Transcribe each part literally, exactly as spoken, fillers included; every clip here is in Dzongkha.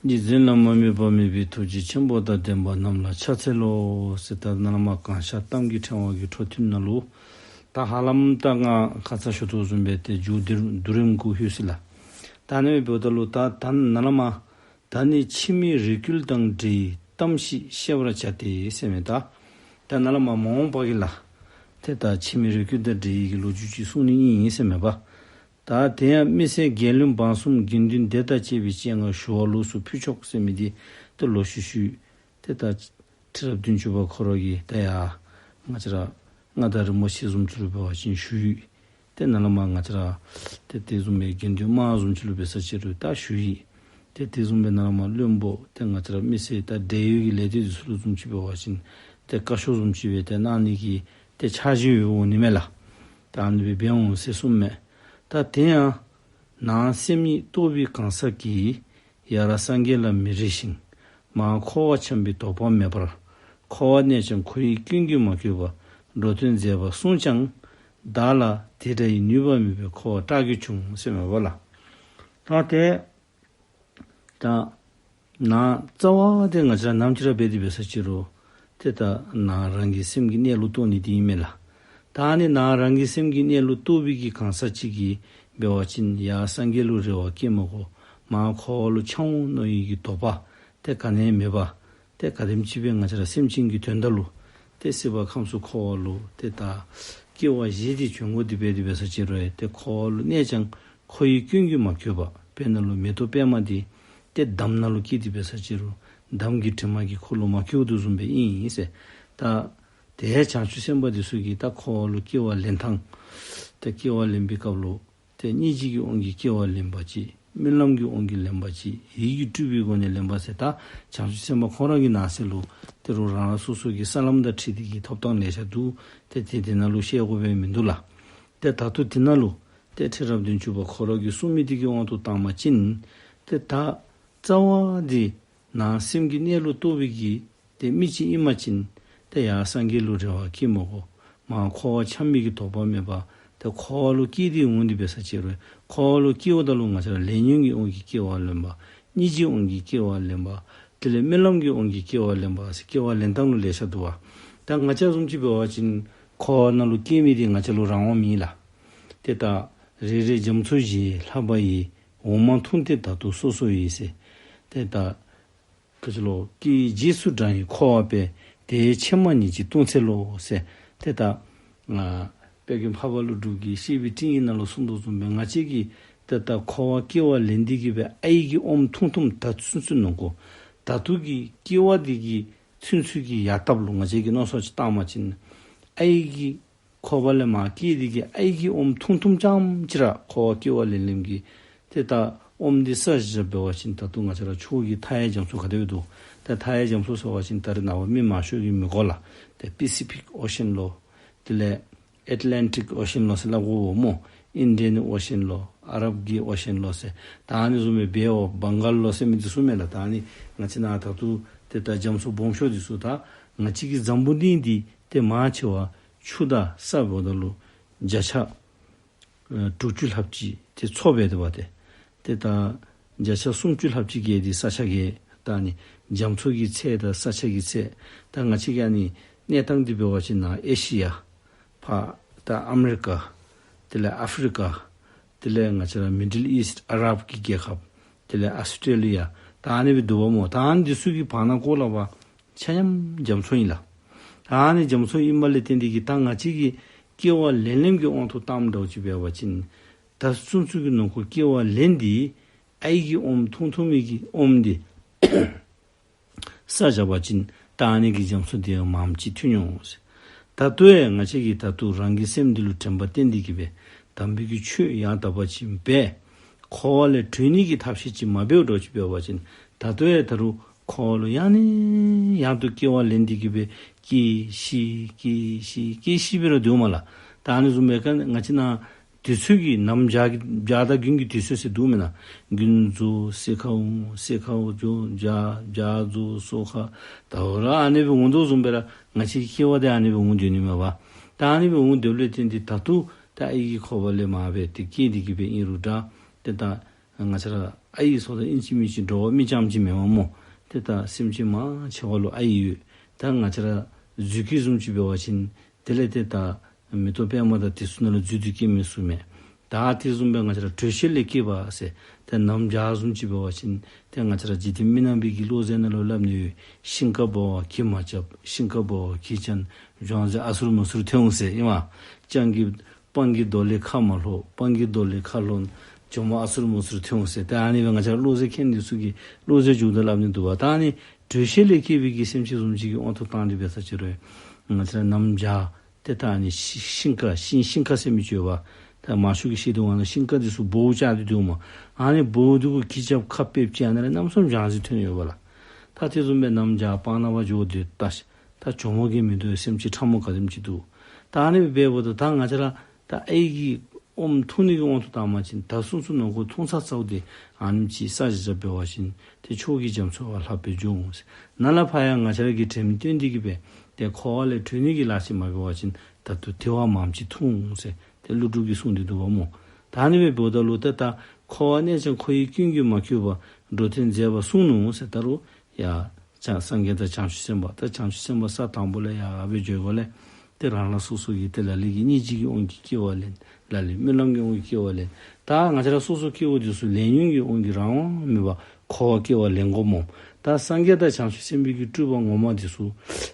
རྗེ་བཙུན་བླ་མ་དམིགས་པ་མེད་པའི་ཐུགས་རྗེ་ཆེན་པོ་དང་ལྡན་པ་རྣམས་ལ་ཕྱག་འཚལ་ལོ་ཟེར། ད་ནཱ་ལས་མར་གང་ཤར་གཏམ་གྱི་ཕྲེང་བ་གི་འཕྲོ་མཐུད་ནང་ལུ་ད་ཧ་ལམ་ད་ང་ཁ་ཙ་ཞུ་དོ་བཟུམ་སྦེ་ཏེ་མཇུག་བསྡུ་རིམ་གུ་ལྷོད་ཅི་ལགས། ད་ཨ་ནི་འབདཝ་ད་ལུ་ད་ད་ནཱ་ལས་མར་ད་ནི་ཕྱི་མའི་རེ་སྐུལ་དང་འབྲེལ་བའི་གཏམ་ཞིག་བཤད་པར་བྱ་སྟེ་ཟེར་མས། ད་ད་ནཱ་ལས་མར་མ་འོངས་པ་གི་ལགས། ཏེ་ད་ཕྱི་མའི་རེ་སྐུལ་དང་འབྲེལ་བའི་གི་ལོ་རྒྱུས་ཅིག་གསུང་ནི་ཨིན་ཟེར་མས་པ། ད་དེ་ཡང་མི་སེར་རྒྱལ་བློན་འབངས་གསུམ་དགེ་འདུན་སྡེ་དང་བཅས་པའི་སྤྱན་སྔར་ཞུ་བ་ལོགས་སུ་ཕུལ་ཆོག་ཟེར་མི་འདི་ཏེ་ལོག་ཞུ་ཞུ། ཏེ་ད་ཁྲི་རབས་བདུན་ཅུ་པ་ཁོ་ར་གིས་ད་ཡ་ང་བཅས་ར་མངའ་བདག་རིན་པོ་ཆེ་བཟུམ་ཅིག་ལུ་འབད་བ་ཅིན་ཞུ་ཡི། ཏེ་ནཱ་ལས་མར་ང་བཅས་ར་ཏེ་དེ་བཟུམ་སྦེ་དགེ་འདུན་དམངས་བཟུམ་ཅིག་ལུ་འབད་ས་ཅིག་རུང་ད་ཞུ་ཡི། ཏེ་དེ་བཟུམ་སྦེ་ནཱ་ལས་མར་བློན་པོ་ཏེ་ང་བཅས་ར་མི་སེར་ད་འབྲེལ་ཡོད་ཀྱི་ལས་སྡེ་འདི་ཚུ་ལུ་བཟུམ་ཅིག་འབད་བ་ཅིན་ཏེ་བཀའ་ཤོག་བཟུམ་ཅིག་སྦེ་ཏེ་གནང་ནི་གི་ཏེ་འཆར་གཞི་ཡོདཔ་འོང་ནི་མས་ལགས། ད་ཨ་ནི་སྦེ་འབད་འོང་ཟེར་གསུངམ་མས། ད་དེ་ཡང་ནང་སེམས་ཉིད་རྟོགས་པའི་གང་ཟག་གིས་ཡ་རབས་སངས་རྒྱས་ལ་མི་རེ་ཞིང་། མར་འཁོར་བར་འཁྱམས་པའི་དོགས་པ་མེད་པར། འཁོར་བར་གནས་ཀྱང་འཁོར་བའི་སྐྱོན་གྱིས་མ་གོས་པ། འགྲོ་དོན་མཛད་པར་གསུངས་ཀྱང་། བདག་ལ་དེ་འདྲ་ཡི་ནུས་པ་མེད་པས་འཁོར་བ་སྐྲག་གིས་ཕྱུང་ཟེར་མས་པ་ལགས། ད་ཏེ་ད་ནང་རྩ་བ་འདི་ང་བཅས་ར་ནམ་ཅིག་ར་འབད་དེ་འབད་ས་ཅིག་རུང་ཏེ་ད་ནང་རང་གི་སེམས་ཀྱི་གནས་ལུགས་རྟོགས་ནི་འདི་ཨིན་མས་ལགས། ད་ནི་ནང་རང་གི་སེམས་ཀྱི་གནས་ལུགས་རྟོགས་པའི་གི་གང་ཟག་ཅིག་གིས་འབད་བ་ཅིན་ཡར་སངས་རྒྱས་ལུ་རེ་བ་བསྐྱེད་མ་དགོ། མར་འཁོར་བ་ལུ་འཁྱམས་འོང་མནོ་བའི་གི་དོགས་པ་ཏེ་ག་ནི་ཡང་མེད་པར་ཏེ་ག་དེམ་ཅིག་སྦེ་ང་བཅས་ར་སེམས་ཅན་གྱི་དོན་དག་ལུ་ཏེ་སྲིད་པ་ཁམས་གསུམ་འཁོར་བ་ལུ་ཏེ་ད་སྐྱེ་བ་བཞེས་ཏེ་བྱོན་དགོ་དེ་སྦེ་དེ་འབད་ས་ཅིག་རུང་ཏེ་འཁོར་བ་ལུ་གནས་ཀྱང་འཁོར་བའི་སྐྱོན་གྱིས་མ་གོས་པ། དཔེར་ན་ལུ་མེ་ཏོག་པདྨ་འདི་ཏེ་འདམ་ནང་ལུ་སྐྱེས་དེ་འབད་ས་ཅིག་རུང་འདམ་གྱི་དྲི་མ་གིས་ཁོ་ལུ་མ་གོས་དོ་བཟུམ་སྦེ་ཨིན་ཟེར། ད་དེ་བྱང་ཆུབ་སེམས་དཔའ་འདི་ཚུ་གིས་ད་འཁོར་བ་ལུ་སྐྱེ་བ་ལེན་ཐངས་ཏེ་སྐྱེ་བ་ལེན་པའི་སྐབས་ལུ་ཏེ་སྙིང་རྗེ་གི་དབང་གིས་སྐྱེ་བ་ལེན་པ་ཅིག། སྨོན་ལམ་གྱི་དབང་གིས་ལེན་པ་ཅིག། ཡིད་ཀྱིས་སྤྲུལ་པའི་སྒོ་ནས་ལེན་པ་ཟེར། ད་བྱང་ཆུབ་སེམས་དཔའ་ཁོ་ར་གི་ནང་གསེས་ལུ་ཏེ་རུང་རང་རང་སོ་སོ་གི་ས་ལམ་དང་འཁྲིལ་ཏེ་གི་ཐོབ་ཐངས་ལེ་ཤ་འདུག། ཏེ་དེ་དེ་ནང་ལུ་བཤད་དགོ་པའི་མིན་འདུག་ལགས། ཏེ་ད་ལྟོ་དེ་ནང་ལུ་ཏེ་ཁྲི་རབས་བདུན་ཅུ་པ་ཁོ་ར་གིས་གསུངས་མི་འདི་གི་དབང་དུ་བཏང་བ་ཅིན་ཏེ་ད་རྩ་བ་འདི་ནང་སེམས་ཀྱི་གནས་ལུགས་རྟོགས་པའི་གི་ཏེ་མི་ཅིག་ཨིན་པ་ཅིན་ཏེ་ཡར་སངས་རྒྱས་ལུ་རེ་བ་བསྐྱེད་མ་དགོ། མར་འཁོར་བར་འཁྱམས་མི་གི་དོགས་པ་མེད་པར་ཏེ་འཁོར་བ་ལུ་སྐྱེས་ཏེ་འོང་དེ་འབད་ས་ཅིག་རུང་འཁོར་བ་ལུ་སྐྱེཝ་ད་ལུ་ང་བཅས་ར་ལས་ཉོན་གྱི་དབང་གིས་སྐྱེ་བ་ལེན་པ། སྙིང་རྗེའི་དབང་གིས་སྐྱེ་བ་ལེན་པ། དེ་ལས་སྨོན་ལམ་གྱི་དབང་གིས་སྐྱེ་བ་ལེན་པ་ཟེར་སྐྱེ་བ་ལེན་སྟངས་ལུ་ལེ་ཤ་འདུག་པ། ད་ང་བཅས་བཟུམ་ཅིག་འབད་བ་ཅིན་འཁོར་བ་ནང་ལུ་སྐྱེ་མི་འདི་ང་བཅས་ལུ་རང་དབང་མེད་ལགས། ཏེ་ད་རེ་རེ་རྒྱ་མཚོ་བཞིན་ལྷགས་པ་ཡི། འོ་མ་འཐུང་སྟེ་ད་དུང་སོ་སོ་ཡི་ཟེར། ཏེ་ད་ག་ཅི་ལོ། སྐྱེ་བའི་རྗེས་སུ་འབྲང་བའི་འཁོར་བ་པས། དེའི་ཕྱེ་མ་ཉིད་ཀྱིས་ལྟུང་ཚེ་ལོ་ཟེར། ཏེ་ད་ཨ་དཔལ་མགོན་འཕགས་པ་ཀླུ་སྒྲུབ་ཀྱིས་བཤེས་པའི་སྤྲིང་ཡིག་ནང་ལུ་གསུངས་དོ་བཟུམ་སྦེ་ང་བཅས་ཀྱིས་ཏེ་ད་འཁོར་བ་སྐྱེ་བ་ལེན་ཏེ་གི་སྦེ་ཨའི་གི་ཨོམ་འཐུང་འཐུངམ་ད་ཚུན་ཚོད་ནོ་གོ། ད་ལྟོ་གི་སྐྱེ་བ་འདི་གི་ཚུན་ཚོད་ཀྱི་ཡར་ཐབས་ལུ་ང་བཅས་ཀྱིས་མནོ་བསམ་ཅིག་བཏང་བ་ཅིན་ཨའི་གི་འཁོར་བ་ལས་མར་སྐྱེས་ཏེ་གི་ཨའི་གི་ཨོམ་འཐུང་འཐུངམ་ཙམ་ཅིག་ར་འཁོར་བ་སྐྱེ་བ་ལེན་ལེནམ་གི་ཏེ་ད་ཨོམ་འདི་བསགས་བཞག་འབད་བ་ཅིན་ད་ལྟོ་ང་བཅས་ར་ཕྱོགས་ཀྱི་མཐའ་ཡས་རྒྱ་མཚོ་ག་དེ་སྦེ་འདུག། ད་མཐའ་ཡས་རྒྱ་མཚོ་ཟེར་བ་ཅིན་ད་རེས་ནངས་པ་མི་མང་ཤོས་ཀྱིས་མི་གོ་ལགས། ཏེ་པེ་སི་ཕིག་ཨོ་ཤཱན་ལོ། དེ་ལས་ཨེཊ་ལན་ཊིག་ཨོ་ཤཱན་ལོ་ཟེར་སླབ་དགོ་པས་སྨོ། ཨིན་ཌི་ཡན་ཨོ་ཤཱན་ལོ། ཨ་རབ་ཀྱི་ཨོ་ཤཱན་ལོ་ཟེར། ད་ཨ་ནི་བཟུམ་སྦེ་བེ་ཨོཕ་བང་གཱལ་ལོ་ཟེར་མི་འདི་ཚུ་མས་ལགས། ད་ཨ་ནི་ང་བཅས་ནཱ་ད་ལྟོ་ཏེ་ད་རྒྱ་མཚོ་སྦོམ་ཤོས་འདི་ཚུ་ད་ང་བཅས་ཀྱི་འཛམ་བུ་གླིང་འདི་ཏེ་མང་ཆེ་བ་ཆུ་དང་ས་འབདཝ་ད་ལུ་བརྒྱ་ཆ་ཨ་དྲུག་ཅུ་ལྷགཔ་ཅིག་ཏེ་མཚོ་སྦེ་འདུག་པ་ཏེ། ཏེ་ད་བརྒྱ་ཆ་སུམ་ཅུ་ལྷགཔ་ཅིག་གི་འདི་ས་ཆ་གི་ད་ཨ་ནི་རྒྱ་མཚོ་གི་ཚད་དང་ས་ཆ་གི་ཚད། ད་ང་བཅས་ཀྱི་ཨ་ནི་གནས་སྟངས་འདི་འབད་བ་ཅིན་ནཱ་ཨེ་ཤི་ཡ་ཕར་ད་ཨ་མི་རི་ཀ། དེ་ལས་ཨ་ཕི་རི་ཀ། དེ་ལས་ང་བཅས་ར་མི་ཌལ་ཨིསཊ་ཨ་རབ་ཀྱི་རྒྱལ་ཁབ། དེ་ལས་ཨོསི་ཊྲེ་ལི་ཡ། ད་ཨ་ནི་སྦེ་འདུག་པ་སྨོ། ད་ཨ་ནི་འདི་ཚུ་གི་བར་ན་གོ་ལ་བ་ཆ་མཉམ་རྒྱ་མཚོ་ཨིན་ལགས། ད་ཨ་ནི་རྒྱ་མཚོ་ཨིན་པ་ལས་བརྟེན་ཏེ་གི་ད་ང་བཅས་ཀྱིས་སྐྱེ་བ་ལེན་ལེནམ་གི་དབང་དུ་བཏངམ་འདྲཝ་ཅིག་འབད་བ་ཅིན་ད་ཚུན་ཚོད་ཀྱི་ནང་འཁོད་སྐྱེ་བ་ལེན་ཏེ་ཨའི་གི་ཨོམ་འཐུང་འཐུང་མི་གི་ཨོམ་འདི་བསགས་བཞག་པ་ཅིན་ད་ཨ་ནི་གི་རྒྱ་མཚོ་འདི་ཡང་མངམ་ཅིག་ཐོན་འོང་ཟེར། ད་ལྟོ་ཡང་ང་བཅས་ཀྱིས་ད་ལྟོ་རང་གི་སེམས་འདི་ལུ་དྲན་པ་བསྟེན་ཏེ་གི་སྦེ་དམ་པའི་གི་ཆོས་ཡང་དག་པ་ཅིག་འབད། འཁོར་བ་ལས་གྲོལ་ནི་གི་ཐབས་ཤེས་ཅིག་མ་འབདཝ་འདྲཝ་ཅིག་འབད་བ་ཅིན་ད་ལྟོ་ཡང་ད་རུང་འཁོར་བ་ལུ་ཡང་ནས་ཡང་དུ་སྐྱེ་བ་ལེན་ཏེ་གི་སྦེ་སྐྱེ་ཤི་སྐྱེ་ཤི་སྐྱེ་ཤི་སྦེ་ར་སྡོདཔ་མས་ལགས། ད་ཨ་ནི་བཟུམ་སྦེ་ང་བཅས་ནཱ་དུས་ཚོད་ཀྱི་ནམ་བྱཱར་བྱཱར་དང་དགུན་གྱི་དུས་ཚོད་ཟེར་འདུག་མེན་ན། དགུན་རྫོགས་སེར་ཁ་འོང་། སེར་ཁ་འོང་འགྱོ་བྱཱར། བྱཱར་རྫོགས་སོ་ཁ། ད་རུང་ཨ་ནི་སྦེ་འོང་དོ་བཟུམ་སྦེ་ར་ང་བཅས་ཀྱི་སྐྱེ་བ་འདི་ཨ་ནི་སྦེ་འོང་སྡོད་ནི་མས་པ། ད་ཨ་ནི་སྦེ་འོང་སྡོདཔ་ལས་བརྟེན་ཏེ་ད་ལྟོ་ད་ཨའི་གི་འཁོར་བ་ལས་མར་སྦེ་ཏེ་སྐྱེས་ཏེ་གི་སྦེ་ཨིན་རུང་འདྲ། ཏེ་ད་ང་བཅས་ར་ ཨའི་སོགས་དང་ཨིན་ཅི་མིན་ཅི་འགྲོ་བ་མི་རྐྱངམ་ཅིག་མེན་པ་སྨོ། ཏེ་ད་སེམས་ཅན་མང་ཆེ་བ་ལུ་ཨའི་ཡོད། ད་ང་བཅས་ར་གཟུགས་ཀྱི་བཟུམ་ཅིག་འབད་བ་ཅིན་དེ་ལས་ཏེ་ད་མེ་ཏོག་པདྨ་དང་དེ་ཚུ་ནང་ལུ་འཛུལ་ཏེ་སྐྱེ་མི་ཚུགས་མས། ད་དེ་བཟུམ་སྦེ་ང་བཅས་ར་དྲོད་གཤེར་ལས་སྐྱེས་པ་ཟེར། ཏེ་གནམ་བྱཱར་བཟུམ་ཅིག་འབད་བ་ཅིན་ཏེ་ང་བཅས་ར་འཇིག་རྟེན་མི་ནག་པའི་གི་བློ་ཟེར་ནང་ལུ་སླབ་ནི་ཡོད། ཤིང་ཀ་འབད་བ་གྱིས་མ་རྐྱབ། ཤིང་ཀ་འབད་བ་གྱིས་ཅན། འཇོང་ཟེར་ཨ་སུར་མུ་སུར་ཐོན་འོང་ཟེར་ཨིན་མས། སྤང་གི་སྤང་གི་རྡོ་ལས་ཁ་མ་ལྷོ། སྤང་གི་རྡོ་ལས་ཁ་ལྷོ་ན། འཇོང་མོ་ཨ་སུར་མུ་སུར་ཐོན་འོང་ཟེར། ཏེ་ཨ་ནི་སྦེ་ང་བཅས་ར་བློ་ཟེར་མཁན་འདི་ཚུ་གིས་བློ་ཟེར་འཇུག་ད་སླབ་ནི་འདུག་པ། ད་ཨ་ནི་དྲོད་གཤེར་ལས་སྐྱེས་པའི་གི་སེམས་ཅན་བཟུམ་ཅིག་གི་དབང་དུ་བཏང་སྟེ་འབད་ས་ཅིག་རུང་ང་བཅས་ར་གནམ་བྱཱར་ཏེ་ད་ཨ་ནི་ཤི་ཤིང་ཀ་ཤིང་ཤིང་ཀ་ཟེར་མི་ཅིག་ཡོད་པ། ད་མང་ཤོས་ཀྱིས་ཤེས་དོ་བ་ན་ཤིང་ཀ་འདི་ཚུ་སྦོ་བོ་བཅག་སྟེ་འདུག་སྨོ། ཨ་ནི་སྦོ་བོ་འདི་གུ་གྱི་རྐྱབ་ཁ་ཕེབས་ཅིག་ཨ་ནི་ལས་གནམ་མེད་ས་མེད་བྱང་ཟེར་ཐོན་ཡོད་པ་ལགས། ད་དེ་བཟུམ་སྦེ་གནམ་བྱཱར་སྤང་ནགས་པ་འགྱོ་སྟེ་ད་ད་འཇོང་མོ་གི་མིང་འདི་སེམས་ཅན་ཕྲ་མོ་ག་དེམ་ཅིག་འདུག། ད་ཨ་ནི་སྦེ་འབདཝ་ད་ད་ང་བཅས་ར་ད་ཨའི་གི་ཨོམ་འཐུང་ནི་གི་དབང་དུ་བཏང་པ་ཅིན་ད་སོ་སོ་ནང་ཁོག་འཐུང་ཚར་ཚརཝ་ད་ཨ་ནེམ་ཅིག་ས་ཞིང་བྱ་འབད་བ་ཅིན་ཏེ་ཕྱོགས་ཀྱི་རྒྱ་མཚོ་བ་ལྷག་པའི་འབྱུང་ཟེར། ནཱ་ལས་ཕར་ཡང་ང་བཅས་ར་གིས་དྲན་མི་བཏོན་ཏེ་གི་སྦེ་ཏེ་འཁོར་བ་ལས་གྲོལ་ནི་གི་ལཱ་ཅིག་མ་འབད་བ་ཅིན་ད་ལྟོ་དེ་བ་མངམ་ཅིག་འཐུང་ཟེར་ཏེ་ཀླུ་སྒྲུབ་ཀྱིས་གསུངས་ཏེ་འདུག་པ་སྨོ། ད་ཨ་ནི་སྦེ་འབདཝ་ད་ལུ་ཏེ་ད་འཁོར་བ་གནས་ཀྱང་འཁོར་བའི་སྐྱོན་གྱིས་མ་གོས་པ། འགྲོ་དོན་མཛད་པ་གསུངས་ནུག་ཟེར། ད་རུང་ཡ་བྱང་སངས་རྒྱས་དང་བྱང་ཆུབ་སེམས་དཔའ། ད་བྱང་ཆུབ་སེམས་དཔའ་ས་དང་པོ་ལས་ཡར་སྦེ་འགྱོ་དགོ་ལས་ཏེ་རང་རང་སོ་སོ་གི་ཏེ་ལ་ལུ་གིས་སྙིང་རྗེ་གི་དབང་གིས་སྐྱེ་བ་ལེན། ལ་ལུ་སྨོན་ལམ་གྱི་དབང་གིས་སྐྱེ་བ་ལེན། ད་ང་བཅས་ར་སོ་སོ་སྐྱེ་བ་འདི་ཚུ་ལས་ཉོན་གྱི་དབང་གིས་རང་དབང་མེད་པར་འཁོར་བ་སྐྱེ་བ་ལེན་དགོ་སྨོ། ད་སངས་རྒྱས་དང་བྱང་ཆུབ་སེམས་དཔའི་གི་སྤྲུལ་པ་ངོ་མ་འདི་ཚུ་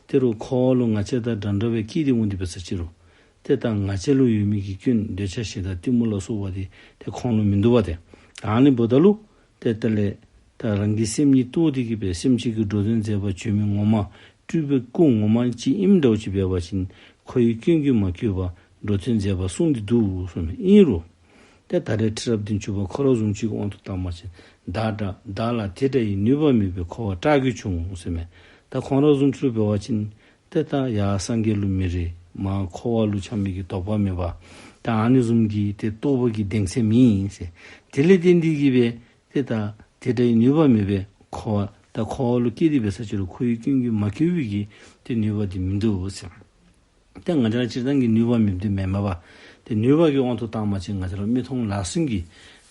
ད་རུང་འཁོར་བ་ལུ་ང་བཅས་དང་འདྲན་འདྲ་སྦེ་སྐྱེས་ཏེ་འོང་སྟེ་འབད་ས་ཅིག་རུང་ཏེ་ད་ང་བཅས་ལུ་ཡོད་མི་གི་སྐྱོན་འདོད་ཆགས་ཞེ་སྡང་གཏི་མུག་ལ་སོགས་པ་འདི་ཏེ་ཁོང་ལུ་མིན་འདུག་པ་ཏེ། ད་ཨ་ནི་འབདཝ་ད་ལུ་ཏེ་དེ་ལས་ད་རང་གི་སེམས་ཉིད་རྟོགས་ཏེ་གི་སྦེ་སེམས་ཅན་གྱི་འགྲོ་དོན་མཛད་པར་བྱོན་མི་ངོ་མ་སྤྲུལ་པའི་སྐུ་ངོ་མ་ཅིག་ཨིནམ་འདྲཝ་ཅིག་འབད་བ་ཅིན་འཁོར་བའི་སྐྱོན་གྱིས་མ་གོས་པ། འགྲོ་དོན་མཛད་པ་གསུངས་ཏེ་འདུག་གསུངས་མི་ཨིན་རུང་ཏེ་ད་རེས་ཁྲི་རབས་བདུན་ཅུ་པ་ཁོ་ར་བཟུམ་ཅིག་གི་དབང་དུ་བཏང་པ་ཅིན་བདག་འདྲ་བདག་ལ་དེ་འདྲ་ཡི་ནུས་པ་མེད་པས་འཁོར་བ་སྐྲག་གིས་ཕྱུང་ཟེར་མས། ད་ཁོང་ར་བཟུམ་ཅིག་ལུ་འབད་བ་ཅིན་ཏེ་ད་ཡར་སངས་རྒྱས་ལུ་མི་རེ་མར་འཁོར་བ་ལུ་ཆགས་མི་གི་དོགས་པ་མེད་པ། ད་ཨ་ནི་བཟུམ་གྱི་ཏེ་རྟོགས་པ་གི་གདེང་ཚད་མེད་ཟེར། དེ་ལས་བརྟེན་ཏེ་གི་སྦེ་ཏེ་ད་དེ་འདྲ་ཡི་ནུས་པ་མེད་པས་འཁོར་བ་ད་འཁོར་བ་ལུ་སྐྱེས་ཏེ་འབད་ས་ཅིག་རུང་འཁོར་བའི་སྐྱོན་གྱིས་མ་གོས་པའི་གི་ཏེ་ནུས་པ་འདི་མིན་འདུག་ཟེར། ཏེ་ང་བཅས་ར་སྤྱིར་བཏང་གི་ནུས་པ་མེདཔ་འདི་མེན་མས་པ། ཏེ་ནུས་པ་གི་དབང་དུ་བཏང་པ་ཅིན་ང་བཅས་ར་མིག་མཐོང་ལག་ཟིན་གྱི་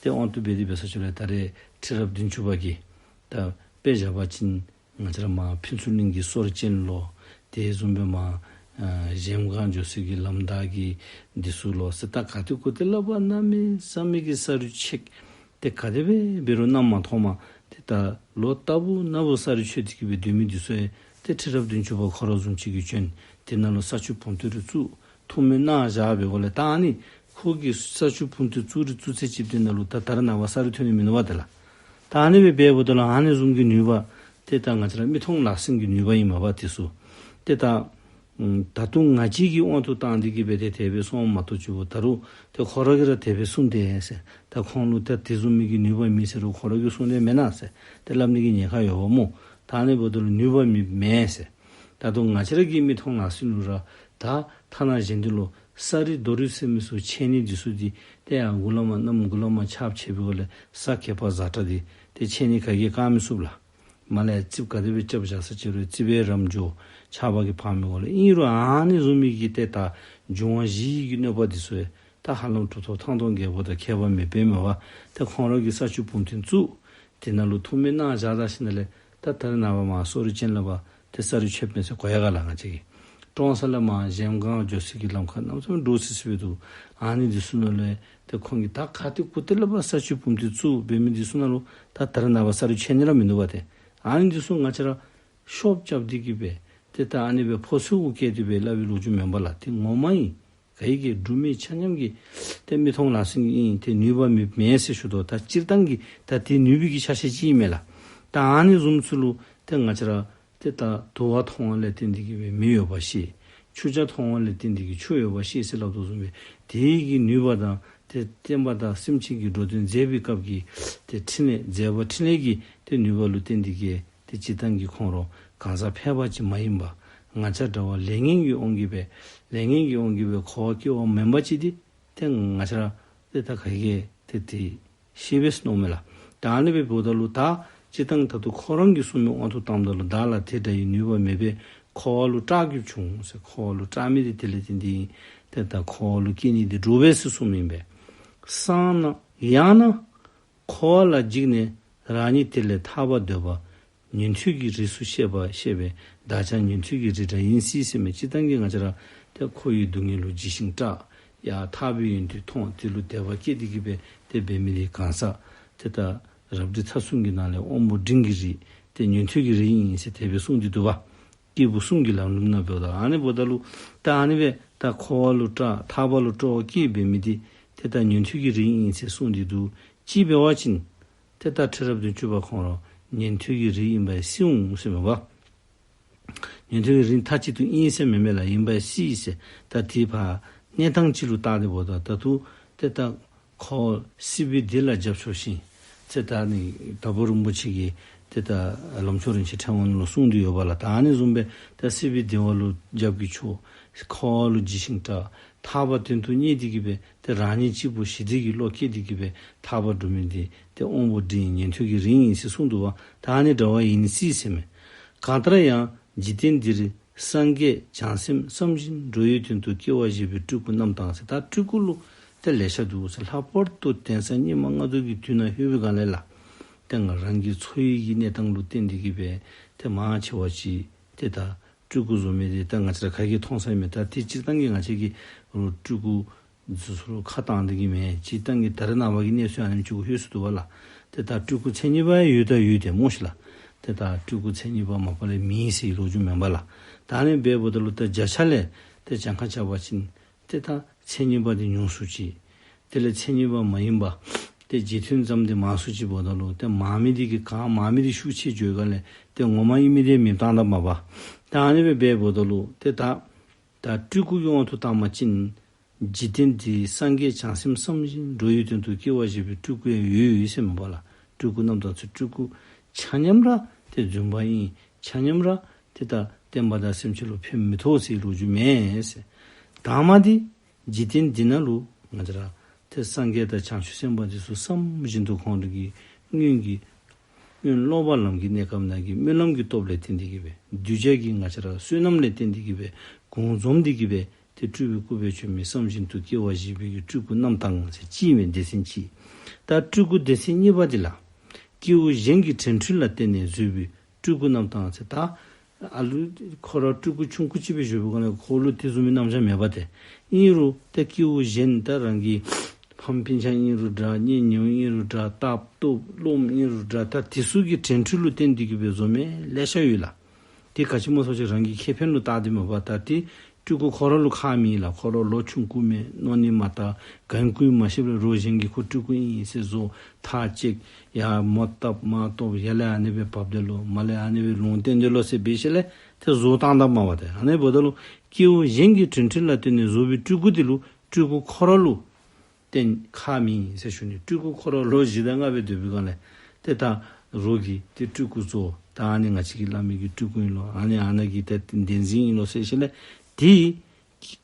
ཏེ་དབང་དུ་འབད་དེ་འབད་ས་ཅིག་རུང་ད་རེས་ཁྲི་རབས་བདུན་ཅུ་པ་གིས་ད་དཔེ་བཞག་པ་ཅིན་ང་བཅས་ར་མར་ཕུན་ཚོགས་གླིང་གི་སོར་ཆེན་ལོ། དེ་བཟུམ་སྦེ་མར་ཨ་གཞལམ་སྒང་འགྱོ་སའི་གི་ལམ་བདའ་གི་འདི་ཚུ་ལོ་ཟེར་ད་ག་ཏེ་གུ་ཏེ་ལས་ཕར་གནམ་མེད་ས་མེད་ཀྱི་ས་རུད་ཆད། ཏེ་ག་དེ་སྦེ་འབད་རུང་གནམ་མ་མཐོངམ་ཏེ་ད་ལོ་རྟག་བུ་ན་བུ་ས་རུད་ཆད་དེ་གི་སྦེ་སྡོད་མི་འདི་ཚུ་ཡང་ཏེ་ཁྲི་རབས་བདུན་ཅུ་པ་ཁོ་ར་བཟུམ་ཅིག་གིས་བྱོན། དེ་ནང་ལུ་ས་ཆུ་བུམ་ཐུན་རེ་བཙུགས། ཐུགས་སྨོན་གནང་བཞག་པའི་སྒོ་ལས་ད་ཨ་ནི་ཁོ་གིས་ས་ཆུ་བུམ་ཐུན་བཙུགས་རེ་བཙུགས་ཚད་ཅིག་དེ་ནང་ལུ་ད་ད་རེས་ནངས་པ་ས་རུད་ཐོན་ནི་མིན་འདུག་པ་ཏེ་ལགས། ད་ཨ་ནི་སྦེ་འབདཝ་ད་ལུ་ཨ་ནི་བཟུམ་གྱི་ནུས་པ་ཏེ་ད་ང་བཅས་ར་མིག་མཐོང་ལག་ཟིན་གྱི་ནུས་པ་ཨིན་མས་པ་འདི་ཚུ། ཏེ་ད་ཨམ་ད་རུང་ང་བཅས་ཀྱི་དབང་དུ་བཏང་སྟེ་གི་སྦེ་ཏེ་དེ་སྦེ་སོང་མ་གཏོགས་ཅིག་འབདཝ་ད་རུང་ཏེ་ཁོ་ར་གིས་ར་དེ་སྦེ་གསུངས་ཏེ་ཟེར། ད་ཁོང་ལུ་ད་དེ་བཟུམ་མའི་གི་ནུས་པ་མེད་ཟེར་རུང་ཁོ་ར་གིས་གསུངས་ཏེ་མེན་ན་ཟེར་ཏེ་སླབ་ནི་གི་ཉེན་ཁ་ཡོདཔ་སྨོ། ད་ཨ་ནི་འབདཝ་ད་ལུ་ནུས་པ་མེད་མེན་ཟེར། ད་རུང་ང་བཅས་ར་གི་མིག་མཐོང་ལག་ཟིན་ལུ་ར་ད་ཐ་ན་གཞན་འདི་ལུ་ས་རུད་རྡོ་རུད་ཟེར་མི་ཚུ་ཆད་ནི་འདི་ཚུ་འདི་ཏེ་ཡར་མགུ་ལས་མར་གནམ་མགུ་ལས་མར་ཆརཔ་ཆད་པའི་སྒོ་ལས་ས་གད་པ་ཛ་དྲག་འདི་ཏེ་ཆད་ནི་ག་གིས་བཀག་མི་ཚུགས་ལགས། མར་ལས་རྩིགཔ་ག་དེ་སྦེ་རྐྱབ་བཞག་ས་ཅིག་རུང་རྩིགཔ་རམ་འགྱོ་ཆརཔ་གིས་ཕམ་མི་སྒོ་ལས། ཨིན་རུང་ཨ་ནི་བཟུམ་མའི་གི་ཏེ་ད་འབྱུང་བ་བཞི་གི་གནོད་པ་འདི་ཚུ་ཡང་ད་ཧ་ལམ་གྲུབ་ཐོབ་ཐང་སྟོང་རྒྱལ་པོ་དང་ཁྱད་པར་མེདཔ་ཨིན་མས་པ། ཏེ་ཁོང་ར་གིས་ས་ཆུ་བུམ་ཐུན་བཙུགས། དེ་ནང་ལུ་ཐུགས་སྨོན་གནང་བཞག་ད་ཞིནམ་ལས་ད་ད་རེས་ནངས་པ་མར་སོ་རུད་ཅན་ལས་ཕར་ཏེ་ས་རུད་ཆད་མས་ཟེར་གོ་ཡ་ག་ལགས་ང་བཅས་ཀྱིས། ཀྲོང་གསར་ལས་མར་གཞལམ་སྒང་འགྱོ་སའི་གི་ལམ་ཁར་གནམ་མེད་ས་མེད་འདྲོག་སི་སི་སྦེ་འདུག། ཨ་ནི་འདི་ཚུ་ནང་ལུ་ཏེ་ཁོང་གིས་ད་ག་ཏེ་གུ་ཏེ་ལས་ཕར་ས་ཆུ་བུམ་ཐུན་བཙུགས་འབད་མི་འདི་ཚུ་ནང་ལུ་ད་ད་རེས་ནངས་པ་ས་རུད་ཆད་ནི་ར་མིན་འདུག་པ་ཏེ། ཨ་ནི་འདི་ཚུ་ང་བཅས་ར་ཤོབ་རྐྱབ་སྟེ་གི་སྦེ་ཏེ་ད་ཨ་ནི་སྦེ་ཕོ་ཚོད་གུ་བཀལ་ཏེ་སྦེ་སླབ་པའི་ལོ་རྒྱུས་མེན་པ་ལགས། ཏེ་ངོ་མ་ཨིན། ག་ཡི་གི་འབྲུག་མི་ཆ་མཉམ་གྱི་ཏེ་མིག་མཐོང་ལག་ཟིན་གྱི་ཨིན། ཏེ་ནུས་པ་མེད་མེན་ཟེར་ཞུ་དོ། ད་སྤྱིར་བཏང་གི་ད་ཏེ་ནུས་པའི་གི་ཆ་ཤས་ཅིག་ཨིན་མས་ལགས། ད་ཨ་ནི་བཟུམ་ཚུ་ལུ་ཏེ་ང་བཅས་ར་ཏེ་ད་དུ་བ་མཐོང་བ་ལས་བརྟེན་ཏེ་གི་སྦེ་མེ་ཡོད་པ་ཤེས། ཆུ་བྱ་མཐོང་བ་ལས་བརྟེན་ཏེ་གི་ཆུ་ཡོད་པ་ཤེས་ཟེར་སླབ་དོ་བཟུམ་སྦེ་དེ་གི་ནུས་པ་དང་ཏེ་བསྟན་པ་དང་སེམས་ཅན་གྱི་འགྲོ་དོན་མཛད་པའི་སྐབས་ཀྱི་ཏེ་ཕྲིན་ལས་མཛད་པ་ཕྲིན་ལས་ཀྱི་ཏེ་ནུས་པ་ལུ་བརྟེན་ཏེ་གི་ཏེ་སྤྱིར་བཏང་གི་ཁོང་ར་གང་ཟག་ཕལ་པ་ཅིག་མ་ཡིན་པ། ང་བཅས་འདྲ་བ་ལས་ངན་གྱི་དབང་གིས་སྦེ་ལས་ངན་གྱི་དབང་གིས་སྦེ་འཁོར་བ་སྐྱེ་བ་མེན་པ་ཅིག་འདི་ཏེ་ང་བཅས་ར་ཏེ་ད་ག་གིས་ཏེ་ཏེ་ཤེས་པས་མནོཝ་མས་ལགས། ད་ཨ་ནི་སྦེ་འབདཝ་ད་ལུ་ད་སྤྱིར་བཏང་ད་ལྟོ་ཁོ་ར་གིས་གསུངས་མི་དབང་དུ་བཏངམ་ད་ལུ་བདག་ལ་དེ་འདྲ་ཡི་ནུས་པ་མེད་པས་འཁོར་བ་ལུ་སྐྲག་གིས་ཕྱུང་ཟེར། འཁོར་བ་ལུ་སྐྲག་མི་འདི་དེ་ལས་བརྟེན་ཏེ་ཏེ་ད་འཁོར་བ་ལུ་སྐྱེ་ནི་འདི་འདྲོག་པས་ཟེར་གསུངམ་ཨིན་པས། སང་ན་ཡང་ན་འཁོར་བ་ལ་འཇིགས་ནས་ རང་ཉིད་དེ་ལས་ཐར་པ་འདོད་པ། ཉན་ཐོས་ཀྱི་རིགས་སུ་བཤད་པ་བཤད་པས་བདག་ཀྱང་ཉན་ཐོས་ཀྱི་རིགས་འདྲ་ཡིན་སྲིད་ཟེར་མས། སྤྱིར་བཏང་གི་ང་བཅས་ར་ཏེ་འཁོར་བའི་སྡུག་བསྔལ་ལུ་ལྗིད་ཤིང་སྐྲག། ཡར་ཐར་པའི་ཡོན་ཏན་མཐོང་། དེ་ལུ་དད་པ་སྐྱེས་ཏེ་གི་སྦེ་ཏེ་འབད་མི་དེ་གང་ཟག་ཏེ་ད་རབ་འབྲིང་ཐ་གསུམ་གྱི་ནང་ལས་དབང་པོ་འབྲིང་གི་རིགས་ཏེ་ཉན་ཐོས་ཀྱི་རིགས་ཨིན་ཟེར་དེ་སྦེ་གསུངས་ཏེ་འདུག་པ། སྐྱེས་བུ་གསུམ་གྱི་ལམ་རིམ་ནང་འབདཝ་ད་ཨ་ནི་འབདཝ་ད་ལུ་ད་ཨ་ནི་སྦེ་ད་འཁོར་བ་ལུ་སྐྲག་ཐར་པ་ལུ་སྤྲོ་བ་སྐྱེས་འབད་མི་དེ་ཏེ་ད་ཉན་ཐོས་ཀྱི་རིགས་ཨིན་ཟེར་གསུངས་ཏེ་འདུག། ཅིག་འབད་བ་ཅིན་ཏེ་ད་ཁྲི་རབས་བདུན་ཅུ་པ་ཁོང་ར་ཉན་ཐོས་ཀྱི་རིགས་ཨིན་པས་སྲིད་འོང་ཟེར་མས་པ། ཉན་ཐོས་ཀྱི་རིགས་མཐའ་གཅིག་ཏུ་ཨིན་ཟེར་མེན་མས་ལགས། ཨིན་པས་སྲིད་ཟེར། ད་དེ་ཕར་གནས་སྟངས་ཅིག་ལུ་བལྟ་སྟེ་འབདཝ་ད་ད་དུང་ཏེ་ད་ཁོ་སྲིད་པའི་སྡེ་ལ་རྒྱབ་ཆོག་ཤིང་ཟེར་ད་ནི་དྭགས་པོ་རིན་པོ་ཆེ་གིས་ཏེ་ད་ལམ་མཆོག་རིན་ཆེན་ཕྲེང་བ་ནང་ལུ་གསུངས་ཏེ་ཡོད་པ་ལགས། ད་ཨ་ནི་བཟུམ་སྦེ་ད་སྲིད་པའི་སྡེ་བ་ལུ་རྒྱབ་ཀྱི་ཆོག། འཁོར་བ་ལུ་ལྗིད་ཤིང་སྐྲག། ཐར་པ་དོན་དུ་གཉེར་ཏེ་གི་སྦེ་ཏེ་རང་ཉིད་གཅིག་པུ་ཞི་བདེ་གི་བློ་སྐྱེས་ཏེ་གི་སྦེ་ཐར་པ་འགྲོ་མི་འདི་ཏེ་དབང་པོ་འབྲིང་ཉན་ཐོས་ཀྱི་རིགས་ཨིན་ཟེར་གསུངས་འདུག་པ། ད་ཨ་ནི་འདྲ་བ་ཨིན་སྲིད་ཟེར་མས། གང་ལྟར་ཡང་འཇིག་རྟེན་འདིར་སངས་རྒྱས་བྱང་སེམས་བསམ་བཞིན་འགྲོ་བའི་དོན་དུ་སྐྱེ་བ་བཞེས་པའི་སྤྲུལ་སྐུ་རྣམས་དང་ཟེར། ད་སྤྲུལ་སྐུ་ལུ་ཏེ་ལེ་ཤ་འདུག་ཟེར། ལྷག་པར་དུ་དེང་སང་སྙིགས་མ་ལྔ་བདོ་གི་དུས་ནང་ལྷོད་པའི་སྒང་ལས་ལགས། ཏེ་ང་རང་གི་འཚོ་བའི་གི་གནས་སྟངས་ལུ་བརྟེན་ཏེ་གི་སྦེ་ཏེ་མང་ཆེ་བ་ཅིག་ཏེ་ད་སྤྲུལ་སྐུ་བཟོ་མི་དེ་ད་ང་བཅས་ར་ག་གིས་མཐོང་ས་མེད། ད་དེ་སྤྱིར་བཏང་གི་ང་བཅས་ཀྱི་རུང་སྤྲུལ་སྐུ་བཟོ་ས་ལུ་ཁ་བཏང་སྟེ་གི་མེད། སྤྱིར་བཏང་གི་ད་རེས་ནངས་པ་གི་གནས་ཚུལ་ཨ་ནེམ་ཅིག་གུ་ལྷོད་སོ་འདུག་པ་ལགས། ཏེ་ད་སྤྲུལ་སྐུ་མཚན་ཉིད་པ་ཡོད་ད་ཡོད་དེ་སྨོ་ཤིག་ལགས། ཏེ་ད་སྤྲུལ་སྐུ་མཚན་ཉིད་པ་མ་པ་ལས་མེད་ཟེར་བའི་ལོ་རྒྱུས་མེན་པ་ལགས། ད་ཨ་ནི་འབདཝ་ད་ལུ་ད་བརྒྱ་ཆ་ལས་ཏེ་གྱངས་ཁ་རྐྱབ་པ་ཅིན་ཏེ་ད་མཚན་ཉིད་པ་དེ་ཉུང་སུ་ཅིག། དེ་ལས་མཚན་ཉིད་པ་མ་ཡིན་པ་ཏེ་རྗེས་མཐུན་ཙམ་དེ་མང་སུ་ཅིག་འབདཝ་ད་ལུ་ཏེ་མང་མི་དེ་གིས་གང་མང་མི་དེ་ཤུགས་ཆེ་འགྱོ་སྒང་ལས་ཏེ་ངོ་མ་ཨིན་མི་དེ་མེདཔ་བཏང་ད་མས་པ། ད་ཨ་ནི་སྦེ་འབདཝ་ད་ལུ་ཏེ་ད་ད་སྤྲུལ་སྐུ་གི་དབང་དུ་བཏང་པ་ཅིན་འཇིག་རྟེན་འདིར་སངས་རྒྱས་བྱང་སེམས་བསམ་བཞིན་འགྲོ་བའི་དོན་དུ་སྐྱེ་བ་བཞེས་པའི་སྤྲུལ་སྐུ་ཡང་ཡོད་ཡོད་ཟེར་མས་པ་ལགས། སྤྲུལ་སྐུ་རྣམས་དང་ཚུལ་སྤྲུལ་སྐུ་ཆ་མཉམ་ར་ཏེ་རྫུན་པ་ཨིན། ཆ་མཉམ་ར་ཏེ་ད་བསྟན་པ་དང་སེམས་ཅན་ལུ་ཕན་མི་ཐོགས་ཟེར་ལོ་རྒྱུས་མེད་ཟེར། དང་མ་དེ་འཇིག་རྟེན་འདི་ནང་ལུ་ང་བཅས་ར་ཏེ་སངས་རྒྱས་དང་བྱང་ཆུབ་སེམས་དཔའ་འདི་ཚུ་བསམ་བཞིན་དུ་ཁོང་ར་གི་སྔོན་གྱི་སྔོན་སློབ་པ་ལམ་གྱི་གནས་སྐབས་ནང་གི་སྨོན་ལམ་གྱི་སྟོབས་ལས་བརྟེན་ཏེ་གི་སྦེ་གདུལ་བྱ་གི་ང་བཅས་ར་བསོད་ནམས་ལས་བརྟེན་ཏེ་གི་སྦེ་གུང་འཛོམས་ཏེ་གི་སྦེ་ཏེ་སྤྲུལ་པའི་སྐུ་སྦེ་བྱོན་མི་བསམ་བཞིན་དུ་སྐྱེ་བ་བཞེས་པའི་གི་སྤྲུལ་སྐུ་རྣམས་དང་ཟེར་ཅིག་མས། སྡེ་ཚན་གཅིག། ད་སྤྲུལ་སྐུ་སྡེ་ཚན་གཉིས་པ་འདི་ལགས། སྐྱེ་བོ་གཞན་གྱི་དྲན་འཕྲུལ་ལ་བརྟེན་ནས་བཟོས་པའི་སྤྲུལ་སྐུ་རྣམས་དང་ཟེར། ད་ཨ་ལུ་ཁོ་ར་སྤྲུལ་སྐུ་ཆུང་ཀུ་ཅིག་སྦེ་བཞུགས་པའི་སྒང་ལས་ཁོ་ལུ་དེ་བཟུམ་མའི་རྣམ་གཞག་མེད་པ་ཏེ། ཨིན་རུང་ཏེ་སྐྱེ་བོ་གཞན་ད་རང་གི་ཕམ་སྤུན་ཆ་ཨིན་རུང་འདྲ་གཉེན་ཉེཝ་ཨིན་རུང་འདྲ་སྟབས་སྟོབས་སློབམ་ཨིན་རུང་འདྲ་ད་དེ་ཚུ་གི་དྲན་འཕྲུལ་ལུ་བརྟེན་ཏེ་གི་སྦེ་བཟོ་མི་ལེ་ཤ་ཡོད་ལགས། དེ་ག་ཅི་སྨོ་ཟེར་བ་ཅིན་རང་གི་ཁེ་ཕན་ལུ་བལྟ་སྟེ་མས་པ། ད་དེ་སྤྲུལ་སྐུ་ཁོ་ར་ལུ་ཁག་མེད་ལགས། ཁོ་ར་ལོ་ཆུང་ཀུ་མས། མནོ་ནི་མ་དྲན། གང་བཀུར་མ་ཤེས་པར་རོགས་གཞན་གྱིས་ཁོ་སྤྲུལ་སྐུ་ཨིན་ཟེར་བཟོ་ཐག་བཅད། ཡར་མོ་བཏབ་མར་བཏབ་ཡར་ལས་ཨ་ནི་སྦེ་བབས་དེ་ལོ་མར་ལས་ཨ་ནི་སྦེ་ལུང་བསྟན་དེ་ལོ་ཟེར་འབད་ཞིནམ་ལས་ཏེ་བཟོ་བཏང་ད་མས་པ་ཏེ། ཨ་ནི་འབདཝ་ད་ལུ་སྐྱེ་བོ་གཞན་གྱི་དྲན་འཕྲུལ་ལ་བརྟེན་ནས་བཟོ་བའི་སྤྲུལ་སྐུ་དེ་ལུ་སྤྲུལ་སྐུ་ཁོ་ར་ལུ་བརྟེན་ཁག་མེད་ཟེར་ཞུ་ནི། སྤྲུལ་སྐུ་ཁོ་ར་ལོ་བཞི་དང་ལྔ་སྦེ་སྡོད་པའི་སྒང་ལས་ཏེ་ད་རོགས་ཀྱིས་ཏེ་སྤྲུལ་སྐུ་བཟོ། ད་ཨ་ནི་ང་བཅས་ཀྱི་བླ་མའི་གི་སྤྲུལ་སྐུ་ཨིན་ལོ། ཨ་ནི་ཨ་ནཱ་གི་ཏེ་བསྟན་འཛིན་ཨིན་ལོ་ཟེར་ཞིནམ་ལས་དེ་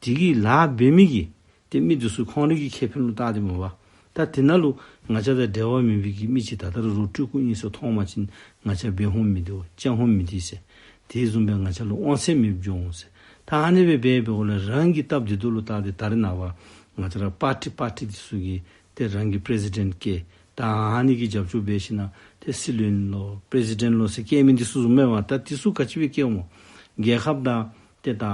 དེ་གི་ལཱ་འབད་མི་གི་ཏེ་མི་དེ་ཚུ་ཁོང་རའི་གི་ཁེ་ཕན་ལུ་བལྟ་སྟེ་མས་པ། ད་དེ་ནང་ལུ་ང་བཅས་དང་འབྲེལ་བ་མེད་པའི་གི་མི་ཅིག་ད་ལྟོ་རོགས་སྤྲུལ་སྐུ་ཨིན་ཟེར་མཐོང་པ་ཅིན་ང་བཅས་འབད་ཧོན་མི་བདེ་བ་བཅའ་ཧོན་མི་བདེ་ཟེར། དེ་བཟུམ་སྦེ་ང་བཅས་ལུ་དབང་ཚད་མེདཔ་འགྱོ་འོང་ཟེར། ད་ཨ་ནི་སྦེ་འབད་འབདཝ་ལས་རང་གི་སྟབས་བདེ་ཏོག་ལུ་བལྟ་སྟེ་ད་རེས་ནངས་པ་ང་བཅས་ར་པར་ཊི་པར་ཊི་དེ་ཚུ་གིས་ཏེ་རང་གི་པི་རེ་སི་ཌེནཊ་བཀལ། ད་ཨ་ནི་གི་རྒྱབ་སྐྱོར་འབད་ཞིནམ་ཏེ་སྲིད་བློན་ལོ་པི་རེ་སི་ཌེནཊ་ལོ་ཟེར་བཀལ་མི་དེ་ཚུ་བཟུམ་མས་པ། ད་དེ་ཚུ་ག་ཅི་སྦེ་བཀལཝ་སྨོ། རྒྱལ་ཁབ་དང་ཏེ་ད་ཨ་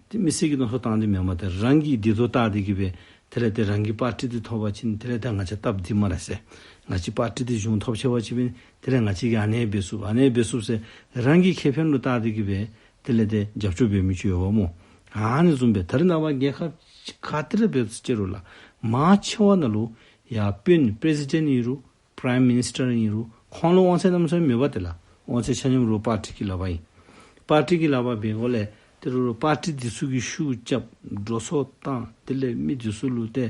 ཏེ་མི་སེར་གྱི་དོན་ལུ་བཏང་སྟེ་མེན་པ། ཏེ་རང་གི་བདེ་ཏོག་བལྟ་སྟེ་གི་སྦེ་དེ་ལས་ཏེ་རང་གི་པར་ཊི་དེ་ཐོབ་པ་ཅིན་དེ་ལས་ད་ང་བཅས་སྟབས་བདེ་སྨ་རེ་ཟེར། ང་བཅས་པར་ཊི་དེ་གཞུང་ཐོབ་ཆེ་བ་ཅིག་འབད་ནི་དེ་ལས་ང་བཅས་ཀྱིས་ཨ་ནི་འབད་ཚུགས་ཨ་ནི་འབད་ཚུགས་ཟེར་རང་གི་ཁེ་ཕན་ལུ་བལྟ་སྟེ་གི་སྦེ་དེ་ལས་ཏེ་རྒྱབ་སྐྱོར་འབད་མི་ཅིག་ཡོདཔ་སྨོ། ཨ་ནི་བཟུམ་སྦེ་ད་རེས་ནངས་པ་རྒྱལ་ཁབ་ག་ཏེ་ར་འབད་ཅི་རུང་ལགས། མང་ཆེ་བ་ནང་ལུ་ཡར་དཔོན་པི་རེ་སི་ཌེནཊ་ཨིན་རུང་པི་རའིམ་མི་ནིས་ཊར་ཨིན་རུང་ཁོང་ལུ་དབང་ཚད་གནམ་མེད་ས་མེད་མེད་པ་ཏེ་ལགས། དབང་ཚད་ཆ་མཉམ་རོགས་པར་ཊི་གི་ལག་པར་ཨིན། པར་ཊི་གི་ལག་པར་འབད་འགོ་ལས་ཏེ་རོགས་པར་ཊི་དེ་ཚུ་གིས་ཤུགས་རྐྱབ་འགྲོ་སོང་བཏང་། དེ་ལས་མི་དེ་ཚུ་ལུ་ཏེ་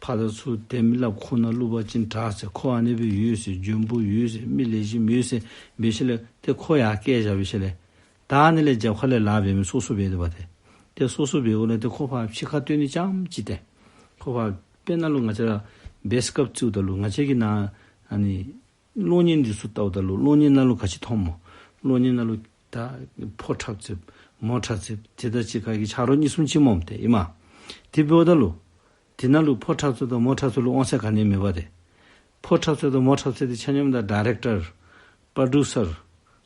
ཕར་དང་ཚུར་ཏེ་མི་སླབ། ཁོ་ནཱ་བླུག་པ་ཅིན་དྲག་ཟེར། ཁོ་ཨ་ནི་སྦེ་ཡོད་ཟེར། འཇོན་པོ་ཡོད་ཟེར། མི་ལེགས་ཤོམ་ཡོད་ཟེར་འབད་ཞིནམ་ལས་ཏེ་ཁོ་ཡར་བསྐྱལ་བཞག་པའི་ཤུལ་ལས་ད་ཨ་ནི་ལས་རྒྱབ་ཁ་ལས་ལཱ་འབད་མི་སོ་སོ་འབད་དེ་འབད་དེ། ཏེ་སོ་སོ་འབད་འགོ་ལས་ཏེ་ཁོ་ཕར་ཕྱི་ཁར་སྟོན་ནི་རྐྱངམ་ཅིག་ཏེ་ཁོ་ཕར་དཔེར་ན་ལུ་ང་བཅས་ར་བེསི་ཀབ་བརྩིཝ་ད་ལུ་ང་བཅས་ཀྱི་ནཱ་ཨ་ནི་གློག་བརྙན་འདི་ཚུ་བལྟཝ་ད་ལུ་གློག་བརྙན་ནང་ལུ་ག་ཅི་མཐོངམ་སྨོ། གློག་བརྙན་ནང་ལུ་ད་ཕོ་འཁྲབ་རྩེདཔ་མོ་འཁྲབ་རྩེདཔ་དེ་དང་གཅིག་ཁར་གྱི་ཆ་རོགས་གཉིས་གསུམ་ཅིག་སྨོ་ཏེ་ཨིན་མས། དེ་འབདཝ་ད་ལུ་དེ་ནང་ལུ་ཕོ་འཁྲབ་རྩེདཔ་དང་མོ་འཁྲབ་རྩེདཔ་ལུ་དབང་ཚད་ག་ནི་ཡང་མེད་པ་ཏེ། ཕོ་འཁྲབ་ཚུ་དང་མོ་འཁྲབ་ཚུ་འདི་ཆ་མཉམ་ད་ཌའི་རེག་ཊར་པྲོ་ཌིའུ་སར་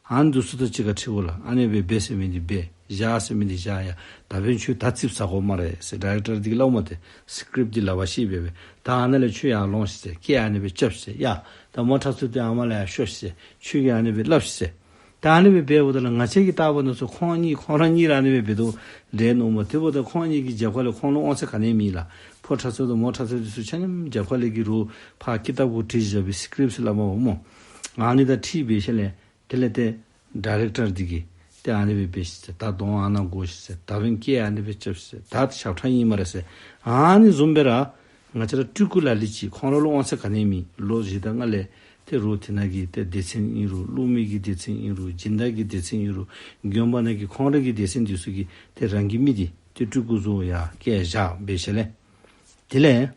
ཨ་ནི་འདི་ཚུ་དང་གཅིག་ཁར་འཁྲིལ་དགོ་ལགས། ཨ་ནི་སྦེ་འབད་ཟེར་མི་འདི་འབད། བཞག་ཟེར་མི་འདི་བཞག་ཡ། ད་འབདན་ཁྱོད་ད་རྩིགཔ་ཟ་དགོ་སྨ་རེ་ཟེར་ཌའི་རེག་ཊར་འདི་གིས་སླབ་མས་ཏེ། སི་ཀི་རིཔ་འདི་ལག་པར་བཤེད་སྦེ་སྦེ། ད་ཨ་ནཱ་ལས་ཁྱོད་ཡར་ལོང་ཤིག་ཟེར། སྐད་ཨ་ནི་སྦེ་རྐྱབ་ཤིག་ཟེར། ཡ་ད་མོ་འཁྲབ་ཚུ་འདི་ཨ་མ་ལས་ཡར་ཤོག་ཤིག་ཟེར། ཁྱོད་ཀྱིས་ཨ་ནི་སྦེ་སླབ་ཤིག་ཟེར། ད་ཨ་ནི་སྦེ་འབདཝ་ད་ལུ་ང་བཅས་ཀྱིས་བལྟཝ་ད་ཚུ་ཁོང་གཉིས་ཁོང་ར་གཉིས་ར་ཨ་ནི་སྦེ་འབད་དོ་ལས་མནོཝ་མས། དེ་འབདཝ་ད་ཁོང་གཉིས་ཀྱི་རྒྱབ་ཁ་ལས་ཁོང་ལུ་དབང་ཚད་ག་ནི་ཡང་མེད་ལགས། ཕོ་འཁྲབ་ཚུ་དང་མོ་འཁྲབ་ཚུ་འདི་ཚུ་ཆ་མཉམ་རྒྱབ་ཁ་ལས་ཀྱི་རོགས་ཕར་ཀི་ཏབ་གུ་བྲིས་བཞག་པའི་སི་ཀི་རིཔ་ཟེར་སླབ་མས་སྨོ། ཨ་ནི་དང་འཁྲིལ་འབད་ཞིནམ་ལས་དེ་ལས་ཏེ་ཌའི་རེག་ཊར་འདི་གིས་ཏེ་ཨ་ནི་སྦེ་འབད་ཤིག་ཟེར། ད་གདོང་ཨ་ནཱ་སྒོར་ཤིག་ཟེར། ད་འབདན་སྐད་ཨ་ནི་སྦེ་རྐྱབ་ཤིག་ཟེར། ད་ཞབས་ཁྲ་ཨིན་སྨ་རེ་ཟེར། ཨ་ནི་བཟུམ་སྦེ་ར་ང་བཅས་ར་སྤྲུལ་སྐུ་ལ་ལུ་ཅིག་ཁོང་ར་ལུ་དབང་ཚད་ག་ནི་ཡང་མེད། ལོ་བཞི་དང་ལྔ་ལས་ཏེ་རོགས་དེ་ནང་གི་ཏེ་སྡེ་ཚན་ཨིན་རུང་སློབ་མའི་གི་སྡེ་ཚན་ཨིན་རུང་སྦྱིན་བདག་གི་སྡེ་ཚན་ཨིན་རུང་དགོན་པ་ནང་གི་ཁོང་ར་གི་སྡེ་ཚན་འདི་ཚུ་གིས་ཏེ་རང་གི་མི་འདི་ཏེ་སྤྲུལ་སྐུ་བཟོ་ཡར་བསྐྱལ་བཞག་འབད་ཞིནམ་ལས་དེ་ལས་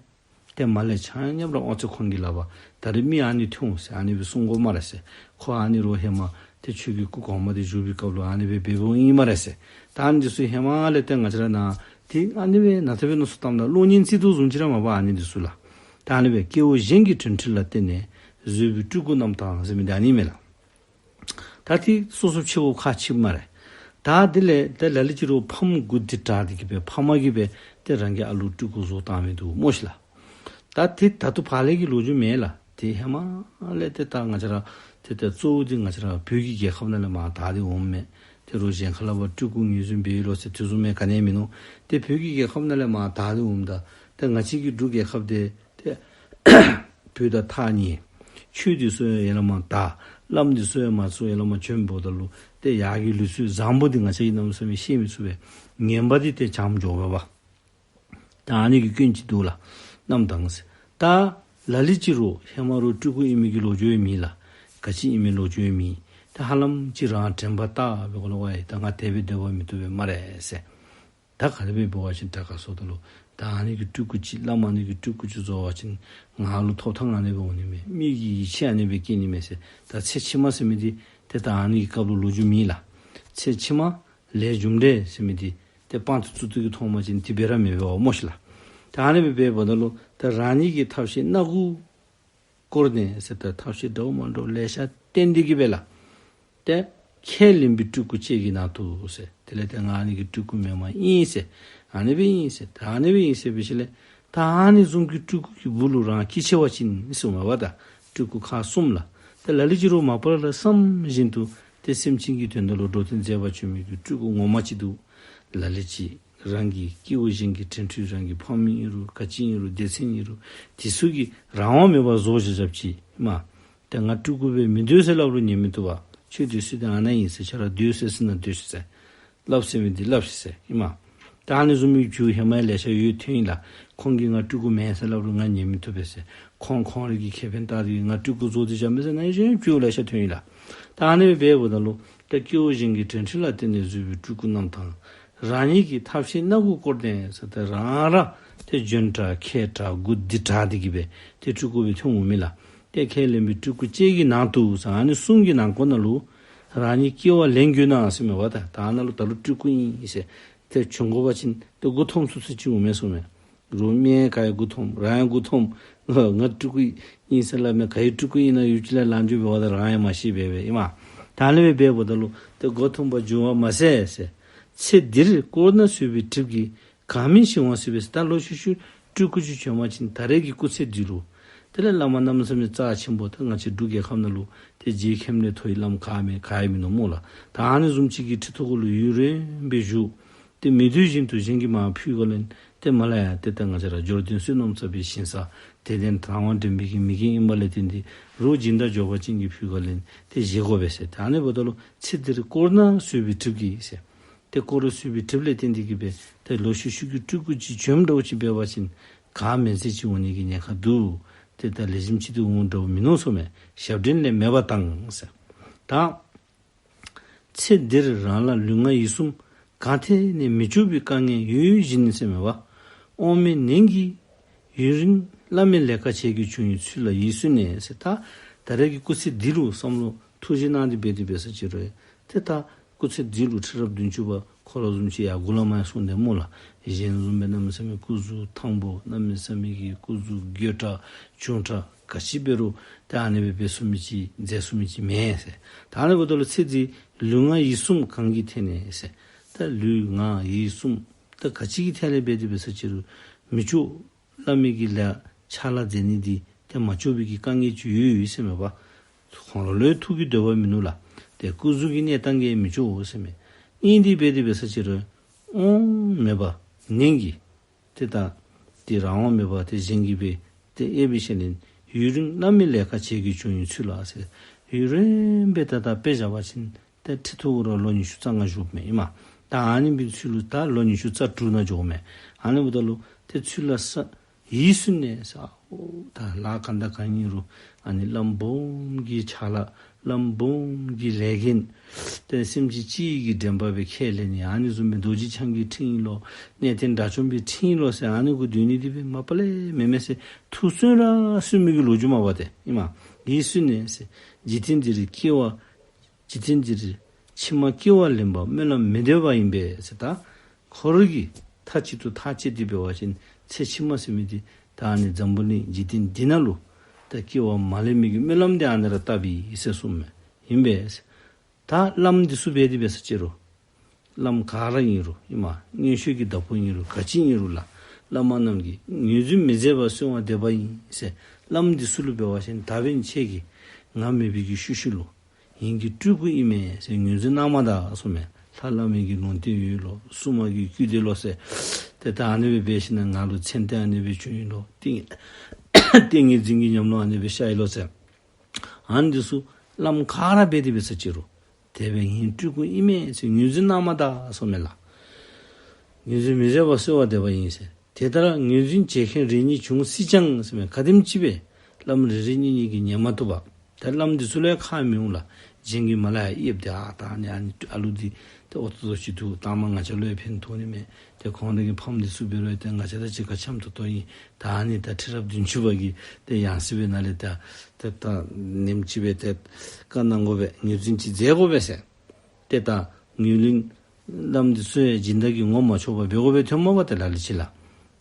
ཏེ་མར་ལས་ཆ་མཉམ་ར་དབང་ཚད་ཁོང་གི་ལག་པར། ད་རེས་མི་ཨ་ནི་ཐོན་འོང་ཟེར་ཨ་ནི་སྦེ་གསུང་དགོ་སྨ་རེ་ཟེར། ཁོ་ཨ་ནི་རོགས་ཧེ་མ་ཏེ་ཁྱོད་ཀྱི་སྐུ་གོང་མ་འདི་བཞུགས་པའི་སྐབས་ལུ་ཨ་ནི་སྦེ་འབདཝ་ཨིན་སྨ་རེ་ཟེར། ད་ཨ་ནི་འདི་ཚུ་ཧེ་མ་ལས་ཏེ་ང་བཅས་ར་ནཱ་ཏེ་ཨ་ནི་སྦེ་ནཱ་ཏེ་སྦེ་མནོ་བསམ་བཏངམ་ད་གློག་བརྙན་རྩེད་དོ་བཟུམ་ཅིག་ར་མས་པ། ཨ་ནི་འདི་ཚུ་ལགས། ད་ཨ་ནི་སྦེ་སྐྱེ་བོ་གཞན་གྱི་དྲན་འཕྲིན་ལ་བརྟེན་ནས་བཟོས་པའི་སྤྲུལ་སྐུ་རྣམས་དང་ཟེར་མི་འདི་ཨ་ནི་མས་ལགས། ད་ཏེ་སོ་སོ་ཕྱེ་བོ་ཁ་ཕྱེཝ་སྨ་རེ། ད་དེ་ལས་ད་ལ་ལུ་ཅིག་རོགས་ཕམ་མགུ་འདི་དྲག་སྟེ་གི་སྦེ་ཕ་མ་གིས་སྦེ་ཏེ་རང་གི་ཨ་ལུ་སྤྲུལ་སྐུ་བཟོ་བཏང་མི་འདུག་སྨོ་ཤིག་ལགས། ད་ཏེ་ད་ལྟོ་ཕར་ལས་ཀྱི་ལོ་རྒྱུས་མེན་ལགས། ཏེ་ཧེ་མ་ལས་ཏེ་ད་ང་བཅས་ར་ཏེ་ད་གཙོ་བོ་འདི་ང་བཅས་ར་བོད་ཀྱི་རྒྱལ་ཁབ་ནང་ལས་མར་དར་ཏེ་འོངམ་མས། ཏེ་རོགས་གཞན་ཁ་ལས་ཕར་སྤྲུལ་སྐུ་ངོས་འཛིན་འབད་ཡི་ལོ་ཟེར་དེ་བཟུམ་མའི་ག་ནི་ཡང་མིན་ནུག། ཏེ་བོད་ཀྱི་རྒྱལ་ཁབ་ནང་ལས་མར་དར་ཏེ་འོངམ་ད་ཏེ་ང་བཅས་ཀྱི་འབྲུག་རྒྱལ་ཁབ་འདི་ཏེ་བོད་དང་ཐག་ཉེ། ཆོས་འདི་ཚུ་ཡང་ཡར་ལས་མར་དར། བླམ་འདི་ཚུ་ཡང་མར་ཚུར་ཡར་ལས་མར་བྱོན་འབདཝ་ད་ལུ་ཏེ་ཡར་གྱི་ལུགས་སྲོལ་བཟང་པོ་འདི་ང་བཅས་ཀྱིས་གནམ་མེད་ས་མེད་ཤེས་མི་ཚུགས་པས། ངན་པ་འདི་ཏེ་བྱང་འགྱོཝ་མས་པ། ད་ཨ་ནི་གི་སྐྱོན་ཅིག་འདུག་ལགས། རྣམས་དང་ཟེར། ད་ལ་ལུ་ཅིག་རོགས་ཧེ་མ་རོགས་སྤྲུལ་སྐུ་ཨིན་མི་གི་ལོ་རྒྱུས་ཡང་མེད་ལགས། ག་ཅི་ཨིན་མི་ལོ་རྒྱུས་ཡང་མེད། ད་ཧ་ལམ་ཅིག་རང་དྲན་པ་བརྟག་པའི་སྒོ་ལས་ཝའི་ད་ང་དེ་སྦེ་སྡོད་པ་མི་བཏུབ་པས་སྨ་རེ་ཟེར། ད་ག་དེ་སྦེ་འབད་བ་ཅིན་དྲག་ག་ཟེརཝ་ད་ལུ་ད་ཨ་ནི་གི་སྤྲུལ་སྐུ་ཅིག་བླམ་ཨ་ནི་གི་སྤྲུལ་སྐུ་ཅིག་བཟོ་བ་ཅིན་ང་ལུ་ཐོབ་ཐང་ཨ་ནི་སྦེ་འོང་ནི་མས། མི་གི་ཡིད་ཆེས་ཨ་ནི་སྦེ་སྐྱེ་ནི་མས་ཟེར། ད་ཚེ་ཕྱི་མ་ཟེར་མི་འདི་ཏེ་ད་ཨ་ནི་གི་སྐབས་ལུ་ལོ་རྒྱུས་མེད་ལགས། ཚེ་ཕྱི་མ་ལས་རྒྱུ་འབྲས་ཟེར་མི་འདི་ཏེ་དཔང་དུ་བཙུགས་ཏེ་གི་མཐོངམ་ཅིན་དེ་སྦེ་ར་མེད་པས་པ་སྨོ་ཤིག་ལགས། ད་ཨ་ནི་སྦེ་འབདཝ་ད་ལུ་ད་རང་ཉིད་ཀྱི་ཐབས་ཤེས་སྣ་དགུ་བསྐོར་ནས་ཟེར། ད་ཐབས་ཤེས་འདྲཝ་མ་འདྲཝ་ལེ་ཤ་བཏོན་ཏེ་གི་སྦེ་ལགས། ཏེ་ཁས་ལེན་པའི་སྤྲུལ་སྐུ་བཅས་ཀྱི་ནང་དུ་ཟེར། དེ་ལས་ཏེ་ང་ཨ་ནི་གི་སྤྲུལ་སྐུ་མེན་མས་ཨིན་ཟེར། ཨ་ནི་སྦེ་ཨིན་ཟེར། ད་ཨ་ནི་སྦེ་ཨིན་ཟེར་འབད་ཞིནམ་ལས་ད་ཨ་ནི་བཟུམ་གྱི་སྤྲུལ་སྐུ་གི་སྦུག་ལུ་རང་སྐྱེ་ཆེ་བ་ཅིན་ཟེརཝ་མས་པ། ད་སྤྲུལ་སྐུ་ཁག་གསུམ་ལགས། ཏེ་ལ་ལུ་ཅིག་རོགས་མ་པ་ལས་བསམ་བཞིན་དུ་ཏེ་སེམས་ཅན་གྱི་དོན་དག་ལུ་འགྲོ་དོན་མཛད་པར་བྱོན་མི་གི་སྤྲུལ་སྐུ་ངོ་མ་ཅིག་འདུག། ལ་ལུ་ཅིག་རང་གི་སྐྱེ་བོ་གཞན་གྱི་དྲན་འཕྲིན་རང་གི་ཕམ་ཨིན་རུང་ག་ཅི་ཨིན་རུང་སྡེ་ཚན་ཨིན་རུང་དེ་ཚུ་གིས་རང་དབང་མེད་པར་བཟོ་བཞག་བཞགཔ་ཅིག་ཨིན་མས། ཏེ་ང་སྤྲུལ་སྐུ་སྦེ་མི་སྡོད་ཟེར་སླབ་རུང་ཉན་མི་བཏུབ་པས། ཁྱོད་སྡོད་ས་འདི་ཨ་ནཱ་ཨིན་ཟེར། ཁྱོད་ར་སྡོད་ས་ཟེར་ན་སྡོད་ཤིག་ཟེར། སླབ་ས་མི་འདི་སླབ་ཤིག་ཟེར་ཨིན་མས། ད་ཨ་ནི་བཟུམ་མའི་རྒྱུ་ཧེ་མ་ལེ་ཤ་ཡོད་ཐོན་ཡི་ལགས། ཁོང་གིས་ང་སྤྲུལ་སྐུ་མེན་ཟེར་སླབ་རུང་ང་ཉན་མི་བཏུབ་པས་ཟེར། ཁོང་ཁོང་རའི་གི་ཁེ་ཕན་བལྟ་སྟེ་ང་སྤྲུལ་སྐུ་བཟོ་སྟེ་བཞག་མས་ཟེར་ནཱ་ཡང་རྒྱུ་ལེ་ཤ་ཐོན་ཡི་ལགས། ད་ཨ་ནི་སྦེ་འབདཝ་ད་ལུ་ད་སྐྱེ་བོ་གཞན་གྱི་དྲན་འཕྲིན་ལ་བརྟེན་ནས་བཟོས་པའི་སྤྲུལ་སྐུ་རྣམས་དང་། རང་ཉིད་ཀྱི་ཐབས་ཤེས་སྣ་དགུ་བསྐོར་ནས་ཟེར། ཏེ་རང་ར་ཏེ་འཇོན་དྲགས་མཁས་དྲགས་མགུ་འདི་དྲགས་ཏེ་གི་སྦེ་ཏེ་སྤྲུལ་སྐུ་སྦེ་ཐོན་འོང་མས་ལགས། ཏེ་ཁས་ལེན་པའི་སྤྲུལ་སྐུ་བཅས་ཀྱི་ནང་དུ་ཟེར། ཨ་ནི་གསུམ་གྱི་ནང་འཁོད་ནང་ལུ་རང་ཉིད་སྐྱེ་བ་ལེན་དགོས་ན་ཟེར་མས་པ། ད་ད་ནཱ་ལུ་ད་ལུ་སྤྲུལ་སྐུ་ཨིན་ཟེར་ཏེ་བྱོན་དགོ་པ་ཅིན་ཏེ་མགུ་འཐོམ་སུ་སུ་ཅིག་འོང་མས་གསུངམ་མས། རོགས་མི་ག་ཡང་མགུ་འཐོམ། རང་ཡང་མགུ་འཐོམ། ང་སྤྲུལ་སྐུ་ཨིན་ཟེར་སླབ་མས། ག་ཡི་སྤྲུལ་སྐུ་ཨིན་ན་ཡུལ་ཅིག་ལས་ལངས་འགྱོ་འབདཝ་ད་རང་ཡང་མ་ཤེས་པས་པས་ཨིན་མས། ད་ཨ་ནི་སྦེ་འབདཝ་ད་ལུ་ཏེ་མགུ་འཐོམ་པར་འགྱུར་བ་མ་ཟད་ཟེར། ཚེ་འདིར་དཀོར་ནག་བཟོས་པའི་གྲིབ་ཀྱིས་གང་མིན་ཞིག་འོང་སྲིད་པས་ཟེར། ད་ལོག་ཤུལ་ཤུལ་སྤྲུལ་སྐུ་ཅིག་བྱོན་པ་ཅིན་ད་རེས་ཀྱི་སྐུ་ཚེ་འདི་ལུ་དེ་ལས་བླ་མ་གནམ་མེད་ས་མེད་རྩ་ཆེན་པོ་ད་ང་བཅས་འབྲུག་རྒྱལ་ཁབ་ནང་ལུ་ཏེ་རྗེ་མཁན་ནས་མཐོ་བའི་བླམ་ག་མེད་ག་ཡང་མིན་ནུག་སྨོ་ལགས། ད་ཨ་ནི་བཟུམ་ཅིག་གི་ཁྲི་ཐོག་གུ་ལུ་ཡུན་རིངམོ་སྦེ་བཞུགས། ཏེ་མི་འདོད་བཞིན་དུ་གཞན་གྱིས་མར་ཕུལ་བ་ལས་ཏེ་མར་ལས་ཡར་ཏེ་ད་ང་བཅས་ར་འབྱོར་ལྡན་བསོད་ནམས་བསགས་པའི་ཞིང་ས་དད་ལྡན་དང་བ་འདྲེན་པའི་གི་མི་རྒན་ཨིན་པ་ལས་བརྟེན་ཏེ་རོགས་སྦྱིན་བདག་འབྱོར་པ་ཅན་གྱིས་ཕུལ་བ་ལས་ཏེ་བཞེས་དགོ་པས་ཟེར། ད་ཨ་ནི་འབདཝ་ད་ལུ་ཚེ་འདིར་དཀོར་ནག་བཟོས་པའི་གྲིབ་ཀྱིས་ཟེར། ཏེ་དཀོར་བཟོས་པའི་གྲིབ་ལས་བརྟེན་ཏེ་གི་སྦེ་ཏེ་ལོག་ཤུལ་ཤུལ་གྱི་སྤྲུལ་སྐུ་ཅིག་བྱོནམ་འདྲཝ་ཅིག་འབད་བ་ཅིན་ག་མེད་ཚད་ཅིག་འོང་ནི་གི་ཉེན་ཁ་འདུག། ཏེ་ད་ལེགས་ཤོམ་ཅིག་ཏུ་འོང་འདྲཝ་མིན་ནུག་གསུངམ་མས། ཞབས་འདྲེན་ལས་མེད་པ་དང་ཟེར། ད་ཚེ་འདིར་རང་ལ་ལུས་ངག་ཡིད་གསུམ་གང་ཐད་ནས་མི་བཅུག་པའི་དཀའ་ངལ་ཡོད་བཞིན་ཟེར་མས་པ། དབང་མེད་ནན་གྱིས་ཡུན་རིང་བླ་མའི་ལས་ཀ་བྱེད་ཀྱི་བྱུང་བའི་ཚུལ་ལ་ཡིད་སུན་ནས་ཟེར། ད་ད་རེས་ཀྱི་སྐུ་ཚེ་འདི་ལུ་བསམ་བློ་ཐུགས་རྗེ་གནང་སྟེ་འབད་དེ་འབད་ས་ཅིག་རུང་ཏེ་ད་སྐུ་ཚེ་འདི་ལུ་ཁྲི་རབས་བདུན་ཅུ་པ་ཁོ་ར་བཟུམ་ཅིག་ཡར་མགུ་ལས་མར་ཡར་སོང་སྟེ་སྨོ་ལགས། གཞན་བཟུམ་སྦེ་གནམ་མེད་ས་མེད་སྐུ་གཟུགས་ཐང་པོ་གནམ་མེད་ས་མེད་ཀྱི་སྐུ་གཟུགས་དགོད་བྲ་ཆུང་དྲགས་ ག་ཅི་འབད་རུང་ད་ཨ་ནི་སྦེ་འབད་ཚུགས་མི་ཅིག་མཛད་ཚུགས་མི་ཅིག་མེད་ཟེར། ད་ཨ་ནི་འབདཝ་ད་ལུ་ཚེ་འདི་ལུས་ངག་ཡིད་གསུམ་གང་གི་ཐད་ནས་ཟེར། ད་ལུས་ངག་ཡིད་གསུམ་ད་ག་ཅི་གི་ཐད་ལས་འབད་དེ་འབད་ས་ཅི་རུང་མི་ལྕོགས་བླ་མའི་གི་ལཱ་ཕྱག་ལཱ་མཛད་ནི་འདི་ཏེ་མ་ལྕོགས་པའི་གི་དཀའ་ངལ་ཅིག་ཡོད་ཡོད་ཟེར་མས་པ། ཁོང་ར་ལུ་ཡང་ཐུགས་ཀྱི་འདོད་པ་མིན་ནུག་ལགས། ཏེ་སྐུ་གཟུགས་ཀྱི་གནས་སྟངས་ཀྱིས་མི་ལྕོགས་ཟེར་མས། ཨིན་དེ་འབད་དེ་འབད་ས་ཅི་རུང་དབང་མེད་པ་ནན་གྱིས་ཏེ་ད་ཏེ་རང་དབང་མེད་པར་ཏེ་གཞན་གྱིས་སྦེ་ཏེ་དབྱེ་བའི་ཤེས་ལེན་ཡུན་རིང་བླ་མའི་ལས་ཀ་བྱེད་ཀྱི་བྱུང་ཡི་ཚུལ་ལ་ཟེར། ཡུན་རིང་སྦེ་ད་ད་དཔེ་བཞག་པ་ཅིན་ཏེ་ཁྲི་ཐོག་ར་ལོ་ཉི་ཤུ་རྩ་ལྔ་བཞུགས་མས་ཨིན་མས། ད་ཨ་ནི་སྦེ་ཚུལ་ལུ་ད་ལོ་ཉི་ཤུ་རྩ་དྲུག་ནང་འགྱོཝ་མས། ཨ་ནི་འབདཝ་ད་ལུ་ཏེ་ཚུལ་ལ་ས་ཡིད་སུན་ནས་ཟེར། ཨོ་ད་ལཱ་གང་དང་གང་ཨིན་རུང་ཨ་ནི་བླམ་སྦོམ་གྱི་ཕྱག་ལཱ་བླམ་སྦོམ་གྱི་ལས་འགན་ཏེ་སེམས་ཅན་སྤྱིའི་གི་འདྲེན་པ་སྦེ་ཁས་ལེན་ནི། ཨ་ནི་བཟུམ་སྦེ་རྡོ་རྗེ་འཆང་གི་ཁྲི་ཨིན་ལོ་གནས་བརྟན་དགྲ་བཅོམ་པའི་ཁྲི་ཨིན་ལོ་ཟེར་ཨ་ནི་གུ་སྡོད་ནི་འདི་སྦེ་མ་པ་ལས་མེན་མས་ཟེར་ཐུགས་སུན་ར་སུན་མི་གི་ལོ་རྒྱུས་མས་པ་ཏེ་ཨིན་མས། ཡིད་སུན་ནས་ཟེར། འཇིག་རྟེན་འདིར་སྐྱེ་བ་འཇིག་རྟེན་འདིར་ཕྱི་མ་སྐྱེ་བ་ལེན་པ་སྨོན་ལམ་མི་འདེབས་པ་ཡིན་པས་ཟེར། ད་ཁོ་ར་གིས་མཐའ་གཅིག་ཏུ་ཐག་བཅད་དེ་འབད་བ་ཅིན་ཚེ་ཕྱི་མ་ཟེར་མི་འདི་ད་ཨ་ནི་འཛམ་བུ་གླིང་འཇིག་རྟེན་འདི་ནང་ལུ་ད་སྐྱེ་བ་མ་ལེན་མི་གི་སྨོན་ལམ་འདི་ཨ་ནི་ར་བཏབ་ཡི་ཟེར་གསུངམ་མས། ཨིན་པས། ད་བླམ་འདི་ཚུ་འབད་དེ་འབད་ས་ཅི་རུང་བླམ་ག་ར་ཨིན་རུང་ཨིན་མས། མངོན་ཤེས་ཀྱི་བདག་པོ་ཨིན་རུང་ག་ཅི་ཨིན་རུང་ལགས། བླ་མ་རྣམས་ཀྱིས་ངོས་འཛིན་མི་མཛད་པར་གསོལ་བ་འདེབས་པ་ཡིན་ཟེར། བླམ་འདི་ཚུ་ལུ་འབད་བ་ཅིན་ད་འབདན་ཁྱེད་ཀྱིས་ང་མེད་པའི་གི་ཤུལ་ཤུལ་ལུ་ངེ་གི་སྤྲུལ་སྐུ་ཨིན་མས་ཟེར་ངོས་འཛིན་གནང་མ་ད་གསུངམ་མས། ལྷ་བླ་མའི་གི་ལུང་བསྟན་ཡོད་ལོ་སྲུང་མ་གི་བསྐུལ་ཏེ་ལོ་ཟེར། ཏེ་ད་ཨ་ནི་སྦེ་འབད་ཞིནམ་ལས་ང་ལུ་མཚན་ལྟས་ཨ་ནི་སྦེ་བྱུང་ཡི་ལོ། ཏིང་ཏིང་ངེ་འཛིན་གྱི་ཉམས་ལེན་ཨ་ནི་སྦེ་ཤར་ཡི་ལོ་ཟེར། ཨ་ནི་འདི་ཚུ་བླམ་ག་ར་འབད་དེ་འབད་ས་ཅི་རུང་དེ་སྦེ་ངེའི་སྤྲུལ་སྐུ་ཨིན་མས་ཟེར་ངོས་འཛིན་གནང་མ་ད་གསུངམ་མས་ལགས། ངོས་འཛིན་མི་མཛད་པར་གསོལ་བ་འདེབས་པ་ཡིན་ཟེར། དེ་ལྟར་ངོས་འཛིན་བྱེད་མཁན་རེ་གཉིས་བྱུང་སྲིད་ཀྱང་ཟེར་མས། ག་དེམ་ཅིག་སྦེ་བླམ་རེ་རེ་གཉིས་གཉིས་ཀྱིས་ཉན་མ་བཏུབ་པས། ད་བླམ་འདི་ཚུ་ལུ་ཡང་ཁག་མི་འོང་ལགས། གཞན་གྱིས་མར་ལས་ཡར་དབྱེཝ་ད་ཨ་ད་ཨ་ནི་ཨ་ནི་ཨ་ལུ་འདི་ཏེ་ཨོ་ཏོ་ཏོ་ཅིག་འདུག། ད་མ་ང་བཅས་ལུ་ཡང་ཕན་ཐོགས་ནི་མས། ཏེ་ཁོང་ར་གི་ཕམ་འདི་ཚུ་འབད་རུང་ཏེ་ང་བཅས་དང་གཅིག་ཁར་འཆམ་ཏོག་ཏོ་ཨིན། ད་ཨ་ནི་ད་ཁྲི་རབས་བདུན་ཅུ་པ་གི་ཏེ་ཡང་སྲིད་སྦེ་ནཱ་ལས་ད་ཏེ་ད་ནེམ་ཅིག་སྦེ་ཏེ་བཀའ་གནང་དགོ་པས། ངོས་འཛིན་ཅིག་མཛད་དགོ་པས་ཟེར། ཏེ་ད་ངོས་ལེན་བླམ་འདི་ཚུ་ཡང་སྦྱིན་བདག་གིས་ངོ་མ་ཆོག་པར་འབད་དགོ་པས་ཐོནམ་མས་པ་ཏེ་ལ་ལུ་ཅིག་ལགས།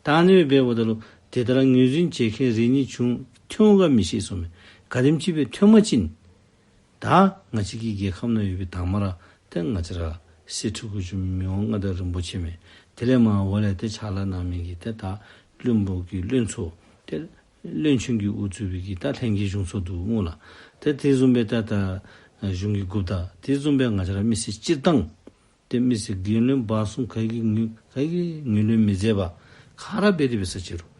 ད་ཨ་ནི་སྦེ་འབདཝ་ད་ལུ་དེ་ལྟར་ངོས་འཛིན་བྱེད་མཁན་རེ་གཉིས་བྱུང་ཐོན་ག་མི་ཤེས་གསུངམ་མས། ག་དེམ་ཅིག་སྦེ་ཐོན་པ་ཅིན་ད་ང་བཅས་ཀྱི་རྒྱལ་ཁབ་ནང་ཡོད་པའི་དང་མ་ར་ཏེ་ང་བཅས་ར་གསེར་ཕྲེང་སྐུ་བཅུ་མི་དབང་མངའ་བདག་རིན་པོ་ཆེ་མས། དེ་ལས་མར་འོག་ལས་ཏེ་ཕྱག་ལཱ་གནང་མི་གི་ཏེ་ད་བློན་པོ་གི་བློན་ཚོགས་ཏེ་བློན་ཆེན་གྱིས་དབུ་གཙོས་པའི་གི་ད་ལྷན་རྒྱས་གཞུང་ཚོགས་འདུག་སྨོ་ལགས། ཏེ་དེ་བཟུམ་སྦེ་ད་ད་གཞུང་གི་འགོ་བདག་དེ་བཟུམ་སྦེ་ང་བཅས་ར་མི་སེར་སྤྱིར་བཏང་ཏེ་མི་སེར་རྒྱལ་བློན་འབངས་གསུམ་ག་གིས་ངོས་ག་གིས་ངོས་ལེན་མི་མཛད་པར་ག་ར་འབད་དེ་འབད་ས་ཅི་རུང་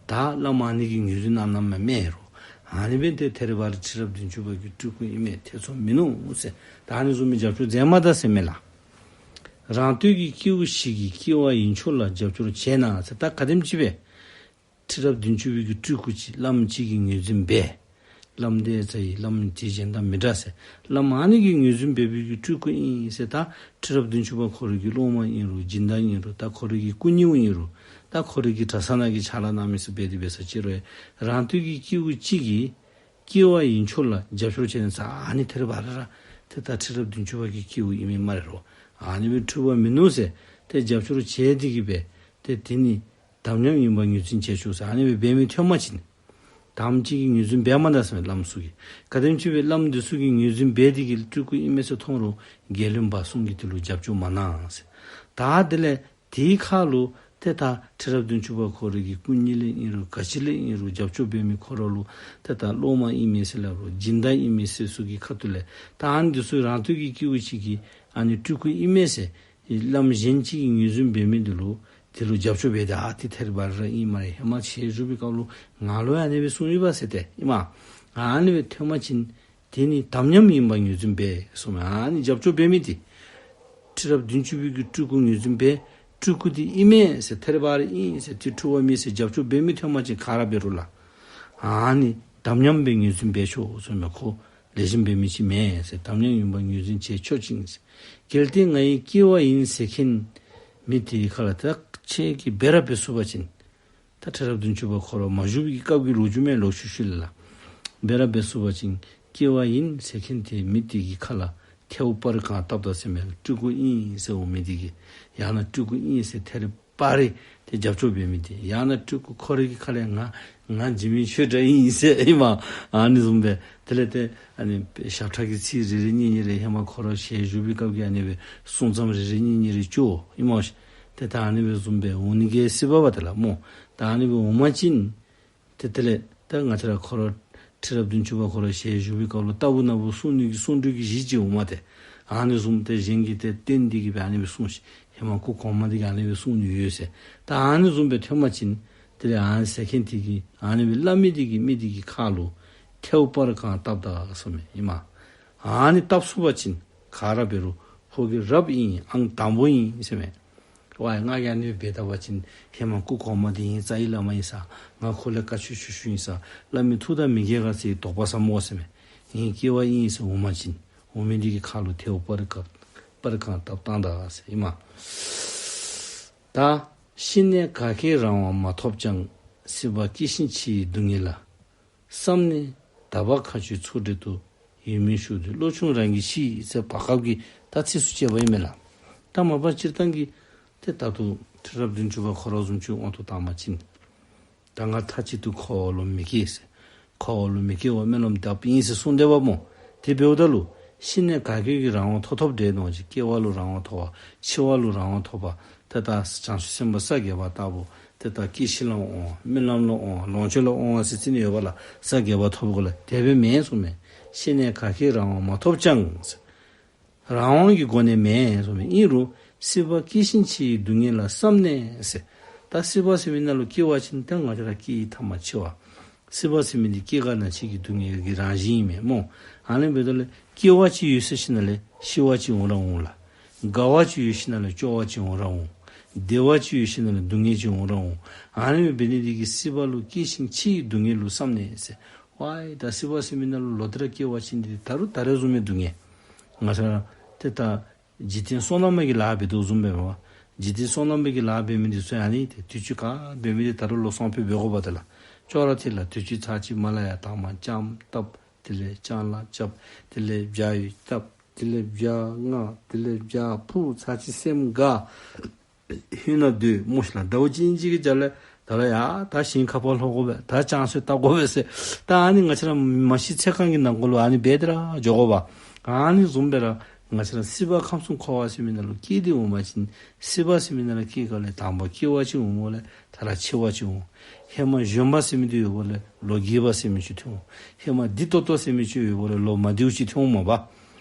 ད་བླམ་ཨ་ནི་གིས་ངོས་འཛིན་གནང་གནངམ་མས་རུང་ཨ་ནི་འབདན་ཏེ་ཐད་རི་བ་རི་ཁྲི་རབས་བདུན་ཅུ་པ་གི་སྤྲུལ་སྐུ་ཨིན་མས་ཐེ་ཚོམ་མིན་ནུག་ཟེར། ད་ཨ་ནི་བཟུམ་མའི་རྒྱབ་སྐྱོར་མཛད་མ་ད་ཟེར་མས་ལགས། རང་འདོད་ཀྱི་སྐྱེ་བོ་ཞིག་གིས་སྐྱེ་བ་ཡིན་ཕྱོགས་ལ་རྒྱབ་སྐྱོར་བྱས་ན་ཟེར། ད་ག་དེམ་ཅིག་སྦེ་ཁྲི་རབས་བདུན་ཅུ་པའི་གི་སྤྲུལ་སྐུ་ཅིག་བླམ་ཅིག་གིས་ངོས་འཛིན་འབད། བླམ་དེ་ཚ་ཡི་བླམ་དེ་གཞན་དང་མི་འདྲ་ཟེར། བླམ་ཨ་ནི་གིས་ངོས་འཛིན་འབད་བའི་གི་སྤྲུལ་སྐུ་ཨིན་ཟེར། ད་ཁྲི་རབས་བདུན་ཅུ་པ་ཁོ་རའི་གི་སློབ་མ་ཨིན་རུང་སྦྱིན་བདག་ཨིན་རུང་ད་ཁོ་རའི་གི་སྐུ་གཉེར་ཨིན་རུང་ད་ཁོ་རའི་གི་གྲྭ་ཚང་ནང་གི་ཕྱག་ལཱ་གནང་མི་ཚུ་འབད་དེ་འབད་ས་ཅི་རུང་རང་འདོད་ཀྱི་སྐྱེ་བོ་ཅིག་གིས་སྐྱེ་བ་ཡིན་ཕྱོགས་ལ་རྒྱབ་སྐྱོར་བྱས་ནས་ཟེར་ཨ་ནི་ཐད་རི་བ་རི་ར་ཏེ་ད་ཁྲི་རབས་བདུན་ཅུ་པ་གི་སྐྱེ་བོ་ཨིན་མས་སྨ་རེ་རོ། ཨ་ནི་སྦེ་འཁྲུལ་པ་མིན་ནུག་ཟེར། ཏེ་རྒྱབ་སྐྱོར་བྱས་ཏེ་གིས་སྦེ་ཏེ་དེ་ནི་དམ་ཉམས་ཡིན་པ་ངོས་འཛིན་བྱས་ཆོག་ཟེར་ཨ་ནི་སྦེ་འབད་མི་ཐོན་པ་ཅིན་དམ་ཅིག་གིས་ངོས་འཛིན་འབད་མ་ད་ཟེར་མས་བླམ་ཚུ་གིས། ག་དེམ་ཅིག་སྦེ་བླམ་འདི་ཚུ་གིས་ངོས་འཛིན་འབད་དེ་གིས་སྤྲུལ་སྐུ་ཨིན་མས་ཟེར་མཐོང་རུང་རྒྱལ་བློན་འབངས་གསུམ་གྱིས་དེ་ལུ་རྒྱབ་སྐྱོར་མ་གནང་ཟེར། ད་དེ་ལས་དེའི་ཁར་ལུ་ཏེ་ད་ཁྲི་རབས་བདུན་ཅུ་པ་ཁོ་རའི་གི་སྐུ་གཉེར་ལས་ཨིན་རུང་ག་ཅི་ལས་ཨིན་རུང་རྒྱབ་སྐྱོར་འབད་མི་ཁོ་ར་ལུ་ཏེ་ད་སློབ་མ་ཨིན་མས་ཟེར་ལ་རུང་སྦྱིན་བདག་ཨིན་མས་ཟེར་ཚུ་གི་ཁ་ཐུག་ལས་ད་ཨ་ནི་འདི་ཚུ་རང་འདོད་ཀྱི་སྐྱེ་བོ་ཅིག་གིས་ཨ་ནི་སྤྲུལ་སྐུ་ཨིན་མས་ཟེར་བླམ་གཞན་ཅིག་གིས་ངོས་འཛིན་འབད་མི་འདི་ལུ་དེ་ལུ་རྒྱབ་སྐྱོར་འབད་དེ་ཨ་ཏི་ཐད་རི་བ་རི་ར་ཨིན་སྨ་རེ། ཧེ་མ་ཆེ་ཞུ་བའི་སྐབས་ལུ་ང་ལུ་ཡང་ཨ་ནི་སྦེ་གསུངས་ཡོད་པ་ཟེར་ཏེ་ཨིན་མས། ཨ་ནི་སྦེ་ཐོན་པ་ཅིན་དེ་ནི་དམ་ཉམས་ཡིན་པ་ངོས་འཛིན་འབད་གསུངས་མས། ཨ་ནི་རྒྱབ་སྐྱོར་འབད་མི་དེ་ཁྲི་རབས་བདུན་ཅུ་པའི་གི་སྤྲུལ་སྐུ་ངོས་འཛིན་འབད་སྤྲུལ་སྐུ་དེ་ཨིན་མས་ཟེར་ཐད་རི་བ་རི་ཨིན་ཟེར་དེ་འཁྲུལ་པ་མེད་ཟེར་རྒྱབ་སྐྱོར་འབད་མི་ཐོན་པ་ཅིན་ག་ར་འབད་རུང་ལགས། ཨ་ནི་དམ་ཉམས་སྦེ་ངོས་འཛིན་འབད་ཆོག་གསུངས་མས། ཁོ་ལེགས་ཤོམ་འབད་མི་ཅིག་མེན་ཟེར། དམ་ཉམས་ཡིན་པ་ངོས་འཛིན་བྱས་ཆོག་ཅིང་ཟེར། གལ་ཏེ་ང་ཡི་སྐྱེ་བ་ཡིན་ཟེར་མཁན་མི་དེའི་ཁ་ལ་ད་ཁྱེད་ཀྱིས་འབད་ར་འབད་ཚུགས་པ་ཅིན་ད་ཁྲི་རབས་བདུན་ཅུ་པ་ཁོ་ར་མ་བཞུགས་པའི་སྐབས་ཀྱི་ལོ་རྒྱུས་མས་ལོ་ཤུལ་ཤུལ་ལས་ལགས། འབད་ར་འབད་ཚུགས་པ་ཅིན་སྐྱེ་བ་ཡིན་ཟེར་མཁན་དེ་མི་དེ་གི་ཁ་ལ་ཐལཝ་སྤར་གང་བཏབ་ད་ཟེར་མས། སྤྲུལ་སྐུ་ཨིན་ཟེར་འོང་མི་དེ་གིས་ཡང་ན་སྤྲུལ་སྐུ་ཨིན་ཟེར་ཐད་རི་ པར་རིས་ཏེ་རྒྱབ་སྐྱོར་འབད་མི་འདི་ཡང་ན་སྤྲུལ་སྐུ་ཁོ་རའི་གི་ཁ་ལས་ང་ང་འཇིགས་མེད་ཆོས་གྲགས་ཨིན་ཟེར་ཨིན་མས། ཨ་ནི་བཟུམ་སྦེ་དེ་ལས་ཏེ་ཨ་ནི་ཞབས་ཁྲ་གི་ཚིག་རེ་རེ་གཉིས་གཉིས་རེ་ཧེ་མ་ཁོ་ར་ཞལ་བཞུགས་པའི་སྐབས་ཀྱི་ཨ་ནི་སྦེ་གསུང་རྩོམ་རེ་རེ་གཉིས་གཉིས་རེ་བཅོ་ཨིན་མས། ཏེ་ད་ཨ་ནི་སྦེ་བཟུམ་སྦེ་འོང་ནི་གི་སྲིད་པ་བ་དེ་ལགས་སྨོ། ད་ཨ་ནི་སྦེ་འོང་པ་ཅིན་ཏེ་དེ་ལས་ད་ང་བཅས་ར་ཁོ་ར་ཁྲི་རབས་བདུན་ཅུ་པ་ཁོ་ར་ཞལ་བཞུགས་པའི་སྐབས་ལུ་ལྟ་བུ་ན་བུ་གསུང་ནི་གི་གསུང་སྒྲོས་ཀྱི་གཞི་ཅིག་འོང་མས་ཏེ། ཨ་ནི་བཟུམ་ཏེ་གཞན་གྱིས་ཏེ་བསྟན་འདི་གིས་སྦེ་ཨ་ནི་སྦེ་གསུངས་ཤིག། ཧེ་མ་སྐུ་གོང་མ་འདི་གིས་ཨ་ནི་སྦེ་གསུངས་ནི་ཡོད་ཟེར། ད་ཨ་ནི་བཟུམ་སྦེ་ཐོན་པ་ཅིན་དེ་ལས་ཨ་ནི་ཟེར་མཁན་འདི་གིས་ཨ་ནི་སྦེ་སླབ་མི་འདི་གིས་མི་འདི་གི་ཁ་ལུ་ཐལཝ་སྤར་གང་བཏབ་ད་གསུངས་མས་ཨིན་མས། ཨ་ནི་བཏབ་ཚུགས་པ་ཅིན་ག་ར་འབད་རུང་ཕོ་རྒྱས་རབ་ཨིན་ཨང་དང་པོ་ཨིན་ཟེར་མས། ཝའི་ང་གིས་ཨ་ནི་འབད་ད་པ་ཅིན་ཧེ་མ་སྐུ་གོང་མ་འདི་ཨིན་རྩ་བའི་བླ་མ་ཨིན་ས། ང་ཁོ་ལས་བཀའ་ཆོས་ཞུ་ཞུཝ་ཨིན་ས་སླབ་མི་ཐུགས་དང་མི་འགལ་ག་ཟེར་དོགས་པ་ཟ་སྨོ་ཟེར་མས། ཨིན་སྐྱེ་བ་ཨིན་ཟེར་འོང་པ་ཅིན་འོང་མི་འདི་གི་ཁ་ལུ་ཐལཝ་སྤར་གང་སྤར་གང་བཏབ་བཏང་ད་ཟེར་ཨིན་མས། ད་ཤི་ནས་ག་གིས་རང་དབང་མ་ཐོབ་ཀྱང་། སྲིད་པ་སྐྱེ་ཞིང་འཆི་ཡི་སྡུག་བསྔལ་ལ། བསམ་ནས་དག་པ་མཁའ་སྤྱོད་ཚོགས་བྲལ་དུ། ཡིད་མི་ཞུགས་དུས་བློ་ཆུང་རང་གིས་ཤི་ཟེར་བར་སྐབས་ཀྱི་ད་ཚིགས་སུ་བཅད་པ་ཨིན་མས་ལགས། ད་མ་པ་སྤྱིར་བཏང་གི་ཏེ་ད་ལྟོ་ཁྲི་རབས་བདུན་ཅུ་པ་ཁོ་ར་བཟུམ་ཅིག་དབང་དུ་བཏང་པ་ཅིན་ད་ང་མཐའ་གཅིག་ཏུ་འཁོར་བ་ལུ་མི་སྐྱེ་ཟེར། འཁོར་བ་ལུ་མི་སྐྱེ་བར་སྨོན་ལམ་བཏབ་ཨིན་ཟེར་གསུངས་སྡོདཔ་སྨོ། དེ་འབདཝ་ད་ལུ་ཤི་ནས་ག་གིས་རང་དབང་ཐོབ་ཐོབ་འདྲས་མནོ་ཅི། སྐྱེ་བ་ལུ་རང་དབང་ཐོབ་པ་འཆི་བ་ལུ་རང་དབང་ཐོབ་པ་ཏེ་ད་བྱང་ཆུབ་སེམས་དཔའ་ས་བརྒྱད་པ་ལྟ་བུ་ཏེ་ད་སྐྱེ་ཤི་ལ་འོང་སྨོན་ལམ་ལ་འོང་ལོངས་སྤྱོད་ལ་འོང་ཟེར་ཅིག་ནི་ཡོདཔ་ལགས། ས་བརྒྱད་པ་ཐོབ་དགོ་ལགས། དེ་སྦེ་མེན་གསུངས་མས། ཤི་ནས་ག་གིས་རང་དབང་མ་ཐོབ་ཀྱང་། རང་དབང་གི་སྒོ་ནས་མེན་གསུངས་མས། ཨིན་རུང་སྲིད་པ་སྐྱེ་ཞིང་འཆི་ཡི་སྡུག་བསྔལ་ལ་བསམ་ནས་ཟེར། ད་སྲིད་པ་ཟེར་མི་ནང་ལུ་སྐྱེ་བ་ཅིན་ད་ང་བཅས་ར་སྐྱེ་ཡི་ཐ་མ་འཆི་བ། སྲིད་པ་ཟེར་མི་འདི་སྐྱེ་རྒ་ན་འཆི་གི་སྡུག་བསྔལ་གྱི་རང་བཞིན་ཨིན་མས་སྨོ། ཨ་ནི་འབདཝ་ད་ལུ་སྐྱེ་བ་ཅིག་ཡོད་ཟེར་ཞིནམ་ལས་ཤི་བ་ཅིག་འོང་ར་འོང་ལགས། རྒ་བ་ཅིག་ཡོད་ཞིནམ་ལས་སྐྱོ་བ་ཅིག་འོང་ར་འོང་། བདེ་བ་ཅིག་ཡོད་ཞིནམ་ལས་སྡུག་བསྔལ་ཅིག་འོང་ར་འོང་། ཨ་ནི་འབད་ནི་འདི་གིས་སྲིད་པ་ལུ་སྐྱེ་ཞིང་འཆི་ཡི་སྡུག་བསྔལ་ལུ་བསམ་ནས་ཟེར། ཝའི་ད་སྲིད་པ་ཟེར་མི་ནང་ལུ་ལོག་སྟེ་ར་སྐྱེ་བ་ཅིན་འདི་ད་རུང་ད་རེས་བཟུམ་མའི་སྡུག་བསྔལ། ང་བཅས་ར་ཏེ་ད་འཇིག་རྟེན་སོ་ནམ་པའི་གི་ལཱ་འབད་དོ་བཟུམ་སྦེ་མས་པ། འཇིག་རྟེན་སོ་ནམ་པའི་གི་ལཱ་འབད་མི་འདི་ཚུ་ཨ་ནི་ཏེ་དུས་ཅི་ག་འབད་མི་འདི་ད་རུང་ལོ་སོང་ཕུད་འབད་དགོཔ་དེ་ལགས། ཅོག་ར་འཐད་ལགས། དུས་ཅི་ཚར་ཅིག་མ་ལ་ཡ་དང་མ་ལྕམ་བཏབ། དེ་ལས་ལྕང་ལ་རྐྱབ། དེ་ལས་བྱ་ཡི་བཏབ། དེ་ལས་བྱ་ང་། དེ་ལས་བྱ་ཕུ། ཚར་ཅིག་སེམས་དགའ། ཧེ་ན་སྡོད་སྨོ་ཤིག་ལགས། ཟླཝ་གཅིག་གཉིས་ཅིག་གི་རྒྱབ་ལས་ད་ལུ་ཡ་ད་ཞིང་ཁ་ཕར་ལྷོ་དགོ་པས། ད་ལྕང་གསོ་བཏབ་དགོ་པས་ཟེར། ད་ཨ་ནི་ང་བཅས་ར་མ་ཤི་ཚེ་གང་གི་ནང་འཁོད་ལུ་ཨ་ནི་འབད་དེ་ར་འགྱོ་དགོ་པ། ཨ་ནི་བཟུམ་སྦེ་ར་ང་བཅས་ར་སྲིད་པ་ཁམས་གསུམ་འཁོར་བ་ཟེར་མི་ནང་ལུ་སྐྱེས་ཏེ་འོང་པ་ཅིན་སྲིད་པ་ཟེར་མི་ནང་ལུ་སྐྱེ་ག་ལས་དང་པ་སྐྱེ་བ་ཅིག་འོང་དགོ་ལས་ད་ར་འཆི་བ་ཅིག་འོང་། ཧེ་མ་གཞོན་པ་ཟེར་མི་འདི་ཡོདཔ་ལས་ལོ་རྒས་པ་ཟེར་མི་ཅིག་ཐོན་འོང་། ཧེ་མ་བདེ་ཏོག་ཏོ་ཟེར་མི་ཅིག་ཡོདཔ་ལས་ལོ་མ་བདེཝ་ཅིག་ཐོན་འོང་མས་པ།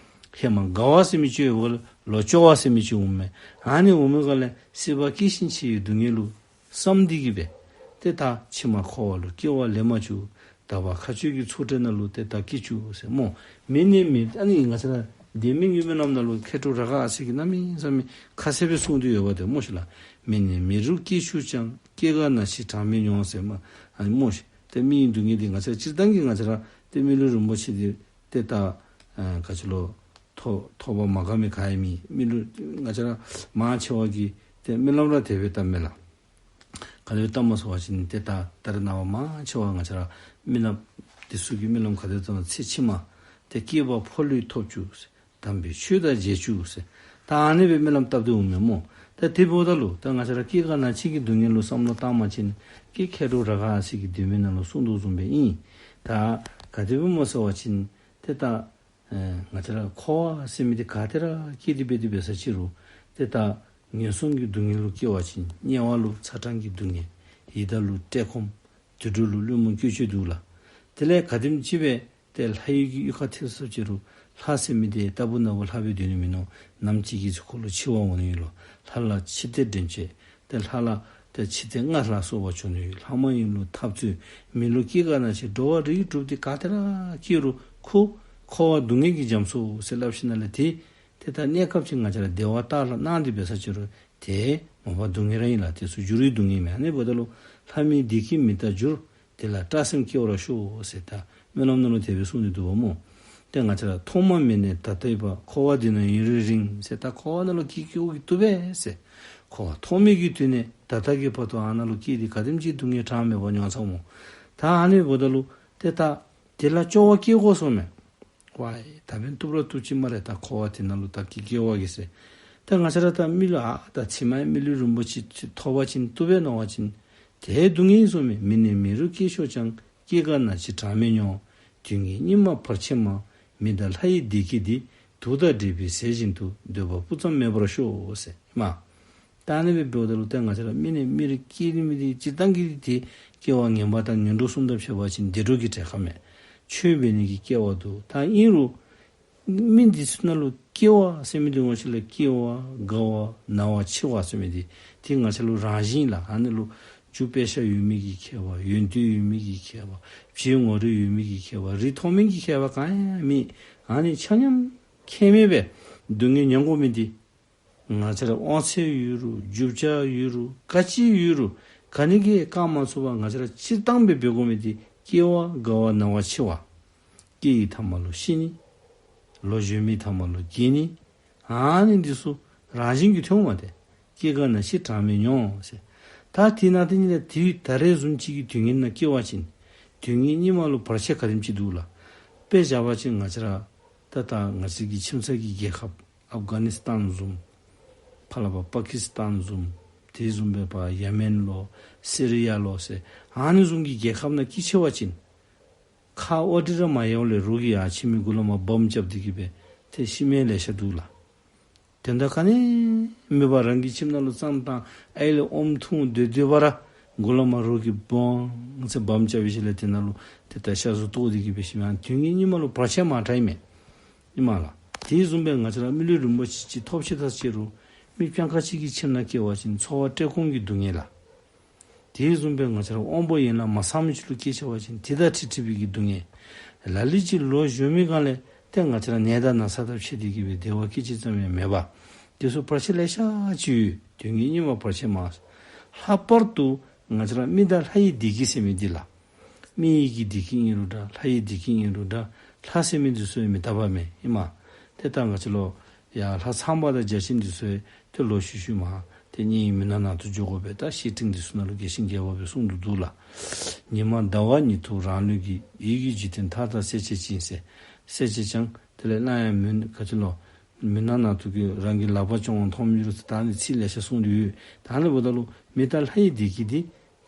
ཧེ་མ་དགའ་བ་ཟེར་མི་ཅིག་ཡོདཔ་ལས་ལོ་སྐྱོ་བ་ཟེར་མི་ཅིག་འོང་མས། ཨ་ནི་འོང་མི་ག་ལས་སྲིད་པ་སྐྱེ་ཞིང་འཆི་ཡི་སྡུག་བསྔལ་ལུ་བསམ་འདི་གིས་སྦེ་ཏེ་ད་ཕྱི་མ་འཁོར་བ་ལུ་སྐྱེ་བ་ལེན་མ་བཅུག། དག་པ་མཁའ་སྤྱོད་ཀྱི་ཚོགས་བྲལ་ནང་ལུ་ཏེ་ད་སྐྱེ་བཅུག་ཟེར་སྨོ། མི་ནི་མི་ཨ་ནི་ང་བཅས་ར་ལྡན་མིན་གྱི་སྨོན་ལམ་ནང་ལུ་མཁས་གྲུབ་རཱ་ག་ཨ་སྱ་གིས་གནམ་མེད་ས་མེད་ཁ་གསལ་སྦེ་གསུངས་ཏེ་ཡོདཔ་དེ་སྨོ་ཤིག་ལགས། མི་ནི་མི་རུ་སྐྱེ་བཅུག་ཀྱང་། སྐྱེ་རྒ་ན་འཆི་གྲངས་མེད་མྱོང་ཟེར་མས། ཨ་ནི་སྨོ་ཤིག། ཏེ་མི་ཡི་སྡུག་བསྔལ་འདི་ང་བཅས་ར་སྤྱིར་བཏང་གི་ང་བཅས་ར་ཏེ་མི་ལུས་རིན་པོ་ཆེ་འདི་ཏེ་ད་ཨ་ག་ཅི་ལོ་ཐོབ་ཐོབ་པར་མ་དགའ་མི་ག་ཡང་མེད། མི་ལུས་ང་བཅས་ར་མང་ཆེ་བ་གིས་ཏེ་སྨོན་ལམ་ར་དེ་སྦེ་བཏབ་མས་ལགས། ག་དེ་སྦེ་བཏབ་མས་ཟེར་བ་ཅིན་ཏེ་ད་ད་རེས་ནངས་པ་མང་ཆེ་བ་ང་བཅས་ར་སྨོན་ལམ་འདི་ཚུ་གི་སྨོན་ལམ་ག་དེ་སྦེ་བཏབ་ན་ཚེ་ཕྱི་མ་ཏེ་སྐྱེས་པ་ཕོ་ལུས་ཐོབ་བཅུག་ཟེར། དམ་པའི་ཆོས་དང་མཇལ་བཅུག་ཟེར། ད་ཨ་ནི་སྦེ་སྨོན་ལམ་བཏབ་སྟེ་འོང་མས་སྨོ། ད་དེ་འབདཝ་ད་ལུ་ད་ང་བཅས་ར་སྐྱེ་རྒ་ན་འཆི་གི་སྡུག་བསྔལ་ལུ་བསམ་བློ་བཏང་པ་ཅིན་ཀྱེ་མཁས་གྲུབ་རཱ་ག་ཨ་སྱ་གིས་ལྡན་མིན་ནང་ལུ་གསུངས་དོ་བཟུམ་སྦེ་ཨིན། ད་ག་དེ་སྦེ་སྨོ་ཟེར་བ་ཅིན་ཏེ་ད་ཨེ་ང་བཅས་ར་འཁོར་བ་ཟེར་མི་འདི་ག་ཏེ་ར་སྐྱེ་སྟེ་འབད་དེ་འབད་ས་ཅི་རུང་ཏེ་ད་ངན་སོང་གི་སྡུག་བསྔལ་ལུ་སྐྱེ་བ་ཅིན་དམྱལ་བ་ལུ་ཚ་གྲང་གི་སྡུག་བསྔལ། ཡི་དྭགས་ལུ་བཀྲེས་སྐོམ། དུད་འགྲོ་ལུ་བླུན་རྨོངས་སྐྱེ་བཅུག་འདུག་ལགས། དེ་ལས་ག་དེམ་ཅིག་སྦེ་ཏེ་ལྷ་ཡུལ་གྱི་གཡུས་ཁར་ཐེབས་སོ་ཅི་རུང་ལྷ་ཟེར་མི་འདི་ལྟ་བུ་ན་བུ་ལྷ་སྦེ་སྡོད་ནི་མིན་ནུག། ནམ་ཅིག་གི་ཚེ་ཁོ་ལུ་འཆི་བ་འོང་ནི་ཡོད་ལོ། ལྷ་ལ་འཆི་ལྟས་འདྲེན་བྱེད། ཏེ་ལྷ་ལ་ཏེ་འཆི་ལྟས་ལྔ་ལ་སོགས་པ་བྱུང་ནི་ཡོད། ལྷ་མ་ཡིན་ལུ་འཐབ་རྩོད། མི་ལུ་སྐྱེ་རྒ་ན་འཆི། འགྲོ་བ་རིགས་དྲུག་འདི་ག་ཏེ་ར་སྐྱེ་རུང་ཁོ་འཁོར་བ་སྡུག་བསྔལ་གྱི་རྒྱ་མཚོ་ཟེར་སླབ་ཞིནམ་ལས་ཏེ་ཏེ་ད་གནས་སྐབས་ཅིག་ང་བཅས་ར་བདེ་བ་ལྟར་སྣང་སྟེ་འབད་ས་ཅི་རུང་ཏེ་མ་པ་སྡུག་བསྔལ་ར་ཨིན་ལགས། དེ་ཚུ་འགྱུར་བའི་སྡུག་བསྔལ་མེན། ཨ་ནི་འབདཝ་ད་ལུ་ལྷ་མིའི་བདེ་སྐྱིད་མི་རྟག་འགྱུར། དེ་ལ་སྐྲག་སེམས་སྐྱེ་བར་ཤོག་ཟེར་ད་སྨོན་ལམ་ནང་ལུ་དེ་སྦེ་གསུངས་ཏེ་འདུག་པ་སྨོ། ཏེ་ང་བཅས་ར་ཐོག་མ་མེད་ནས་ད་ལྟའི་བར། འཁོར་བ་འདི་ན་ཡུན་རིང་རིང་ཟེར། ད་འཁོར་བ་ནང་ལུ་སྐྱེ་སྐྱེཝ་གིས་བཏུབ་པས་ཟེར། འཁོར་བ་ཐོག་མེད་ཀྱི་དུས་ནས་ད་ལྟ་གི་བར་དུ་ཨ་ནཱ་ལུ་སྐྱེས་ཏེ་ག་དེམ་ཅིག་སྡུག་བསྔལ་གྲངས་མེད་པ་མྱོང་ཚར་སྨོ། ད་ཨ་ནི་འབདཝ་ད་ལུ་ཏེ་ད་དེ་ལ་སྐྱོ་བ་སྐྱེ་དགོ་ཟེར་མས། ཝའི་ད་འབདན་བཏུབ་ར་བཏུབ་ཅི་སྨ་རེ། ད་འཁོར་བ་འདི་ནང་ལུ་ད་སྐྱེ་སྐྱེ་བ་གིས་ཟེར། ད་ང་བཅས་ར་ད་མི་ལུས་ཨ་ད་ཕྱི་མའི་མི་ལུས་རིན་པོ་ཆེ་ཐོབ་པ་ཅིན་བཏུབ་པས་མནོ་བ་ཅིན་དེ་སྡུག་བསྔལ་གསུམ་མེད། མི་ནི་མི་རུ་སྐྱེས་ཤོག་ཀྱང་། སྐྱེ་རྒ་ན་འཆི་གྲངས་མེད་མྱོང་། དུས་ངན་སྙིགས་མ་བར་ཆད་མང་། མི་དང་ལྷ་ཡི་བདེ་སྐྱིད་འདི། དུག་དང་འདྲེས་པའི་ཟས་བཞིན་དུ། འདོད་པ་སྤུ་ཙམ་མེད་པར་ཤོག་ཟེར་ཨིན་མས། ད་ཨ་ནི་སྦེ་འབདཝ་ད་ལུ་ཏེ་ང་བཅས་ར་མི་ནི་མི་རུ་སྐྱེ་ནི་མི་འདི་སྤྱིར་བཏང་གི་ཏེ་སྐྱེ་བ་ངན་པ་དང་ངན་འགྲོ་གསུམ་དང་ཕྱད་པ་ཅིན་བདེ་འགྲོ་གི་གྲལ་ཁར་མེན། ཆོས་འབད་ནི་གི་སྐལ་བ་འདུག། ད་ཨིན་རུང་མི་འདི་ཚུ་ནང་ལུ་སྐྱེ་བ་ཟེར་མི་འདི་ངོ་ཤེས་ལགས། སྐྱེ་བ་རྒ་བ་ན་བ་འཆི་བ་ཟེར་མི་འདི་ཏེ་ང་བཅས་ལུ་རང་བཞིན་ལགས། ཨ་ནི་ལུ་རྒྱུ་དཔེ་ཆ་ཡོད་མི་གི་ཁྱད་པར། ཡོན་ཏན་ཡོད་མི་གི་ཁྱད་པར། བྱད་ངོ་རིས་ཡོད་མི་གི་ཁྱད་པར། རིགས་མཐོ་དམན་གྱི་ཁྱད་པར་གང་ཡང་མེད། ཨ་ནི་ཆ་མཉམ་ཁྱད་མེད་སྦེ་སྡུག་བསྔལ་མྱོང་དགོ་མི་འདི་ང་བཅས་ར་དབང་ཚད་ཡོད་རུང་རྒྱུ་ཆ་ཡོད་རུང་ག་ཅི་ཡོད་རུང་ག་ནི་གིས་བཀག་མ་ཚུགས་པར་ང་བཅས་ར་སྤྱིར་བཏང་སྦེ་འབད་དགོ་མི་འདི་སྐྱེ་བ་རྒ་བ་ན་བ་འཆི་བ། སྐྱེ་བའི་མཐའ་མ་ལུ་ཤི་ནི། ལོ་གཞོན་མི་མཐའ་མ་ལུ་རྒས་ནི། ཨ་ནི་འདི་ཚུ་རང་བཞིན་གྱིས་ཐོན་འོང་མས་ཏེ། སྐྱེ་རྒ་ན་འཆི་གྲངས་མེད་མྱོང་ཟེར། ད་དེ་ནང་དེ་ཉིད་ལས་དེ་ད་རེས་བཟུམ་ཅིག་གི་དུས་ངན་ནང་སྐྱེ་བ་ཅིན་དུས་ངན་སྙིགས་མ་ལུ་བར་ཆད་ག་དེམ་ཅིག་འདུག་ལགས། དཔེ་བཞག་པ་ཅིན་ང་བཅས་ར་ད་ད་ང་བཅས་ཀྱི་ཁྱིམ་ཚང་གི་རྒྱལ་ཁབ་ཨབ་གྷ་ནི་སི་ཐན་བཟུམ་ཕར་ལས་ཕར་པ་ཀི་སི་ཐན་བཟུམ་དེ་བཟུམ་སྦེ་ཕར་ཡེ་མེན་ལོ་སི་རི་ཡ་ལོ་ཟེར་ཨ་ནི་བཟུམ་གྱི་རྒྱལ་ཁབ་ནང་སྐྱེ་ཆི་བ་ཅིན་ཁ་དབའ་འབྲི་ར་མ་ཡལ་བ་ལས་རོགས་ཀྱིས་ཡར་ཁྱིམ་གྱི་མགུ་ལས་མར་བོམ་རྐྱབ་སྟེ་གི་སྦེ་ཏེ་ཤི་མི་ལེ་ཤ་འདུག་ལགས། དེ་འདྲ་ག་ནི་མེད་པར་རང་གི་ཁྱིམ་ནང་ལུ་གཙང་ཏང་ཨའི་ལས་ཨོམ་འཐུང་སྡོད་སྡོད་པ་ར་མགུ་ལས་མར་རོགས་ཀྱིས་བོང་ཟེར་བོམ་རྐྱབ་པའི་ཤུལ་ལས་དེ་ནང་ལུ་ཏེ་ད་ཤ་ཟུག་བཏོག་སྟེ་གི་སྦེ་ཤི་མི། ཨ་ནི་དུས་ངན་སྙིགས་མ་ལུ་བར་ཆད་མང་དྲགས་ཨིན་མས། ཨིན་མས་ལགས། དེ་བཟུམ་སྦེ་ང་བཅས་ར་མི་ལུས་རིན་པོ་ཆེ་ཅིག་ཐོབ་ཅི་ད་ཅི་རུང་མི་སྤྱང་ཀ་ཅིག་གི་ཁྱིམ་ནང་སྐྱེ་བ་ཅིན་འཚོ་བ་བཀྲེས་སྐོམ་གྱི་སྡུག་བསྔལ་ལགས། དེ་བཟུམ་སྦེ་ང་བཅས་ར་དབང་པོ་ཡན་ལག་མ་ཚང་མི་ཅིག་ལུ་སྐྱེ་ཆི་བ་ཅིན་དེ་དང་འཁྲིལ་འཁྲིལ་བའི་གི་སྡུག་བསྔལ། ལ་ལུ་ཅིག་ལོ་གཞོན་མི་སྒང་ལས་ཏེ་ང་བཅས་ར་ནད་དང་ན་ཚ་དང་ཕྱད་དེ་གི་སྦེ་བདེ་བ་སྐད་ཅིག་ཙམ་ཡང་མེད་པ། དེ་ཚུ་བར་ཆད་ལེ་ཤ་ཅིག་ཡོད། དུས་ངན་སྙིགས་མ་བར་ཆད་མང་། ལྷག་པར་དུ་ང་བཅས་ར་མི་དང་ལྷ་ཡི་བདེ་སྐྱིད་ཟེར་མི་འདི་ལགས། མི་ཡི་གི་བདེ་སྐྱིད་ཨིན་རུང་འདྲ་ལྷ་ཡི་བདེ་སྐྱིད་ཨིན་རུང་འདྲ་ལྷ་ཟེར་མི་འདི་ཚུ་ཡང་མི་རྟག་པ་མེན་ཨིན་མས། ཏེ་ད་ང་བཅས་ལུ་ཡང་ལྷ་ཚངས་པ་དང་བརྒྱ་བྱིན་འདི་ཚུ་ཡང་ཏེ་ལོག་ཤུལ་ཤུལ་མར་ཏེ་མིའི་མི་ནག་ནང་དུ་འགྱོ་དགོ་པས། ད་བཤེས་སྤྲིང་འདི་ཚུ་ནང་ལུ་རྒྱས་ཤིང་རྒྱས་པ་སྦེ་གསུངས་ཏེ་འདུག་ལགས། ཉི་མ་ཟླ་བ་ཉིད་དུ་རང་ལུས་ཀྱི། ཡིད་ཀྱི་འཇིག་རྟེན་མཐའ་དག་གསལ་བྱེད་ཅིང་ཟེར། གསལ་བྱེད་ཀྱང་དེ་ལས་སླར་ཡང་མི་ག་ཅི་ལོ་མི་ནག་ནང་དུ་གི་རང་གི་ལག་པ་བརྐྱང་བ་མཐོང་མི་རུང་ཟེར་ད་ཨ་ནི་ཚིག་ལེ་ཤ་གསུངས་ཏེ་ཡོད། ད་ཨ་ནི་འབདཝ་ད་ལུ་མི་དང་ལྷ་ཡི་བདེ་སྐྱིད་འདི་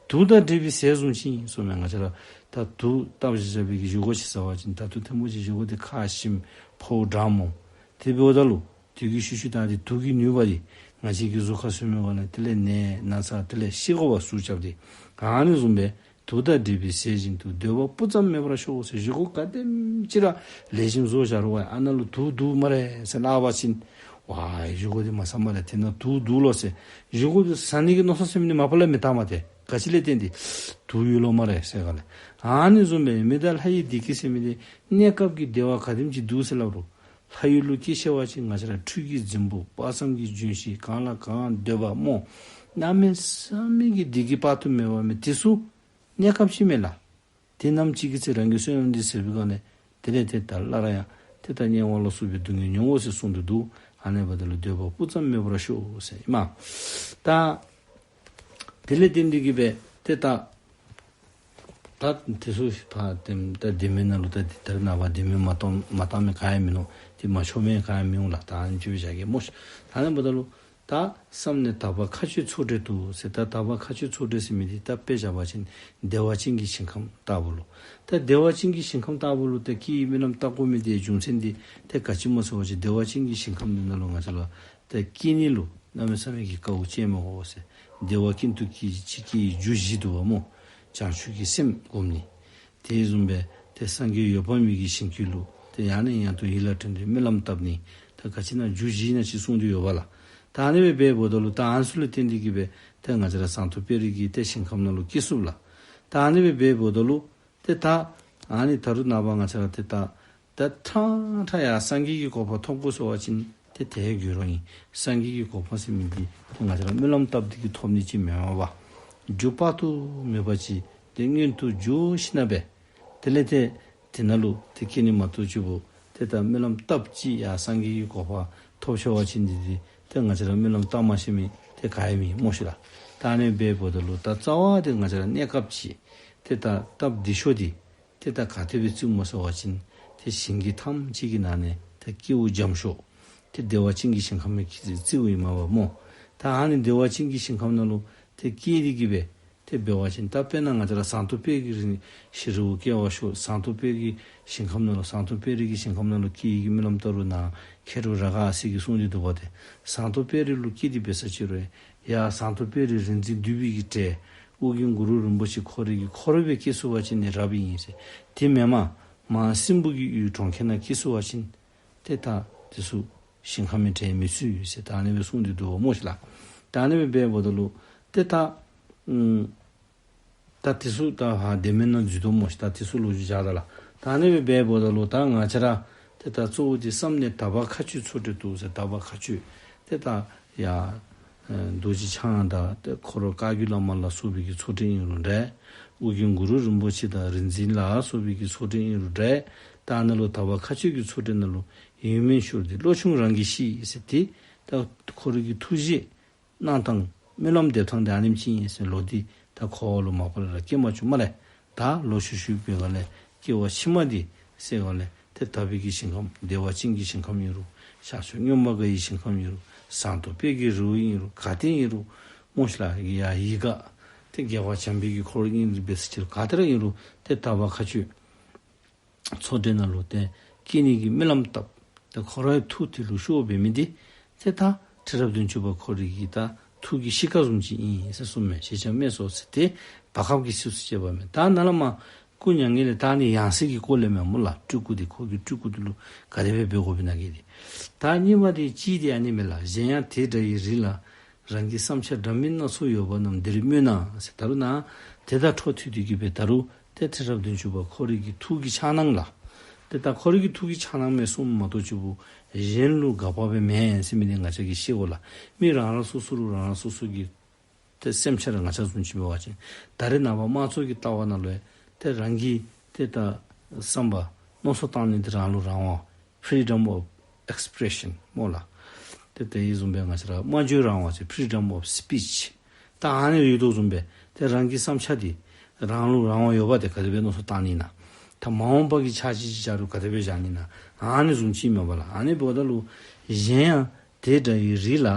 དུག་དང་འདྲེས་པའི་ཟས་བཟུམ་ཅིག་ཨིན་གསུངས་མས། ང་བཅས་ར་ད་དུག་བཏབ་བཞག་བཞག་པའི་གི་བཞེས་སྒོ་ཅིག་ཟ་བ་ཅིན་ད་དུག་ཐེངས་མ་གཅིག་བཞེས་སྒོ་དེ་ཁ་ཞིམ་ཕོཝ་འགྲངམ་སྨོ། དེ་འབདཝ་ད་ལུ་དེ་གི་ཤུལ་ཤུལ་ད་དེ་དུག་གི་ནུས་པ་དེ་ང་བཅས་ཀྱི་གཟུགས་ཁར་སོང་མི་སྒང་ལས་དེ་ལས་ནད་ན་ཚ་དེ་ལས་ཤི་དགོ་པ་ཟུག་རྐྱབ་སྟེ་ཨ་ནི་བཟུམ་སྦེ་དུག་དང་འདྲེས་པའི་ཟས་བཞིན་དུ། འདོད་པ་སྤུ་ཙམ་མེད་པར་ཤོག་ཟེར། བཞེས་སྒོ་ག་དེམ་ཅིག་ར་ལེགས་ཤོམ་བཟོ་བཞག་རུང་བ་ཨ་ནཱ་ལུ་དུག་འདུག་སྨ་རེ་ཟེར་སླབ་པ་ཅིན་ཝའི་བཞེས་སྒོ་འདི་མ་ཟ་སྨ་རེ་དེ་ནང་དུག་འདུག་ལོ་ཟེར། བཞེས་སྒོ་འདི་ཟ་ནི་གི་མནོ་བསམ་ཟེར་མི་འདི་མ་པ་ལས་མི་བཏང་མས་ཏེ། ག་ཅི་ལས་བརྟེན་ཏེ་དུག་ཡོད་ལོ་སྨ་རེ་ཟེར་ག་ལས། ཨ་ནི་བཟུམ་སྦེ་མི་དང་ལྷ་ཡི་བདེ་སྐྱིད་ཟེར་མི་འདི་གནས་སྐབས་ཀྱི་བདེ་བ་ག་དེམ་ཅིག་འདུག་ཟེར་སླབ་རུང་ལྷ་ཡུལ་ལུ་སྐྱེ་ཆི་བ་ཅིན་ང་བཅས་ར་འཕྲུལ་གྱི་རྫིང་བུ་དཔག་བསམ་གྱི་ལྗོན་ཤིང་གང་ལ་གང་འདོད་པ་སྨོ། གནམ་མེད་ས་མེད་ཀྱི་བདེ་སྐྱིད་དཔག་ཏུ་མེད་པ་མས། དེ་ཚུ་གནས་སྐབས་ཅིག་མས་ལགས། དེ་ནམ་ཅིག་གི་ཚེ་རང་གི་བསོད་ནམས་འདི་ཟད་པའི་སྒང་ལས་དེ་ལས་ཏེ་ད་སླར་ཡང་ཏེ་ད་དམྱལ་བ་ལ་སོགས་པའི་སྡུག་བསྔལ་མྱོང་དགོ་ཟེར་གསུངས་ཏེ་འདུག། ཨ་ནི་འབདཝ་ད་ལུ་འདོད་པ་སྤུ་ཙམ་མེད་པར་ཤོག་ཟེར་ཨིན་མས། ད་དེ་ལས་བརྟེན་ཏེ་གི་སྦེ་ཏེ་ད་ད་དེ་ཚུ་ཕར་ཏེ་ད་བདེ་སྨོན་ནང་ལུ་ད་དེ་ལྟར་ནངས་པ་བདེ་སྨོན་མ་བཏང་མ་བཏང་མི་ག་ཡང་མིན་ནུག། ཏེ་མ་མཆོད་མི་ག་ཡང་མི་འོང་ལགས། ད་ཨ་ནི་ཅིག་སྦེ་བཞག་གེ་སྨོ་ཤིག། ད་ཨ་ནི་འབདཝ་ད་ལུ་ད་བསམ་ནས་དག་པ་མཁའ་སྤྱོད་ཚོགས་བསྒྲལ་དུ་ཟེར། ད་དག་པ་མཁའ་སྤྱོད་ཚོགས་བསྒྲལ་ཟེར་མི་འདི་ད་དཔེ་བཞག་པ་ཅིན་བདེ་བ་ཅན་གྱི་ཞིང་ཁམས་ལྟ་བུ་ལུ། ད་བདེ་བ་ཅན་གྱི་ཞིང་ཁམས་ལྟ་བུ་ལུ་ད་སྐྱེ་བའི་སྨོན་ལམ་བཏབ་དགོ་མི་འདི་རྒྱུ་མཚན་འདི་ད་ག་ཅི་སྨོ་ཟེར་བ་ཅིན་བདེ་བ་ཅན་གྱི་ཞིང་ཁམས་འདི་ནང་ལུ་ང་བཅས་ལུ་ད་སྐྱེ་ནི་ལུ་གནམ་མེད་ས་མེད་ཀྱི་དཀའཝ་སྤྱད་མི་དགོ་ཟེར། བདེ་བ་ཀུན་ཏུ་སྐྱེ་སྐྱེ་བའི་རྒྱུ་བཞི་འདུག་པ་སྨོ། བྱང་ཆུབ་ཀྱི་སེམས་བསྒོམ་ནི། དེ་བཟུམ་སྦེ་ཏེ་སངས་རྒྱས་འོད་དཔག་མེད་ཀྱི་ཞིང་ཁམས་ལུ་ཏེ་ཡང་ནས་ཡང་དུ་ཡིད་ལ་དྲན་ཏེ་སྨོན་ལམ་བཏབ་ནི། ད་ག་ཅི་ཨིན་ན་རྒྱུ་བཞི་ཨིན་ན་ཅིག་གསུངས་ཏེ་ཡོད་པ་ལགས། ད་ཨ་ནི་སྦེ་འབདཝ་ད་ལུ་ད་ཨ་ནི་ཚུ་ལུ་བརྟེན་ཏེ་གི་སྦེ་ཏེ་ང་བཅས་ར་ཟངས་མདོག་དཔལ་རི་གི་ཏེ་ཞིང་ཁམས་ནང་ལུ་སྐྱེ་ཚུགས་ལགས། ད་ཨ་ནི་སྦེ་འབདཝ་ད་ལུ་ཏེ་ད་ཨ་ནི་ད་རུང་ནངས་པ་ང་བཅས་ར་ཏེ་ད་ད་ཕྲང་ཕྲང་ཡར་སངས་རྒྱས་ཀྱི་གོ་འཕང་ཐོབ་དགོ་ཟེར་བ་ཅིན་ཏེ་དེ་དགོས་རུང་ཨིན། སངས་རྒྱས་ཀྱི་གོ་འཕང་ཟེར་མི་འདི་ཏེ་ང་བཅས་ར་སྨོན་ལམ་བཏབ་སྟེ་གི་ཐོབ་ནི་ཅིག་མེན་པར་རྒྱུ་དཔག་ཏུ་མེད་པ་ཅིག་ཏེ་མངོན་དུ་གྱུར་ཞིནམ་ལས་དེ་ལས་ཏེ་དེ་ནང་ལུ་ཏེ་སྐྱེ་ནི་མ་གཏོགས་ཅིག་པོ་ཏེ་ད་སྨོན་ལམ་བཏབ་ཅི་ཡར་སངས་རྒྱས་ཀྱི་གོ་འཕང་ཐོབ་ཆོག་པ་ཅིན་འདི་འདི་ཏེ་ང་བཅས་ར་སྨོན་ལམ་བཏབ་མ་ཤེས་མི་ཏེ་ག་ཡང་མེད་སྨོ་ཤིག་ལགས། ད་ཨ་ནི་སྦེ་འབདཝ་ད་ལུ་ད་རྩ་བ་འདི་ང་བཅས་ར་གནས་སྐབས་ཅིག་ཏེ་ད་སྟབས་བདེ་ཤོས་འདི་ཏེ་ད་ག་དེ་སྦེ་བརྩིཝ་སྨོ་ཟེར་བ་ཅིན་ཏེ་ཞིང་གི་ཐམས་ཅད་ཀྱི་ནང་ནས་ད་སྐྱེ་བོ་འཇམ་ཤོས། ཏེ་བདེ་བ་ཅན་གྱི་ཞིང་ཁམས་ཀྱི་རྩིཝ་ཨིན་མས་པ་སྨོ། ད་ཨ་ནི་བདེ་བ་ཅན་གྱི་ཞིང་ཁམས་ནང་ལུ་ཏེ་སྐྱེས་ཏེ་གི་སྦེ་ཏེ་འབད་བ་ཅིན་ད་དཔེར་ན་ང་བཅས་ར་ཟངས་མདོག་དཔལ་གྱི་རི་ནི་ཞིག་རི་བོ་སྐྱེ་བ་ཤོག། ཟངས་མདོག་དཔལ་གྱི་ཞིང་ཁམས་ནང་ལུ་ཟངས་མདོག་དཔལ་རི་གི་ཞིང་ཁམས་ནང་ལུ་སྐྱེ་ནི་གི་སྨོན་ལམ་བཏབ་རུང་ནཱ་མཁས་གྲུབ་རཱ་ག་ཨ་སྱ་གིས་གསུངས་ཏེ་འདུག་པ། ཏེ་ཟངས་མདོག་དཔལ་རི་ལུ་སྐྱེས་ཏེ་འབད་ས་ཅིག་རུང་ཡ་ཟངས་མདོག་དཔལ་རི་རིག་འཛིན་འདུས་པའི་གི་གྲས་ཨོ་རྒྱན་གུ་རུ་རིན་པོ་ཆེ་ཁོ་རའི་གི་འཁོར་སྦེ་སྐྱེ་ཚུགས་པ་ཅིན་ནི་རབ་ཨིན་ཟེར། དེ་མེན་པར་མར་སྲིན་པོ་གི་ཡུལ་གྲོང་ཁྱེར་ནང་སྐྱེ་ཚུགས་པ་ཅིན་ཏེ་ད་དེ་ཚུ་ཞིང་ཁམས་མི་དྲན་མི་ཚུ་ཡོད་ཟེར་ད་ཨ་ནི་སྦེ་གསུངས་ཏེ་འདུག་པ་སྨོ་ཤིག་ལགས། ད་ཨ་ནི་སྦེ་འབདཝ་ད་ལུ་ཏེ་ད་ཨམ་ད་དེ་ཚུ་ད་ཧ་དེ་མེན་ན་འཛུལ་དོ་སྨོ་ཤིག། ད་དེ་ཚུ་ལོ་རྒྱུས་བཞག་ད་ལགས། ད་ཨ་ནི་སྦེ་འབདཝ་ད་ལུ་ད་ང་བཅས་ར་ཏེ་ད་གཙོ་བོ་འདི་བསམ་ནི་དག་པ་མཁའ་སྤྱོད་ཚོགས་གྲལ་དུ་ཟེར། དག་པ་མཁའ་སྤྱོད་ཏེ་ད་ཡ་རྡོ་རྗེ་འཆང་དང་ཏེ་འཁོར་བཀའ་བརྒྱུད་བླ་མ་ལ་སོགས་པའི་གི་ཚོགས་གྲལ་ཨིན་རུང་འདྲ། ཨོ་རྒྱན་གུ་རུ་རིན་པོ་ཆེ་དང་རིག་འཛིན་ལ་སོགས་པའི་གི་ཚོགས་གྲལ་ཨིན་རུང་འདྲ། ད་ཨ་ནཱ་ལུ་དག་པ་མཁའ་སྤྱོད་ཀྱི་ཚོགས་གྲལ་ནང་ལུ་ཡོད་མེད་ཤོར་ཏེ་བློ་ཆུང་རང་གིས་ཤེས་ཟེར། ཏེ་ད་ཁོ་རའི་གི་ཐུགས་བཞེད་གནང་ཐངས་སྨོན་ལམ་འདེབས་ཐངས་འདི་ཨ་ནེམ་ཅིག་ཨིན་ཟེར། ལོག་སྟེ་ད་འཁོར་བ་ལུ་མ་པ་ལས་ར་སྐྱེ་མ་བཅུག་སྨ་རེ། ད་ལོག་ཤུལ་ཤུལ་འབད་ག་ལས་སྐྱེ་བ་ཕྱི་མ་འདི་ཟེར་ག་ལས་ཏེ་དག་པའི་གི་ཞིང་ཁམས་བདེ་བ་ཅན་གྱི་ཞིང་ཁམས་ཨིན་རུང་ཤར་ཕྱོགས་མངོན་པར་དགའ་བའི་ཞིང་ཁམས་ཨིན་རུང་ཟངས་མདོག་དཔལ་གྱི་རི་བོ་ཨིན་རུང་ག་ཏེ་ཨིན་རུང་སྨོ་ཤིག་ལགས། ཡ་ཡི་ག་ཏེ་རྒྱལ་བ་བྱམས་པའི་གི་འཁོར་ཨིན་རུང་འབད་ས་ཅིག་རུང་ག་ཏེ་ར་ཨིན་རུང་ཏེ་དག་པ་མཁའ་སྤྱོད་ཚོགས་གྲལ་ནང་ལུ་ཏེ་སྐྱེ་ནི་གི་སྨོན་ལམ་བཏབ། ཏེ་ཁོ་རའི་ཐུགས་དེ་ལུ་ཤོར་བའི་མི་འདི་ཏེ་ད་ཁྲི་རབས་བདུན་ཅུ་པ་ཁོ་རའི་གི་ད་ཐུགས་ཀྱི་གཤིས་ཀ་བཟུམ་ཅིག་ཨིན་ཟེར་གསུངས་མས། ཞེས་བྱ་སྨྲས་སོ་ཟེར། ཏེ་བར་སྐབས་ཀྱི་ཚིགས་སུ་བཅད་པ་མས། ད་ནཱ་ལས་མར་སྐུ་མྱ་ངན་ལས་ད་ནི་ཡང་སྲིད་ཀྱི་སྐོར་ལས་མས་སྨོ་ལགས། སྤྲུལ་སྐུ་འདི་ཁོ་གི་སྤྲུལ་སྐུ་འདི་ལུ་ག་དེ་སྦེ་འབད་དགོཔ་ཨིན་ན་གི་འདི། ད་གཉིས་པ་འདི་གཅིག་འདི་ཨ་ནི་མས་ལགས། གཞན་ཡང་དེ་འདྲ་ཡི་རིགས་ལ་རང་གི་བསམ་འཆར་འདྲ་མིན་སྣ་ཚོགས་ཡོད་པ་རྣམས་འདིར་སྨོས་ན་ཟེར། ད་རུང་ནཱ་དེ་དང་འཕྲོ་མཐུད་དེ་གི་སྦེ་ད་རུང་ཏེ་ཁྲི་རབས་བདུན་ཅུ་པ་ཁོ་རའི་གི་ཐུགས་ཀྱི་འཆར་སྣང་ལགས། ཏེ་ད་ཁོ་རའི་གི་ཐུགས་ཀྱི་འཆར་སྣང་མས་གསུངམ་མ་གཏོགས་གཅིག་པུ་གཞན་ལུ་དགག་པ་སྦེ་མེན་ཟེར་མི་འདི་ང་བཅས་ཀྱིས་ཤེས་དགོ་ལགས། མི་རང་རང་སོ་སོ་ལུ་རང་རང་སོ་སོ་གི་ཏེ་སེམས་འཆར་ང་བཅས་བཟུམ་ཅིག་འབད་བ་ཅིན་ད་རེས་ནངས་པ་དམངས་གཙོ་གི་ལྟ་བ་ནང་ལུ་ཡང་ཏེ་རང་གི་ཏེ་ད་བསམ་པ་མནོ་བསམ་བཏང་ནི་འདི་རང་ལུ་རང་དབང་freedom of expression སྨོ་ལགས། ཏེ་དེ་བཟུམ་སྦེ་ང་བཅས་ར་སྨྲ་བརྗོད་རང་དབང་ཟེར་freedom of speech། ད་ཨ་ནི་ཡོད་དོ་བཟུམ་སྦེ་ཏེ་རང་གི་བསམ་འཆར་འདི་རང་ལུ་རང་དབང་ཡོད་པ། ཏེ་ག་དེ་སྦེ་མནོ་བསམ་བཏང་ནི་ན་ད་མ་འོངས་པ་གི་འཆར་གཞི་ཅིག་བཞག་རུང་ག་དེ་སྦེ་བཞག་ནི་ན་ཨ་ནི་བཟུམ་ཅིག་མས་པ་ལགས། ཨ་ནི་འབདཝ་ད་ལུ་གཞན་ཡང་དེ་འདྲ་ཡི་རིགས་ལ་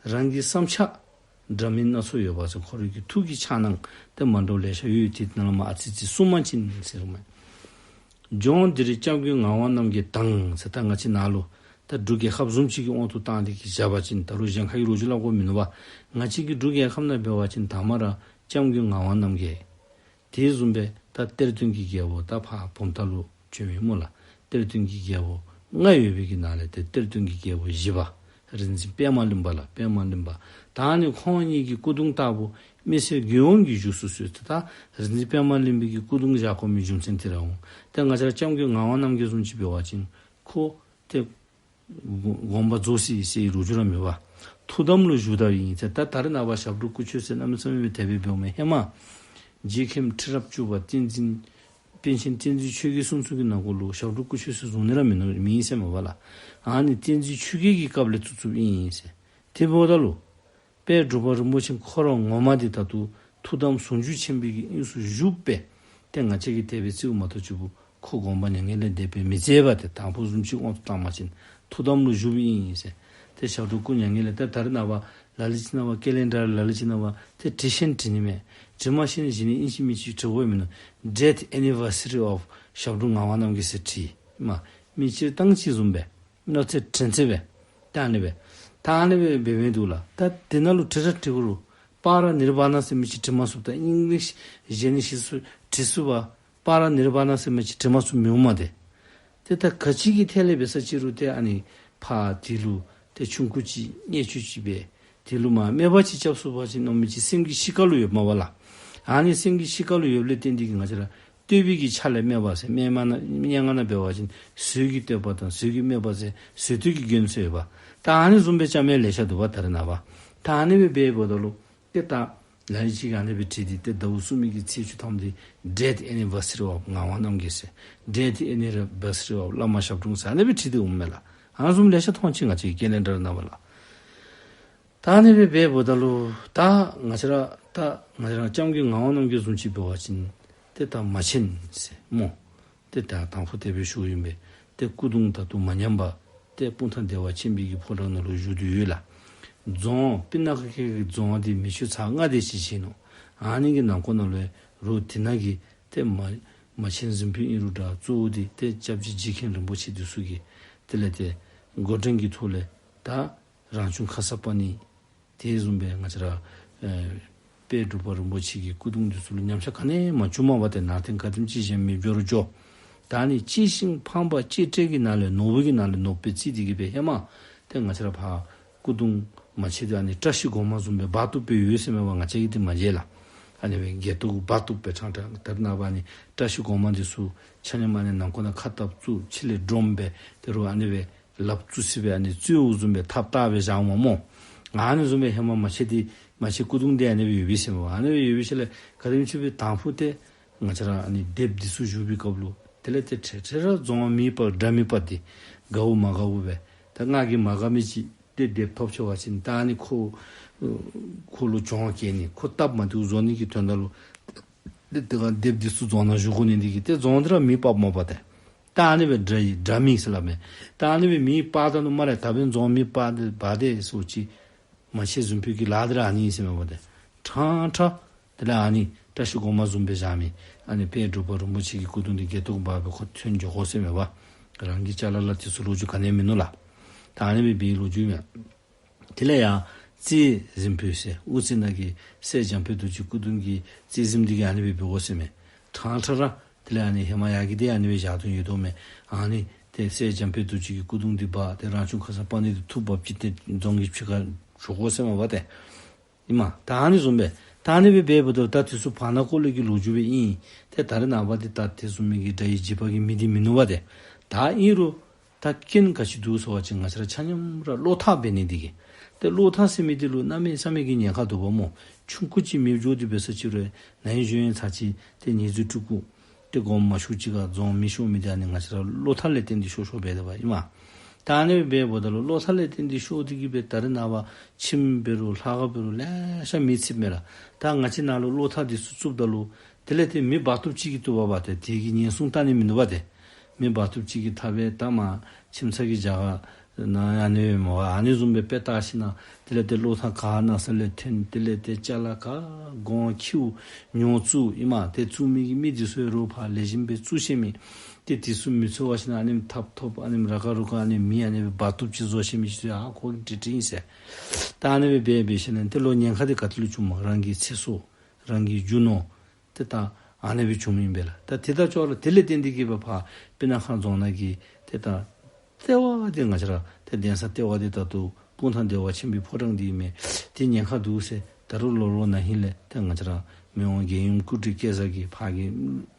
རང་གི་བསམ་འཆར་འདྲ་མིན་སྣ་ཚོགས་ཡོད་པ་ཟེར། ཁོ་རའི་གི་ཐུགས་ཀྱི་འཆར་སྣང་ཏེ་མ་འདྲཝ་ལེ་ཤ་ཡོད། ཏེ་ནཱ་ལས་མར་ཨ་ཙི་ཙི་གསུངས་པ་ཅིན་ཟེར་མས། ལྗོངས་འདིར་སྐྱབས་མགོན་ངག་དབང་རྣམ་རྒྱལ་དང་ཟེར། ད་ང་བཅས་ནཱ་ལུ་ད་འབྲུག་རྒྱལ་ཁབ་བཟུམ་ཅིག་གི་དབང་དུ་བཏང་སྟེ་གི་བཞག་པ་ཅིན་ད་རུང་གཞན་ཁ་གི་ལོ་རྒྱུས་སླབ་དགོཔ་མིན་ནུག་པ། ང་བཅས་ཀྱི་འབྲུག་རྒྱལ་ཁབ་ནང་འབད་བ་ཅིན་དང་པ་ར་སྐྱབས་མགོན་ངག་དབང་རྣམ་རྒྱལ། དེ་བཟུམ་སྦེ་ད་གཏེར་སྟོན་གྱི་རྒྱལ་པོ་ད་ཕར་བུམ་ཐང་ལུ་བྱོན་མི་སྨོ་ལགས། གཏེར་སྟོན་གྱི་རྒྱལ་པོ་ལྔ་ཡོད་པའི་གི་ནང་ལས་ཏེ་གཏེར་སྟོན་གྱི་རྒྱལ་པོ་བཞི་པ་རིག་འཛིན་པདྨ་གླིང་པ་ལགས། པདྨ་གླིང་པ། ད་ཨ་ནི་ཁོང་གཉིས་ཀྱི་སྐུ་གདུང་ལྟ་བུ་མི་སེར་དགེ་འོང་གིས་བཞུགས་སུ་གསོལ་ཏེ། ད་རིག་འཛིན་པདྨ་གླིང་པའི་གི་སྐུ་གདུང་བཞག་དགོ་མི་རྒྱུ་མཚན་དེ་ར་འོང་། ཏེ་ང་བཅས་ར་སྐྱབས་མགོན་ངག་དབང་རྣམ་རྒྱལ་བཟུམ་ཅིག་འབད་བ་ཅིན་ཁོ་ཏེ་དགོངས་པ་རྫོགས་སོ་ཡི་ཟེར་ལོ་རྒྱུས་ར་མེད་པ། ཐུགས་དམ་ལུ་བཞུགས་ད་ཨིན་ཟེར། ད་ད་རེས་ནངས་པ་ཞབས་དྲུང་སྐུ་མཆོད་ཟེར་གནམ་མེད་ས་མེད་སྦེ་དད་པ་འབདཝ་མས། ཧེ་མ་རྗེ་མཁན་ཕྲུག་རབས་བཅུ་པ་བསྟན་འཛིན་པཎ་ཆེན་བསྟན་འཛིན་ཆོས་རྒྱལ་གསུང་ཚུལ་གྱི་ནང་འཁོད་ལུ་ཞབས་དྲུང་སྐུ་མཆོད་ཟེར་བཟུང་ནི་ར་མིན་ནུག། མེད་ཟེར་མས་པ་ལགས། ཨ་ནི་བསྟན་འཛིན་ཆོས་རྒྱལ་གྱི་སྐབས་ལས་བཙུགས་བཙུགསཔ་ཨིན་ཟེར། དེ་འབདཝ་ད་ལུ་དཔལ་འབྲུག་པ་རིན་པོ་ཆེ་ཁོ་ར་ངོ་མ་འདི་ད་ལྟོ་ཐུགས་དམ་ཟུང་འཇུག་ཆེན་པོའི་གི་དབྱིངས་སུ་བཞུགས་པས། ཏེ་ང་བཅས་ཀྱིས་དད་པས་བརྩིཝ་མ་གཏོགས་གཅིག་པུ་ཁོ་དགོངས་པ་མྱ་ངན་ལས་འདས་པའི་མི་མཛད་པ། ཏེ་དང་ཕུ་བཟུམ་ཅིག་དབང་དུ་བཏང་པ་ཅིན་ཐུགས་དམ་ལུ་བཞུགསཔ་ཨིན་ཟེར། ཏེ་ཞབས་དྲུང་སྐུ་མྱ་ངན་ལས་ད་ད་རེས་ནངས་པ་ལ་ལུ་ཅིག་ནང་པ་ཀེ་ལེན་ཌར་ལ་ལུ་ཅིག་ནང་པ་ཏེ་བྲི་ཤེས་ན་བྲི་ནི་མས། བྲི་མ་ཤེས་ན་གཞི་ནས་ཨིན་ཅི་མིན་ཅི་བྲི་དགོཔ་མིན་ནུག། Death anniversary of ཞབས་དྲུང་ངག་དབང་རྣམ་རྒྱལ་ཟེར་བྲིས་མས། མི་སྤྱིར་བཏང་ཅིག་བཟུམ་སྦེ་མནོ་ཚད་དྲན་ཚད་སྦེ་ད་ཨ་ནི་སྦེ་ད་ཨ་ནི་སྦེ་འབད་འབདཝ་འདུག་ལགས། ད་དེ་ནང་ལུ་བྲི་ར་བྲི་དགོ་རུང་པཱ་ར་ནིར་བཱ་ན་ཟེར་མི་ཅིག་བྲི་མ་ཚུགས། ད་ཨིང་ལིཤ་གཞན་ནི་ཞིག་སུ་བྲི་ཚུགས་པ། པཱ་ར་ནིར་བཱ་ན་ཟེར་མི་ཅིག་བྲི་མ་ཚུགས་མི་འོང་མས་ཏེ། ཏེ་ད་ག་ཅི་གི་ཐད་ལས་འབད་ས་ཅིག་རུང་ཏེ་ཨ་ནི་ཕར་དེ་ལུ་ཏེ་ཆུང་ཀུ་ཅིག་བརྙས་བཅོས་ཅིག་འབད། དེ་ལུ་མར་དམའ་བ་ཅིག་རྐྱབ་ཚུགས་པ་ཅིན་མནོ་མི་ཅིག་སེམས་ཀྱི་གཤིས་ཀ་ལུ་ཡོདཔ་མས་པ་ལགས། ཨ་ནི་སེམས་ཀྱི་གཤིས་ཀ་ལུ་ཡོདཔ་ལས་བརྟེན་ཏེ་གི་ང་བཅས་ར་བསྟོད་པའི་གི་ཆ་ལས་དམའ་བ་ཟེར། སྨྲས་མ་ན་སྙན་ངག་ནང་འབད་བ་ཅིན་ཟོལ་གྱིས་བསྟོད་པ་དང་ཟོལ་གྱིས་སྨད་པ་ཟེར་ཟོལ་བསྟོད་ཀྱི་དགོན་ཟེར་ཡོདཔ། ད་ཨ་ནི་བཟུམ་སྦེ་རྐྱབ་མི་ལེ་ཤ་འདུག་པ་ད་རེས་ནངས་པ། ད་ཨ་ནི་སྦེ་འབདཝ་ད་ལུ་ཏེ་ད་ལ་ལུ་ཅིག་གིས་ཨ་ནི་སྦེ་བྲིས་ཏེ་ཏེ་ཟླཝ་གསུམ་པའི་གི་ཚེས་བཅུ་ཐམ་འདི་Death anniversary of ངག་དབང་རྣམ་རྒྱལ་ཟེར། Death anniversary of བླ་མ་ཞབས་དྲུང་ཟེར་ཨ་ནི་སྦེ་བྲིས་ཏེ་འོངམ་མས་ལགས། ཨ་ནི་བཟུམ་ལེ་ཤ་མཐོང་ཅི་ང་བཅས་ཀྱི་ཀེ་ལེན་ཌར་ནང་པ་ལགས། ད་ཨ་ནི་སྦེ་འབདཝ་ད་ལུ་ད་ང་བཅས་ར་ད་ང་བཅས་ར་སྐྱབས་མགོན་ངག་དབང་རྣམ་རྒྱལ་བཟུམ་ཅིག་འབད་བ་ཅིན་ཏེ་ད་མ་ཆེན་ཟེར་སྨོ། ཏེ་ད་དང་ཕུ་དེ་སྦེ་ཞུཝ་ཨིན་པས། ཏེ་སྐུ་གདུང་ད་ལྟོ་མ་ཉམས་པ། ཏེ་སྤུངས་ཐང་བདེ་བ་ཆེན་པོའི་གི་ཕོ་བྲང་ནང་ལུ་བཞུགས་ཏེ་ཡོད་ལགས། རྫོང་སྤུ་ན་ཁ་གི་རྫོང་འདི་མེ་ཆུ་ཚལ་ལྔ་སྡེ་ཅིག་བྱིན་ནུག། ཨ་ནི་གི་ནང་འཁོད་ནང་ལུ་རོགས་དེ་ནང་གི་ཏེ་མ་མ་ཆེན་གཟིམ་དཔོན་ཨིན་རུང་འདྲ། གཙོ་བོ་འདི་ཏེ་སྐྱབས་རྗེ་རྗེ་མཁན་རིན་པོ་ཆེ་འདི་ཚུ་གིས་དེ་ལས་ཏེ་འགོ་འདྲེན་གྱི་ཐོག་ལས་ད་རང་བྱུང་ཁརྶ་པཱ་ཎི་དེ་བཟུམ་སྦེ་ང་བཅས་ར་ཨེ་དཔལ་འབྲུག་པ་རིན་པོ་ཆེ་གི་སྐུ་གདུང་འདི་ཚུ་ལུ་ཉམས་ཆག་ག་ནི་ཡང་མ་བྱུངམ་པ་ཏེ་ནང་རྟེན་ག་དེམ་ཅིག་གཞན་མེདཔ་འགྱོ་རུང་འགྱོ། ད་ཨ་ནི་གཅེས་ཤིང་ཕངས་པ་གཅེས་སྤྲས་ཀྱི་ནང་ལས་ནོར་བུ་གི་ནང་ལས་ནོར་བུ་སྦེ་བརྩིས་ཏེ་གིས་སྦེ་ཧེ་མ་ཏེ་ང་བཅས་ར་ཕར་སྐུ་གདུང་མ་ཆེན་འདི་ཨ་ནི་བཀྲ་ཤིས་སྒོ་མང་བཟུམ་སྦེ་འབག་བཏུབ་སྦེ་ཡོད་ཟེར་མས་པ། ང་བཅས་ཀྱིས་འདི་མ་མཇལ་ལགས། ཨ་ནི་སྦེ་སྒལ་ཏོ་གུ་འབག་བཏུབ་སྦེ་ཕྲང་ཕྲང་ད་རེས་ནངས་པ་ཨ་ནི་བཀྲ་ཤིས་སྒོ་མང་འདི་ཚུ་ཆ་མཉམ་ཨ་ནི་ནང་འཁོད་ནང་ཁ་བཏབ་བཙུགས་ཕྱི་ལས་སྒྲོམ་སྦེ་ཏེ་རོགས་ཨ་ནི་སྦེ་ལགཔ་བཙུགས་ས་སྦེ་ཨ་ནི་བཙུགས་བཟུམ་སྦེ་ཐབ་བཏགས་སྦེ་བཞགཔ་མས་སྨོ། ཨ་ནི་བཟུམ་སྦེ་ཧེ་མ་མ་ཆེན་འདི་མ་ཆེན་སྐུ་གདུང་འདི་ཨ་ནི་སྦེ་ཡོད་པས་ཟེར་མས་པ། ཨ་ནི་སྦེ་ཡོད་པའི་ཤུལ་ལས་ག་དེམ་ཅིག་སྦེ་དང་ཕུ་ཏེ་ང་བཅས་ར་ཨ་ནི་སྡེཔ་འདི་ཚུ་བཞུགས་པའི་སྐབས་ལུ་དེ་ལས་ཏེ་ཁྲེ་ཁྲེ་ར་རྫོང་མེད་པར་དགྲ་མེད་པར་ཏེ་དགའཝ་མ་དགའཝ་སྦེ་ད་ང་གིས་མ་དགའ་མི་ཅིག་ཏེ་སྡེཔ་ཐོབ་ཆི་བ་ཅིན་ད་ཨ་ནི་ཁོ་ཁོ་ལུ་གྱོང་བཀལ་ནི་ཁོ་སྟབས་མ་བདེཝ་བཟོ་ནི་གི་དོན་དག་ལུ་ཏེ་དེ་སྒང་སྡེཔ་འདི་ཚུ་རྫོང་ནང་བཞུགས་དགོ་ནི་འདི་གིས་ཏེ་རྫོང་འདི་ར་མེ་སྤརཝ་མས་པ་ཏེ། ད་ཨ་ནི་སྦེ་དགྲ་ཡི་དགྲ་མེད་ཟེར་སླབ་མས། ད་ཨ་ནི་སྦེ་མེ་སྤར་ད་ནུག་སྨ་རེ། ད་འབདན་རྫོང་མེ་སྤར་ཏེ་འབག་སྟེ་སོང་ཅི། མ་ཆེན་གཟིམ་དཔོན་གྱི་ལཱ་འདི་ར་ཨ་ནི་ཨིན་ཟེར་མས་པ་ཏེ། ཕྲང་ཕྲང་དེ་ལས་ཨ་ནི་བཀྲ་ཤིས་སྒོ་མང་བཟུམ་སྦེ་བཞག་མི་ཨ་ནི་དཔལ་འབྲུག་པ་རིན་པོ་ཆེ་གི་སྐུ་གདུང་འདི་སྒལ་ཏོ་གུ་འབག་སྦེ་ཁོ་ཐོན་འགྱོ་དགོ་ཟེར་མས་པ། རང་གི་ཅ་ལ་ལ་དེ་ཚུ་ལོ་རྒྱུས་ག་ནི་མིན་ནུག་ལགས། ད་ཨ་ནི་སྦེ་འབད་བའི་ལོ་རྒྱུས་མས། དེ་ལས་ཡང་རྩེ་གཟིམ་དཔོན་ཟེར་དབུ་རྩེ་ནང་གི་སྲས་འཇམ་དཔལ་རྡོ་རྗེ་སྐུ་གདུང་གི་རྩེ་གཟིམ་འདི་གིས་ཨ་ནི་སྦེ་འབད་དགོ་ཟེར་མས། ཕྲང་ཕྲང་ར་དེ་ལས་ཨ་ནི་ཧེ་མ་ཡར་གྱི་འདི་ཨ་ནི་སྦེ་བཞག་དོ་ཡོད་དོ་མས། ཨ་ནི་ཏེ་སྲས་འཇམ་དཔལ་རྡོ་རྗེ་གི་སྐུ་གདུང་འདི་འབག་ཏེ་རང་བྱུང་ཁརྶ་པཱ་ཎི་འདི་འཐུ་འབག་ཅི། ཏེ་རྫོང་གི་ཕྱི་ཁར་འགྱོ་དགོ་ཟེར་མས་པ་ཏེ། ཨིན་མས། ད་ཨ་ནི་བཟུམ་སྦེ་ད་ཨ་ནི་སྦེ་འབདཝ་ད་ད་དེ་ཚུ་བར་ན་འཁོར་ལོ་གི་ལོ་རྒྱུས་སྦེ་ཨིན། ཏེ་ད་རེས་ནངས་པ་འདི་ད་དེ་བཟུམ་མའི་གི་དགྲ་ཡི་འཇིགས་པ་གི་མི་འདི་མིན་ནུག་པ་ཏེ། ད་ཨིན་རུང་ད་རྐྱེན་ག་ཅི་འདུག་ཟེར་བ་ཅིན་ང་བཅས་ར་ཆ་མཉམ་ར་བློ་ཐག་འབད་ནི་འདི་གིས། ཏེ་བློ་ཐག་ཟེར་མི་འདི་ལུ་གནམ་མེད་ས་མེད་ཀྱི་ཉེན་ཁ་འདུག་པ་སྨོ། ཆུང་ཀུ་ཅིག་མེདཔ་འགྱོ་སྟེ་འབད་ས་ཅིག་རུང་ན་ཧིང་གཞེས་ཧིང་ཚར་ཅིག་ཏེ་ཉེས་འཛུགས་སྤྲོད་དགོ། ཏེ་དགོངསམ་མ་ཞུ་ཅིག་ཁར་རྫོང་མེ་ཤོར་མི་འདི་ཨ་ནི་ང་བཅས་ར་བློ་ཐག་ལས་བརྟེན་ཏེ་ཤོར་ཤོརཝ་འབད་དེ་འབདཝ་ཨིན་མས། ད་ཨ་ནི་སྦེ་འབདཝ་ད་ལུ་བློ་ཐག་ལས་བརྟེན་ཏེ་ཤོར་ཏེ་གིས་སྦེ་ད་རེས་ནངས་པ་ཁྱིམ་འབད་རུང་ལྷ་ཁང་འབད་རུང་ལེ་ཤ་མེ་ཚིགཔ་མས་ལགས། ད་ང་བཅས་ནཱ་ལུ་བློ་ཐག་འདི་ཚུ་བཙུགསཔ་ད་ལུ་དེ་ལས་ཏེ་མེ་འབག་བཏུབ་ཅིག་གིས་བཏུབ་པས་པ་ཏེ། དེ་གི་ཉེན་སྲུང་བལྟ་ནི་མིན་འདུག་པ་ཏེ། མེ་འབག་བཏུབ་ཅིག་གིས་ཐབས་སྦེ་ད་མར་ཁྱིམ་ཚང་གི་རྒྱ་གར་ནང་ཨ་ནི་སྦེ་མ་པ་ཨ་ནི་བཟུམ་སྦེ་དཔེ་བལྟ་ཞིན་ན་དེ་ལས་ཏེ་བློ་ཐག་ག་ན་ས་ལས་ཐོན། དེ་ལས་ཏེ་ཅ་ལ་ག་གོང་ཁྱིའུ་ཉོ་བཙུགས་ཨིན་མས། ཏེ་བཙུགས་མི་གི་མི་འདི་ཚུ་རོགས་ཕར་ལེགས་ཤོམ་སྦེ་བཙུགས་ཤེས་མི་ཏེ་དེ་ཚུ་མི་འཚོལ་བ་ཞིན་ན་ཨ་ནེམ་ཐབ་ཐོབ་ཨ་ནེམ་ར་ཁ་རུ་ཁ་ཨ་ནེམ་མེ་ཨ་ནི་སྦེ་འབག་བཏུབ་ཅིག་བཟོ་ཤེས་མི་ཅིག་ཨ་ཁོ་གིས་འདྲི་འདྲི་ཨིན་ཟེར། ད་ཨ་ནི་སྦེ་འབད་འབད་ཞིན་ན་ཏེ་ལོག་ཉེན་ཁ་འདི་ག་ཏེ་ལུ་བྱུངམ་མས། རང་གི་ཚེ་སྲོག་རང་གི་རྒྱུ་ནོར་ཏེ་ད་ཨ་ནི་སྦེ་བྱུངམ་ཨིན་པས་ལགས། ད་དེ་དང་ཅོག་ར་དེ་ལས་བརྟེན་ཏེ་གིས་སྦེ་ཕར་སྤུ་ན་ཁ་རྫོང་ནང་གི་ཏེ་ད་ལྟེ་བ་འདི་ང་བཅས་ར་ཏེ་གདན་ས་ལྟེ་བ་འདི་ད་ལྟོ་སྤུངས་ཐང་བདེ་བ་ཆེན་པོའི་ཕོ་བྲང་འདི་ཨིན་མས། ཏེ་ཉེན་ཁ་འདུག་ཟེར་ད་རུང་ལོག་ལོག་ན་ཧིང་ལས་ཏེ་ང་བཅས་ར་མི་དབང་རྒྱལ་ཡུམ་སྐུ་བགྲེས་སྐལ་བཟང་གིས་ཕར་གྱི་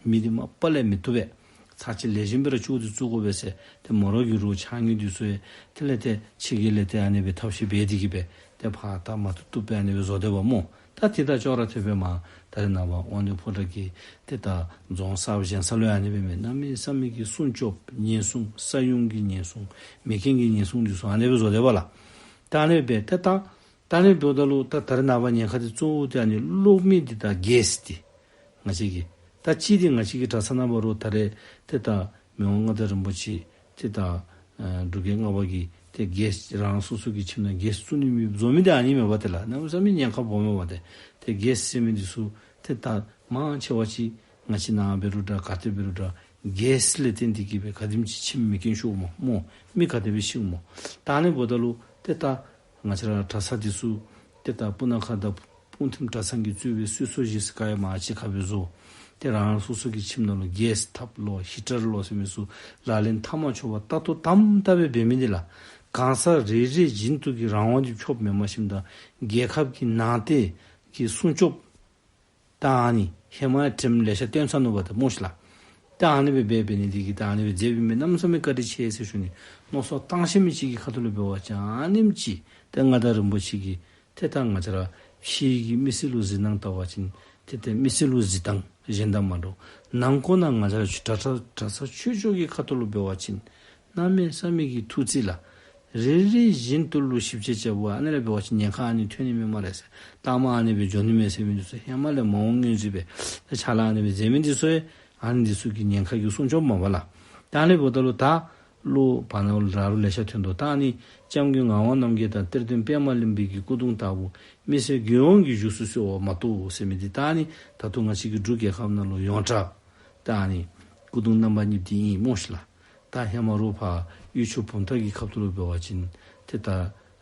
མི་འདི་མ་པ་ལས་མི་བཏུབ་པས། ཚར་གཅིག་ལེགས་ཤོམ་སྦེ་ར་བཅུག་སྟེ་བཙུགས་དགོ་པས་ཟེར་ཏེ་མོ་ར་གི་རོགས་ཕྱག་དངུལ་འདི་ཚུ་ཡང་དེ་ལས་ཏེ་ཕྱི་རྒྱལ་ལས་ཏེ་ཨ་ནི་སྦེ་ཐབས་ཤེས་འབད་དེ་གིས་སྦེ་ཏེ་ཕར་ད་མ་བཏུབ་བཏུབ་སྦེ་ཨ་ནི་སྦེ་བཟོ་སྡོདཔ་སྨོ། ད་དེ་དང་ཅོག་ར་འཐདཔ་སྦེ་མར་ད་རེས་ནངས་པ་དབང་འདུས་ཕོ་བྲང་གི་ཏེ་ད་རྫོང་གསརཔ་བཞེངས་ས་ལུ་ཡང་ཨ་ནི་སྦེ་མས། གནམ་མེད་ས་མེད་ཀྱི་སྲུང་སྐྱོབ་ཉེན་སྲུང་ས་ཡོམ་གྱི་ཉེན་སྲུང་མེ་རྐྱེན་གྱི་ཉེན་སྲུང་འདི་ཚུ་ཨ་ནི་སྦེ་བཟོ་སྡོདཔ་ལགས། ད་ཨ་ནི་སྦེ་ཏེ་ད་ད་ཨ་ནི་འབདཝ་ད་ལུ་ད་ད་རེས་ནངས་པ་ཉེན་ཁ་འདི་གཙོ་བོ་འདི་ཨ་ནི་གློག་མེ་འདི་དང་གེས་འདི་ང་བཅས་ཀྱི་ད་གཅིག་འདི་ང་བཅས་ཀྱི་གྲྭ་ཚང་ནང་འབད་རུང་ད་རེས་ཏེ་ད་མི་དབང་མངའ་བདག་རིན་པོ་ཆེ་ཏེ་ད་ཨ་འབྲུག་རྒྱལ་ལྔ་པ་གིས་ཏེ་གེས་རང་སོ་སོ་གི་ཁྱིམ་ནང་གེས་བཙུགས་ནི་མེདཔ་བཟོ་མི་འདི་ཨ་ནི་མས་པ་ཏེ་ལགས། གནམ་མེད་ས་མེད་ཉེན་ཁ་སྦོམ་མས་པ་ཏེ། ཏེ་གེས་ཟེར་མི་འདི་ཚུ་ཏེ་ད་མང་ཆེ་བ་ཅིག་ང་བཅས་ནཱ་འབད་རུང་འདྲ་ག་ཏེ་འབད་རུང་འདྲ་གེས་ལས་བརྟེན་ཏེ་གིས་སྦེ་ག་དེམ་ཅིག་ཁྱིམ་མེ་རྐྱེན་ཤོརཝ་སྨོ། མི་ག་དེ་སྦེ་ཤིཝ་སྨོ། ད་ཨ་ནི་འབདཝ་ད་ལུ་ཏེ་ད་ང་བཅས་ར་གྲྭ་ཚང་འདི་ཚུ་ཏེ་ད་སྤུ་ན་ཁ་དང་སྤུངས་ཐིམ་གྲྭ་ཚང་གིས་གཙོས་པའི་གསོལ་ཚོགས་བཞེས་ས་ག་ཡང་མ་གཅིག་ཁར་སྦེ་བཟོ། ཏེ་རང་རང་སོ་སོ་གི་ཁྱིམ་ནང་ལུ་གེས་ཐབ་ལོ་ཧི་ཊར་ལོ་ཟེར་མི་ཚུ་ལག་ལེན་འཐབ་མ་ཆོག་པར་ལྟ་རྟོག་དམ་དམ་སྦེ་འབད་མི་འདི་ལགས། གང་ཟག་རེ་རེ་བཞིན་དུ་གི་རང་དབང་འདི་ཕྱོགས་མེན་པར་ཞིནམ་ད་རྒྱལ་ཁབ་ཀྱི་ནང་རྟེན་གྱི་སྲུང་སྐྱོབ་ད་ཨ་ནི་ཧེ་མ་ཡང་དྲནམ་ལེ་ཤ་བཏོན་ཚར་ནུག་པ་ཏེ་སྨོ་ཤི་ལགས། ད་ཨ་ནི་སྦེ་འབད་འབད་ནི་འདི་གིས་ད་ཨ་ནི་སྦེ་མཛད་པའི་མི་གནམ་མེད་ས་མེད་བཀའ་དྲིན་ཆེ་ཟེར་ཞུ་ནི། མནོ་བསམ་བཏང་ཤེས་མི་ཅིག་གི་ཁ་ཐུག་ལུ་འབད་བ་ཅིན་ཨ་ནེམ་ཅིག་ཏེ་མངའ་བདག་རིན་པོ་ཆེ་གིས་ཏེ་ད་ང་བཅས་ར་ཕྱི་གི་མི་སེར་ལུ་གཟིགས་སྣང་བལྟ་བ་ཅིན་ཏེ་ཏེ་མི་སེར་ལུ་གཟིགས་སྟངས་གཞན་དང་མ་འདྲཝ། ནང་འཁོད་ནང་ང་བཅས་ར་གྲྭ་ཚང་གྲྭ་ཚང་ཆོས་ཕྱོགས་ཀྱི་ཁ་ཐུག་ལུ་འབད་བ་ཅིན་གནམ་མེད་ས་མེད་ཀྱི་ཐུགས་རྩིས་ལགས། རེ་རེ་བཞིན་དུ་ལུ་ཞིབ་དཔྱད་རྐྱབ་པ་ཨ་ནི་ལས་འབད་བ་ཅིན་ཉེན་ཁ་ཨ་ནི་ཐོན་ནི་མས་སྨ་རེ་ཟེར། ལྟག་མ་ཨ་ནི་སྦེ་འགྱོ་ནི་མས་ཟེར་མི་འདི་ཚུ་ཧེ་མ་ལས་མ་འོངས་ངོས་འཛིན་སྦེ་ཕྱག་ལཱ་ཨ་ནི་སྦེ་མཛད་མི་འདི་ཚུ་ཨ་ནི་འདི་ཚུ་གི་ཉེན་ཁ་གི་སྲུང་སྐྱོབ་མས་པ་ལགས། ད་ཨ་ནི་འབདཝ་ད་ལུ་ད་ བློ་བར་ན་ར་རུ་ལེ་ཤ་ཐོན་དོ། ད་ཨ་ནི་སྐྱབས་མགོན་ངག་དབང་རྣམ་རྒྱལ་དང་གཏེར་སྟོན་པདྨ་གླིང་པའི་གི་སྐུ་གདུང་ལྟ་བུ་མི་སེར་རྒྱུད་དབང་གིས་བཞུགས་སུ་གསོལ་བ་མ་གཏོགས་ཟེར་མི་འདི་ད་ཨ་ནི་ད་ལྟོ་ང་བཅས་ཀྱི་འབྲུག་རྒྱལ་ཁབ་ནང་ལུ་ཡོངས་གྲགས་ད་ཨ་ནི་སྐུ་གདུང་རྣམ་པ་གཉིས་འདི་ཨིན་སྨོ་ཤིག་ལགས། ད་ཧེ་མ་རོགས་ཕར་དབུས་ཕྱོགས་བུམ་ཐང་གི་ཁ་ཐུག་ལུ་འབད་བ་ཅིན་ཏེ་ད་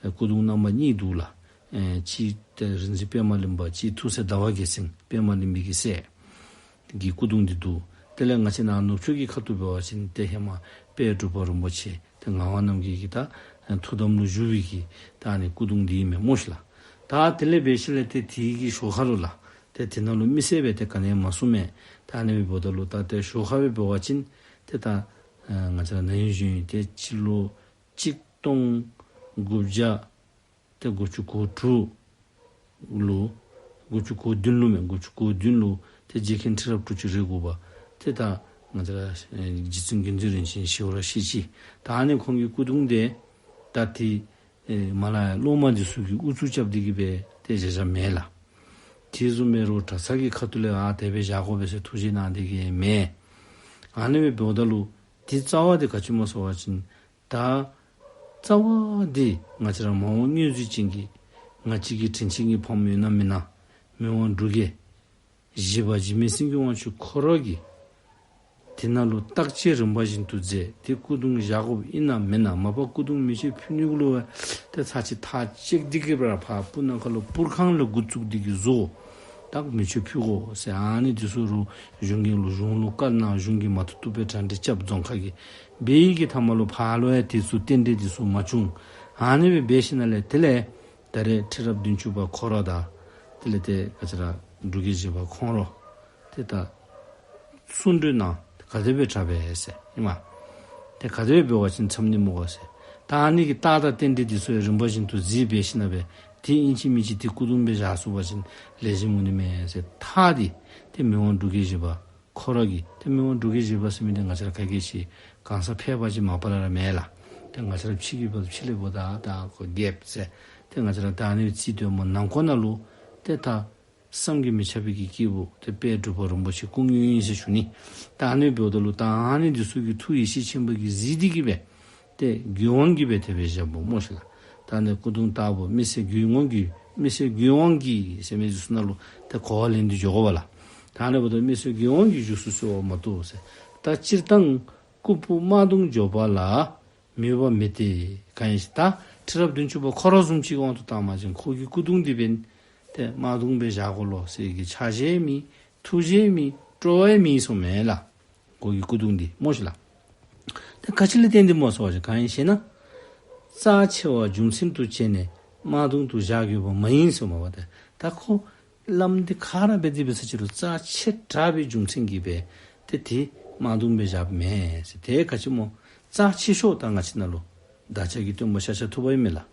སྐུ་གདུང་རྣམ་པ་གཉིས་འདུག་ལགས། ཨེ་གཅིག་ཏེ་རིག་འཛིན་པདྨ་གླིང་པ། གཅིག་ཐུགས་སྲས་ཟླ་བ་རྒྱལ་མཚན་པདྨ་གླིང་པའི་གི་སྲས་ཀྱི་སྐུ་གདུང་འདི་འདུག། དེ་ལས་ང་བཅས་ནཱ་ནུབ་ཕྱོགས་ཀྱི་ཁ་ཐུག་འབད་བ་ཅིན་ཏེ་ཧེ་མ་དཔལ་འབྲུག་པ་རིན་པོ་ཆེ་ཏེ་ངག་དབང་རྣམ་རྒྱལ་གྱི་ད་ཐུགས་དམ་ལུ་བཞུགས་པའི་གི་ད་ཨ་ནི་སྐུ་གདུང་འདི་ཨིན་མས་སྨོ་ཤིག་ལགས། ད་དེ་ལས་འབད་ཞིནམ་ལས་ཏེ་དེ་གི་ཞོར་ཁ་ལུ་ལགས་ཏེ་དེ་ནང་ལུ་མི་སེར་སྦེ་ཏེ་ག་ནི་ཡང་མ་གསུངས་མས། ད་ཨ་ནི་སྦེ་འབདཝ་ད་ལུ་ད་ཏེ་ཞོར་ཁ་སྦེ་འབད་བ་ཅིན་ཏེ་ད་ཨ་ང་བཅས་ར་ན་ཧིང་གཞེས་ནིང་ཏེ་སྤྱི་ལོ་གཅིག་སྟོང་དགུ་བརྒྱ་ཏེ་དགུ་བཅུ་གོ་དྲུག་ལུ་དགུ་བཅུ་གོ་བདུན་ལུ་མས། དགུ་བཅུ་གོ་བདུན་ལུ་ཏེ་རྗེ་མཁན་ཁྲི་རབས་དྲུག་ཅུ་རེ་དགུ་པ་ཏེ་ད་ང་བཅས་ར་ཨེ་རྗེ་བཙུན་དགེ་འདུན་རིན་ཆེན་ཞི་བ་ལྷ་ཤེས་ཀྱིས་ད་ཨ་ནི་ཁོང་གི་སྐུ་གདུང་འདི་ད་ཏེ་ཨེ་མ་ལ་ཡ་སློབ་མ་འདི་ཚུ་གིས་ཨུ་ཚུགས་རྐྱབ་སྟེ་གི་སྦེ་ཏེ་བཞག་བཞགཔ་མེན་ལགས། དེ་བཟུམ་མའི་རོགས་གྲྭ་ཚང་གི་ཁ་ཐུག་ལས་ཨ་དེ་སྦེ་བཞག་དགོ་པས་ཟེར་ཐུགས་བཞེད་གནང་སྟེ་གི་མེན། ཨ་ནི་སྦེ་འབདཝ་ད་ལུ་ཏེ་རྩ་བ་འདི་ག་ཅི་སྨོ་ཟེར་བ་ཅིན་ད་རྩ་བ་འདི་ང་བཅས་ར་མ་འོངས་མངོན་གཟིགས་ཅན་གྱི་ང་བཅས་ཀྱི་དྲིན་ཅན་གྱི་ཕམ་ཡོད་ན་མེན་ན་མི་དབང་འབྲུག་རྒྱལ་བཞི་པ་འཇིགས་མེད་སེང་གེ་དབང་ཕྱུག་ཁོ་ར་གིས་དེ་ནང་ལུ་བརྟག་དཔྱད་རིམ་པ་བཞིན་དུ་མཛད། ཏེ་སྐུ་གདུང་བཞག་དགོཔ་ཨིན་ན་མེན་ན། མ་པ་སྐུ་གདུང་མེ་མཆོད་ཕུལ་ནི་གུ་ལུ་ཏེ་ཚར་གཅིག་ཐག་བཅད་དེ་གི་སྦེ་ར་ཕར་སྤུ་ན་ཁ་ལུ་སྤུར་ཁང་ལས་འགོ་བཙུགས་ཏེ་གི་བཟོ། ད་མེ་མཆོད་ཕུལ་དགོ་ཟེར་ཨ་ནི་འདི་ཚུ་རུ་གཞུང་གི་ལུ་གཞུང་ལུ་བཀའ་གནང་། གཞུང་གིས་མ་བཏུབ་བཏུབ་སྦེ་གྲ་སྒྲིག་རྐྱབ། རྫོང་ཁག་གིས་འབད་ཡི་གི་མཐའ་མ་ལུ་ཕར་ལུ་ཡང་དེ་ཚུ་རྟེན་འབྲེལ་འདི་ཚུ་མ་བྱུང་། ཨ་ནི་སྦེ་འབད་ཞིནམ་ལས་དེ་ལས་ད་རེས་ཁྲི་རབས་བདུན་ཅུ་པ་ཁོ་ར་དང་དེ་ལས་ཏེ་ག་ཅི་ར་འབྲུག་རྒྱལ་བཞི་པ་ཁོང་ར་ཏེ་ད་གསུང་གྲོས་གནང་། ག་དེ་སྦེ་དྲག་པས་ཟེར་ཨིན་མས། ཏེ་ག་དེ་སྦེ་འབད་བ་ཅིན་འཚམས་ནི་སྨོ་གོ་ཟེར། ད་ཨ་ནི་གི་རྟགས་དང་རྟེན་འབྲེལ་འདི་ཚུ་ཡང་རིམ་པ་བཞིན་དུ་གཟིགས་འབད་ཞིནམ་ལས་ཏེ་ཨིན་ཅི་མིན་ཅི་ཏེ་སྐུ་གདུང་སྦེ་བཞག་ཚུགས་པ་ཅིན་ལེགས་ཤོམ་འོང་ནི་མས་ཟེར་ཐག་འདི་ཏེ་མི་དབང་འབྲུག་རྒྱལ་བཞི་པ་ཁོ་ར་གིས། ཏེ་མི་དབང་འབྲུག་རྒྱལ་བཞི་པ་ཟེར་མི་འདི་ང་བཅས་ར་ག་གིས་ཤེས། གང་ཟག་ཕལ་པ་ཅིག་མ་པ་ལས་ར་མེན་ལགས། ཏེ་ང་བཅས་ར་ཕྱི་གི་བ་ཕྱི་ལས་འབདཝ་ད་ད་ཁོ་རྒྱལཔོ་ཟེར་ཏེ་ང་བཅས་ར་ད་ཨ་ནི་རྩིས་སྟོནམ་ནང་འཁོད་ནང་ལུ་ཏེ་ད་བསམ་གྱིས་མི་ཁྱབ་པའི་གི་སྐྱེས་བུ་ཏེ་དཔལ་འབྲུག་པ་རིན་པོ་ཆེ་སྐུ་དངོས་ཨིན་ཟེར་ཞུ་ནི། ད་ཨ་ནི་འབདཝ་ད་ལུ་ད་ཨ་ནི་འདི་ཚུ་གི་ཐུགས་ཡེ་ཤེས་ཆེན་པོ་གིས་གཟིགས་ཏེ་གི་སྦེ་ཏེ་རྒྱུད་དབང་གིས་སྦེ་དེ་སྦེ་བཞགཔ་སྨོ་ཤིག་ལགས། ད་ཨ་ནི་སྐུ་གདུང་ལྟ་བུ་མི་སེར་རྒྱུད་དབང་གིས་མི་སེར་རྒྱུད་དབང་གིས་ཟེར་མི་འདི་ཚུ་ནང་ལུ་ཏེ་གོ་བ་ལེན་ཏེ་འགྱོ་དགོ་པས་ལགས། ད་ཨ་ནི་འབདཝ་ད་མི་སེར་རྒྱུད་དབང་གིས་བཞུགས་སུ་གསོལ་བ་མ་གཏོགས་ཟེར། ད་སྤྱིར་བཏང་སྐུ་ཕུང་དམར་གདུང་འབྱོར་པ་ལ་མོས་པ་མེད་དེ། གང་ཡིན་ཞེ་ན་ད་ཁྲི་རབས་བདུན་ཅུ་པ་ཁོ་ར་བཟུམ་ཅིག་གི་དབང་དུ་བཏང་བ་ཅིན་ཁོ་གི་སྐུ་གདུང་འདི་འབདན་ཏེ་དམར་གདུང་སྦེ་བཞག་དགོ་ལོ་ཟེར་གྱི་ཆ་བཞག་མེད། ཐུགས་བཞེད་མེད། སྤྲོ་བ་མེད་གསུངམ་མས་ལགས། ཁོ་གི་སྐུ་གདུང་འདི་སྨོ་ཤིག་ལགས། ཏེ་ག་ཅི་ལས་བརྟེན་ཏེ་སྨོ་ཟེར་བ་ཅིན་གང་ཡིན་ཞེ་ན། རྩ་ཆེ་བ་རྒྱུ་མཚན་དུ་བྱས་ནས་དམར་གདུང་དུ་བཞག་དགོས་པ་མ་ཡིན་གསུངམ་མས་པ། ཏེ་ད་ཁོ་བླམ་འདི་ག་ར་འབད་དེ་འབད་ས་ཅི་རུང་རྩ་ཆེ་དྲགས་པའི་རྒྱུ་མཚན་གྱིས་སྦེ་ཏེ་དེ་དམར་གདུང་སྦེ་བཞགཔ་མས་ཟེར། ཏེ་ག་ཅི་སྨོ། རྩ་ཆེ་ཤོས་ད་ང་བཅས་ནང་ལུ་བདག་ཅག་གི་སྟོན་པ་ཤཱཀྱ་ཐུབ་པ་ཨིན་མས་ལགས།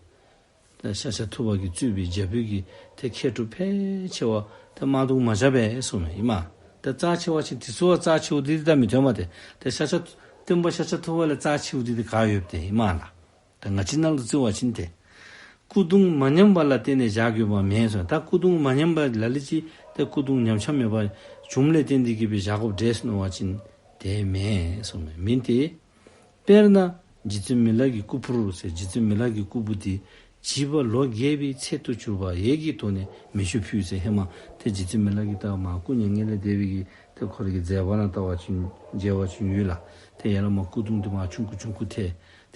ད་ཤཱཀྱ་ཐུབ་པ་གིས་གཙོས་པའི་རྒྱ་བོད་ཀྱི་ཏེ་མཁས་གྲུབ་ཕལ་ཆེ་བ་ཏེ་དམར་གདུང་མ་བཞག་པས་གསུངམ་མས་ཨིན་མས། ད་རྩ་ཆེ་བ་ཅིན་དེ་ཚུ་བ་རྩ་ཆེཝ་འདི་འདི་ད་མི་སྟོན་མས། ཏེ་ད་ཤཱཀྱ་སྟོན་པ་ཤཱཀྱ་ཐུབ་པ་ལས་རྩ་ཆེཝ་འདི་འདི་ག་ཡོདཔ་ཏེ་ཨིན་མས་ལགས། ད་ང་བཅས་ནང་ལུ་བརྩི་བ་ཅིན་ཏེ་སྐུ་གདུང་མ་ཉམས་པ་ལ་བརྟེན་ནས་བཞག་དགོས་པ་མེད་གསུངས། ད་སྐུ་གདུང་མ་ཉམས་པ་ལ་ལུ་ཅིག་ཏེ་སྐུ་གདུང་ཉམས་ཆག་མེད་པར་བྱུངམ་ལས་བརྟེན་ཏེ་གི་སྦེ་བཞག་དགོཔ་འདྲས་མནོ་བ་ཅིན་དེ་མེན་གསུངམ་མས། མིན་ཏེ། དཔེར་ན་རྗེ་བཙུན་མི་ལ་གི་སྐུ་ཕུང་ཟེར། རྗེ་བཙུན་མི་ལ་གི་སྐུ་ཕུང་འདི་བྱིས་པ་ལོ་བརྒྱད་པའི་ཚད་དུ་གྱུར་པ་ཡས་ཀྱི་ཐོག་ནས་མེ་མཆོད་ཕུལ་ཟེར། ཧེ་མ་ཏེ་རྗེ་བཙུན་མི་ལ་གིས་ད་མར་སྐུ་མྱ་ངན་ལས་འདས་པའི་གི་ཏེ་ཁོ་རའི་གི་མཛད་པ་ནང་ལྟ་བ་ཅིན་མཇལ་བ་ཅིན་ཡོད་ལགས། ཏེ་ཡར་ལས་མར་སྐུ་གདུང་འདི་མར་ཆུང་ཀུ་ཆུང་ཀུ་ཏེ་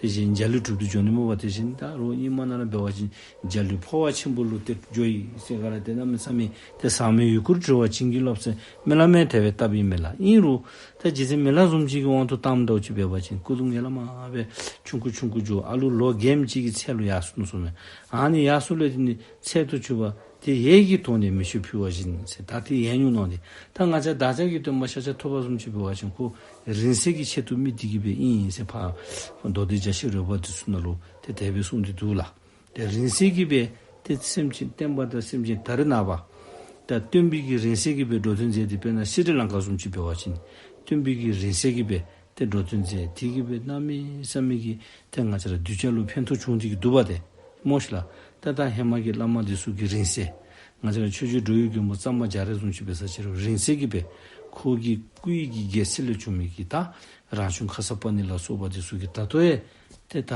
དེ་བཞིན་འཇའ་ལུས་གྲུབ་སྟེ་འགྱོ་ནི་སྨོ་པ། དེ་བཞིན་ད་རོགས་རྙིང་མ་ནང་ལུ་འབད་བ་ཅིན་འཇའ་ལུས་འཕོ་བ་ཆེན་པོ་ལུ་ཏེ་འགྱོ་ཡི་ཟེར་ག་ར། ཏེ་གནམ་མེད་ས་མེད་ཏེ་ཟག་མེད་ཡུལ་དཀར་འགྲོ་བ་བྱིན་གྱིས་རློབ་ཟེར་སྨོན་ལམ་ཡང་དེ་སྦེ་བཏབ་ཨིན་མས་ལགས། ཨིན་རུང་ད་རྗེ་བཙུན་མི་ལ་བཟུམ་ཅིག་གི་དབང་དུ་བཏངམ་ད་ཅིག་འབད་བ་ཅིན་སྐུ་གདུང་ཡར་ལས་མར་སྦེ་ཆུང་ཀུ་ཆུང་ཀུ་འགྱོ། ཨ་ལུ་ལོ་བརྒྱད་ཅིག་གི་ཚད་ལུ་ཡར་སོ་ནུག་གསུངམ་མས། ཨ་ནི་ཡར་སོ་ལས་དེ་ནི་ཚད་དུ་གྱུར་པ་དེ་ཡས་ཀྱི་ཐོག་ནས་མེ་མཆོད་ཕུལ་བ་བཞིན་ཟེར། ད་དེ་ཡས་ཉུང་ནོ་དེ། ད་ང་བཅས་བདག་ཅག་གི་སྟོན་པ་ཤཱཀྱ་ཐུབ་པ་བཟུམ་ཅིག་འབད་བ་ཅིན་ཁོ་རིང་བསྲེལ་གྱི་ཆེད་དུ་དམིགས་ཏེ་གི་སྦེ་ཨིན་ཟེར་ཕར་མདོ་སྡེ་རྒྱ་ཆེར་རོལ་པ་འདི་ཚུ་ནང་ལུ་ཏེ་དེ་སྦེ་གསུངས་ཏེ་འདུག་ལགས། ཏེ་རིང་བསྲེལ་གྱི་སྦེ་ཏེ་སེམས་ཅན་བསྟན་པ་དང་སེམས་ཅན་ད་རེས་ནངས་པ་ད་སྟོན་པའི་གི་རིང་བསྲེལ་གྱི་སྦེ་འགྲོ་དོན་མཛད་དེ། དཔེར་ན་སི་རི་ལང་ཀ་བཟུམ་ཅིག་འབད་བ་ཅིན་སྟོན་པའི་གི་རིང་བསྲེལ་གྱི་སྦེ་ཏེ་འགྲོ་དོན་མཛད་དེ་གི་སྦེ་གནམ་མེད་ས་མེད་ཀྱི་ཏེ་ང་བཅས་ར་གདུལ་བྱ་ལུ་ཕན་ཐོགས་བྱུང་སྟེ་གི་འདུག་པ་ཏེ་སྨོ་ཤིག་ལགས། ཏེ་ད་ཧེ་མ་གི་བླ་མ་འདི་ཚུ་གི་རིང་བསྲེལ་ང་བཅས་ར་ཆོས་རྗེ་འགྲོ་བའི་མགོན་པོ་གཙང་པ་རྒྱ་རས་བཟུམ་ཅིག་འབད་ས་ཅི་རུང་རིང་བསྲེལ་གྱི་སྦེ་ ཁོ་གི་སྐུའི་གི་སྒལ་ཚིགས་ལས་བྱུང་མི་གི་ད་རང་བྱུང་ཁ་སར་པ་ཎི་ལ་སོགས་པ་འདི་ཚུ་གིས་ད་ལྟོ་ཡང་ཏེ་ད་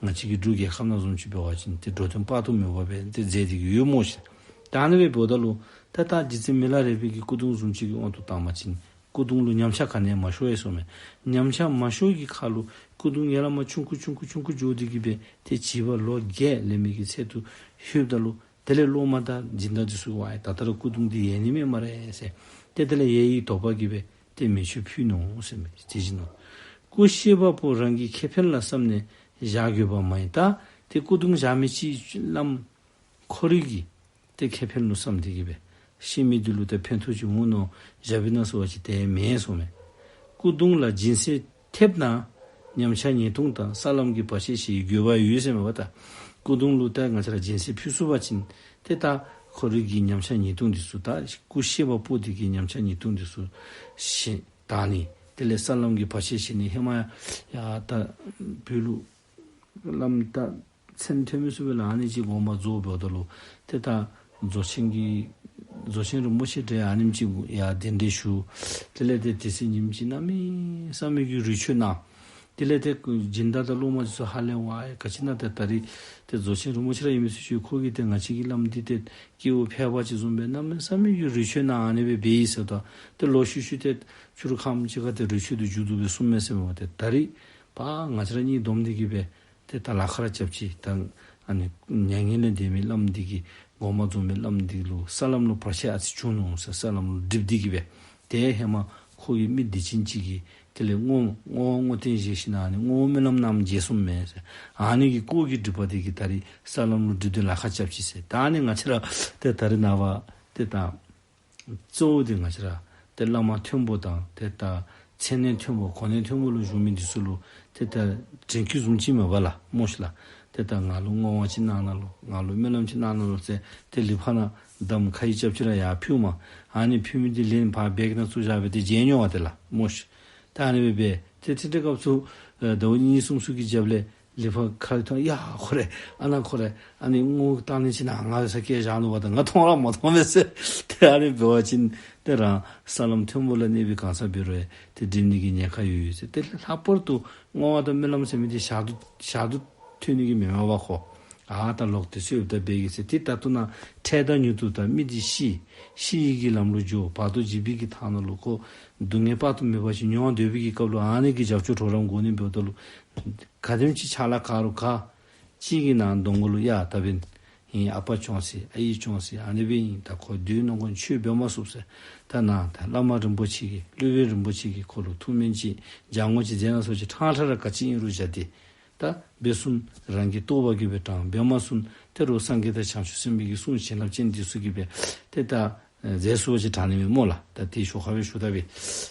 ང་བཅས་ཀྱི་འབྲུག་རྒྱལ་ཁབ་ནང་བཟུམ་ཅིག་འབད་བ་ཅིན་ཏེ་འགྲོ་དོན་དཔག་ཏུ་མེད་པ་སྦེ་ཏེ་མཛད་དེ་གི་ཡོད་སྨོ་ཤིག། ད་ཨ་ནི་སྦེ་འབདཝ་ད་ལུ་ད་ད་རྗེ་བཙུན་མི་ལ་རས་པའི་གི་སྐུ་གདུང་བཟུམ་ཅིག་གི་དབང་དུ་བཏང་བ་ཅིན་སྐུ་གདུང་ལུ་ཉམས་ཆག་ག་ནི་ཡང་མ་ཤོར་ཡི་གསུངམ་མས། ཉམས་ཆག་མ་ཤོར་གྱི་ཁར་ལུ་སྐུ་གདུང་ཡར་ལས་མར་ཆུང་ཀུ་ཆུང་ཀུ་ཆུང་ཀུ་འགྱོ་སྟེ་གི་སྦེ་ཏེ་བྱིས་པ་ལོ་བརྒྱད་ལང་མི་གི་ཚད་དུ་ལྷོདཔ་ད་ལུ་དེ་ལས་སློབ་མ་དང་སྦྱིན་བདག་འདི་ཚུ་ཝའི་ད་ལྟོ་ར་སྐུ་གདུང་འདི་ཡལ་ནི་མས་སྨ་རེ་ཟེར། ཏེ་དེ་ལས་ཡལ་བའི་དོགས་པ་གིས་སྦེ་ཏེ་མེ་མཆོད་ཕུལ་ནུག་ཟེར་མས། དེ་བཞིན་ནོ། སྐུ་གཤེགས་པ་པོ་རང་གི་ཁེ་ཕན་ལ་བསམས་ནས་བཞག་དགོས་པ་མ་ཡིན། ད་ཏེ་སྐུ་གདུང་བཞག་མི་ཅིག་བླམ་ཁོ་རའི་གི་ཏེ་ཁེ་ཕན་ལུ་བསམས་ཏེ་གི་སྦེ་གཤེགས་མི་འདི་ལུ་ཏེ་ཕན་ཐོགས་ཅིག་འོང་མནོ་བཞག་པའི་ན་ཟེར་བ་ཅིན་དེ་མེན་གསུངམ་མས། སྐུ་གདུང་ལ་སྦྱིན་སྲེག་ཐེབས་ན་ཉམས་ཆག་ཉེས་ལྟུང་དང་ས་ལམ་གྱི་བར་ཆད་ཞི་བའི་དགོས་པ་ཡོད་ཟེར་མས་པ། ད་སྐུ་གདུང་ལུ་ད་ང་བཅས་ར་སྦྱིན་སྲེག་ཕུལ་ཚུགས་པ་ཅིན་ཏེ་ད་ཁོ་རའི་གི་ཉམས་ཆག་ཉེས་ལྟུང་འདི་ཚུ་ད་སྐུ་གཤེགས་པ་པོ་འདི་གི་ཉམས་ཆག་ཉེས་ལྟུང་འདི་ཚུ་ཞི་དག་ནི། དེ་ལས་ས་ལམ་གྱི་བར་ཆད་ཞི་ནི། ཧེ་མ་ཡང་ད་བོད་ལུ་བླམ་ད་མཚན་ཐོན་མི་ཚུ་སྦེ་ལགས་ཨ་ནི་ཅིག་དགོངས་པ་རྫོགས་འབདཝ་ད་ལུ་ཏེ་ད་རྫོགས་ཆེན་གྱི་རྫོགས་ཆེན་རིན་པོ་ཆེ་འདྲ་ཨ་ནེམ་ཅིག་ཡར་གདན་འདྲེན་ཞུ། དེ་ལས་ཏེ་དེ་ཚེ་ཉིནམ་ཅིག་གནམ་མེད་ས་མེད་ཀྱི་རོལ་ཆས་གནང་། དེ་ལས་ཏེ་སྦྱིན་བདག་དང་སློབ་མ་འདི་ཚུ་ཧ་ལས་ཝའི་ག་ཅི་ཨིན་ན། ཏེ་ད་རིས་ཏེ་རྫོགས་ཆེན་རིན་པོ་ཆེ་ར་ཨིན་མི་ཚུ་ཅིག་ཁོ་གིས་ཏེ་ང་བཅས་ཀྱི་བླམ་འདི་ཏེ་སྐྱེ་བོ་ཕལ་པ་ཅིག་བཟུམ་སྦེ་གནམ་མེད་ས་མེད་ཀྱི་རོལ་ཆས་གནང་ཨ་ནི་སྦེ་འབད་ཡི་ཟེརཝ་ད་ཏེ་ལོག་ཤུལ་ཤུལ་ཏེ་ཕྱི་རུ་ཁམས་ཅིག་ཁར་ཏེ་རོལ་ཆས་འདི་མཇུག་བསྡུ་སྦེ་སོངམ་མས་ཟེར་མས་པ། ཏེ་ད་རིས་པ་ང་བཅས་ར་གཉིས་བསྡོམས་ཏེ་གི་སྦེ་ཏེ་ད་ལཱ་ཁག་ར་རྐྱབ་ཅི། ད་ཨ་ནི་མྱ་ངན་ལས་འདས་མི་བླམ་འདི་གི་དགོངས་པ་རྫོགས་མི་བླམ་འདི་ལུ་ས་ལམ་ལུ་བར་ཆད་ཨ་ཙི་བྱུང་ནུག་ཟེར། ས་ལམ་ལུ་སྒྲིབ་སྟེ་གི་སྦེ་ཏེ་ཧེ་མ་ཁོ་གི་མི་སྡིག་ཅན་ཅིག་གིས་དེ་ལས་བསྔོ་བསྔོ་བ་བསྔོ་རྟེན་བཞེས་ཞིནམ་ཨ་ནི་བསྔོ་བ་སྨོན་ལམ་གནངམ་བརྗེད་སོངམ་མས་ཟེར། ཨ་ནི་གི་སྐོར་གྱི་སྒྲིབ་པ་འདི་གིས་ད་རིས་ས་ལམ་ལུ་སྒྲིབ་སྟེ་ལཱ་ཁག་རྐྱབ་ཅི་ཟེར། ད་ཨ་ནི་ང་བཅས་ར་ཏེ་ད་རིས་ནངས་པ་ཏེ་ད་གཙོ་བོ་འདི་ང་བཅས་ར་ཏེ་བླ་མ་མཐོན་པོ་དང་ཏེ་ད་མཚན་གནས་མཐོན་པོ་གོ་གནས་མཐོན་པོ་ལུ་བཞུགས་མི་འདི་ཚུ་ལུ་ཏེ་ད་དྲན་སྐུལ་བཟུམ་ཅིག་མས་པ་ལགས་སྨོ་ཤིག་ལགས། ཏེ་ད་ང་ལུ་བསྔོ་བ་ཅིག་གནང་གནང་ལོ། ང་ལུ་སྨོན་ལམ་ཅིག་གནང་གནང་ལོ་ཟེར་ཏེ་ལུས་ཕར་ནང་བསྡམས་ཁ་ཡི་རྐྱབ་ཅིག་ར་ཡར་ཕུལཝ་མས། ཨ་ནི་ཕུལ་མི་འདི་ལེན་ཕར་བེག་ནང་བཙུགས་བཞག་སྦེ་ཏེ་བརྗེད་འགྱོ་བ་ཏེ་ལགས་སྨོ་ཤིག། ད་ཨ་ནི་སྦེ་འབད་ཏེ་དེ་འདྲའི་སྐབས་སུ་ཨེ་ཟླཝ་གཉིས་གསུམ་ཚུ་གི་རྒྱབ་ལས་ལུས་ཕར་ཁ་ཐོན། ཡ་ཁོ་རེ་ཨ་ནཱ་ཁོ་རེ་ཨ་ནི་བསྔོ་བ་གཏང་ནི་ཅིག་ནཱ་ང་ཡོད་ས་བསྐྱལ་བཞག་ནུག་པ། ད་ང་མཐོང་ར་མ་མཐོང་པས་ཟེར། ཏེ་ཨ་ནི་འབད་བ་ཅིན་ཏེ་རང་ས་ལམ་མཐོན་པོ་ལ་གནས་པའི་གང་ཟག་འབད་རུང་ཏེ་སྒྲིབ་ནི་གི་ཉེན་ཁ་ཡོད་ཡོད་ཟེར། ཏེ་ལྷག་པར་དུ་བསྔོ་བ་དང་སྨོན་ལམ་ཟེར་མི་འདི་ཞག་དུས་ཞག་དུས་ཐོན་ནི་གི་མེན་མས་པ་ཁོ། ཨ་ད་ལོག་སྟེ་གསོལཝ་ད་འབད་གེ་ཟེར། ཏེ་ད་ལྟོ་ནཱ་འཕྲལ་དང་མྱུར་དུ་ད་མི་འདི་ཤི་ཤི་ཡི་གི་ལམ་ལུ་འགྱོ། བར་དོ་འཇིག་པའི་གི་མཐའ་ནང་ལུ་ཁོ་སྡུག་བསྔལ་དཔག་ཏུ་མེད་པ་ཅིག་མྱོང་སྡོད་པའི་གི་སྐབས་ལུ་ཨ་ནི་གི་རྒྱབ་སྐྱོར་གྲོགས་རམ་དགོ་ནི་འབདཝ་ད་ལུ་ག་དེམ་ཅིག་ཕྱག་ལཱ་ག་རུང་ག། གཅིག་གིས་ནཱ་གདོང་གུ་ལུ་ཡ་ད་འབདན་ཨིན་ཨ་པ་བྱོན་ཟེར་ཨའི་བྱོན་ཟེར་ཨ་ནི་སྦེ་ཨིན། ད་ཁོ་བདུད་ནང་ཁོ་ཆོས་འབད་མ་ཚུགས་ཟེར། ད་ནཱ་ད་བླ་མ་རིན་པོ་ཆེ་གིས་སློབ་དཔོན་རིན་པོ་ཆེ་གིས་ཁོ་ལུ་ཐུགས་སྨོན་ཅིག་སྦྱང་བ་ཅིག་མཛད་གནང་ཟེར་བ་ཅིན་ཕྲང་ཕྲང་ར་ག་ཅི་ཨིན་རུང་བཞག་སྟེ་ད་འབད་ཚུགས་ན་རང་གི་རྟོགས་པ་གིས་སྦེ་དྲང་། འབད་མ་ཚུགས་ན་ཏེ་རོགས་སངས་རྒྱས་དང་བྱང་ཆུབ་སེམས་དཔའི་གི་གསུང་བྱིན་རླབས་ཅན་འདི་ཚུ་གིས་སྦེ་ཏེ་ད་མཛད་ཚུགས་པ་ཅིན་དྲག་ནི་མས་སྨོ་ལགས། ད་དེ་ཞོར་ཁར་སྦེ་ཞུ་ད་པས།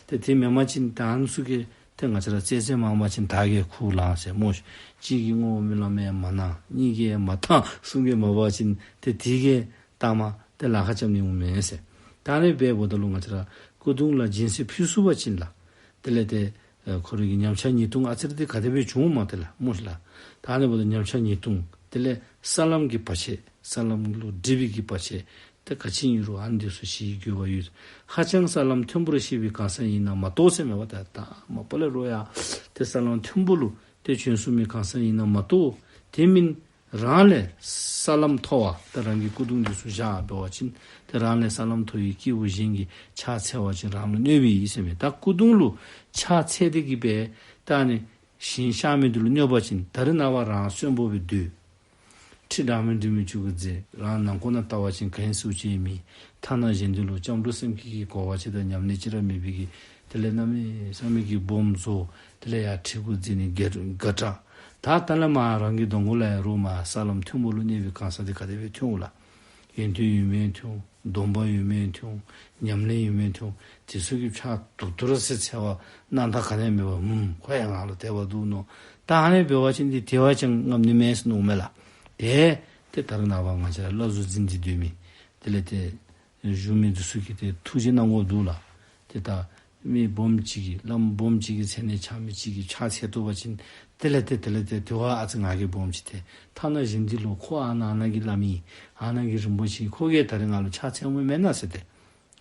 ཏེ་དེ་མེན་པ་ཅིན་ད་ཨ་ནི་ཚུ་གིས་ཏེ་ང་བཅས་ར་བཙལ་བཙལ་མ་མ་ཅིན་ད་གིས་ཁུག་ལངས་ཟེར་སྨོ་ཤིག། གཅིག་གིས་བསྔོ་བ་སྨོན་ལམ་ཡང་མ་གནང་། གཉིས་ཀྱིས་ཡང་མ་གཏང་། གསུམ་གྱིས་མ་འབད་བ་ཅིན་ཏེ་དེ་གིས་ད་མ་ཏེ་ལཱ་ཁག་རྐྱབ་ནི་འོང་མས་ཟེར། ད་ཨ་ནི་སྦེ་འབདཝ་ད་ལུ་ང་བཅས་ར་སྐུ་གདུང་ལ་སྦྱིན་སྲེག་ཕུལ་ཚུགས་པ་ཅིན་ལགས། དེ་ལས་ཏེ་ཨེ་ཁོ་རའི་གི་ཉམས་ཆག་ཉེས་ལྟུང་ཨ་ཙི་རེ་འདི་ག་དེ་སྦེ་བྱུངམ་ཏེ་ལགས་སྨོ་ཤིག་ལགས། ད་ཨ་ནི་འབདཝ་ད་ཉམས་ཆག་ཉེས་ལྟུང་དེ་ལས་ས་ལམ་གྱི་བར་ཆད་ས་ལམ་ལུ་སྒྲིབ་པའི་གི་བར་ཆད་ཏེ་ག་ཅི་ཨིན་རུང་ཨ་ནི་འདི་ཚུ་ཞི་བའི་དགོས་པ་ཡོད། ཧ་ཅང་ས་ལམ་མཐོན་པོར་གཤེགས་པའི་གང་ཟག་ཡིན་ན་མ་གཏོགས་ཟེར་མས་པ། ད་ད་མ་པ་ལས་རོགས་ཡ་ཏེ་ས་ལམ་མཐོན་པོ་ལུ་ཏེ་བྱོན་སོང་མི་གང་ཟག་ཡིན་ན་མ་གཏོགས་དེ་མིན་རང་ལས་ས་ལམ་མཐོ་བ་ད་རང་གི་སྐུ་གདུང་འདི་ཚུ་བཞག་འབད་བ་ཅིན་ཏེ་རང་ལས་ས་ལམ་མཐོ་བའི་སྐྱེས་བུ་གཞན་གྱིས་ཕྱག་འཚལ་བ་ཅིན་རང་ལུ་གནོད་པའི་ཨིན་ཟེར་མས། ད་སྐུ་གདུང་ལུ་ཕྱག་འཚལ་ཏེ་གི་སྦེ་ད་ཨ་ནི་ཞིང་གཤགས་མི་འདི་ལུ་གནོད་པ་ཅིན་ད་རིས་ནངས་པ་རང་གསོན་པོ་སྦེ་སྡོད། ཁྲི་འདྲ་མིན་འདྲ་མིན་ཅིག་གུ་འཛེགས། རང་ནང་ཁོག་ནང་བལྟ་བ་ཅིན་ག་ཨིན་ཟེར་ཅིག་མེད། ཐ་ན་གཞན་འདི་ལུ་སྐྱབས་འགྲོ་སེམས་བསྐྱེད་ཀྱི་གོ་བ་ཅིག་དང་ཉམས་ལེན་ཅིག་ར་མེད་པའི་གི་དེ་ལས་གནམ་མེད་ས་མེད་ཀྱི་སྦོམ་བཟོ། དེ་ལས་ཡར་ཁྲི་གུ་འཛེགས་ནི་དགའ་དགའ་དྲགས། ད་ད་ལས་མར་རང་གི་གདོང་ཁ་ལས་ཡར་རུང་མར་ས་ལམ་མཐོན་པོ་ལུ་གནས་པའི་གང་ཟག་འདི་ག་དེ་སྦེ་ཐོན་འོང་ལགས། ཡོན་ཏན་ཡོད་མི་ཐོན། སྡོམ་པ་ཡོད་མི་ཐོན། ཉམས་ལེན་ཡོད་མི་ཐོན། དེ་ཚུ་གིས་ཕྱག་ཐུག་ཐུག་ར་ཟེར་འཚལ་བ་རྣམ་ཐར་ག་ནི་ཡང་མེད་པར་ཧུམ་ཁོ་ཡང་ང་ལུ་དད་པ་འདུག་མནོ། ད་ཨ་ནི་འབད་བ་ཅིན་འདི་དད་པ་ཅང་རྔམ་ནི་མེད་ཟེར་མནོཝ་མས་ལགས། ཏེ་ཏེ་ད་རིས་ནངས་པ་ང་བཅས་ར་བླ་གཟུགས་འཛིན་ཏེ་སྡོད་མི་དེ་ལས་ཏེ་བཞུགས་མི་འདི་ཚུ་གིས་ཏེ་ཐུགས་རྗེ་གནང་དགོཔ་འདུག་ལགས། ཏེ་ད་མི་སྦོམ་ཅིག་གིས་བླམ་སྦོམ་ཅིག་གི་མཚན་གནས་འཆང་མི་ཅིག་གིས་ཕྱག་འཚལ་བཏུབ་པ་ཅིན་དེ་ལས་ཏེ་དེ་ལས་ཏེ་དེ་བ་ཨ་ཙི་ང་གིས་སྦོམ་ཅིག་ཏེ་ཐ་ན་གཞན་འདི་ལུ་ཁོ་ཨ་ནཱ་ཨ་ནཱ་གི་བླ་མ་ཨིན། ཨ་ནཱ་གི་རིན་པོ་ཆེ་ཨིན། ཁོ་གིས་ད་རིས་ང་ལུ་ཕྱག་འཚལཝ་མེན་ན་ཟེར་ཏེ་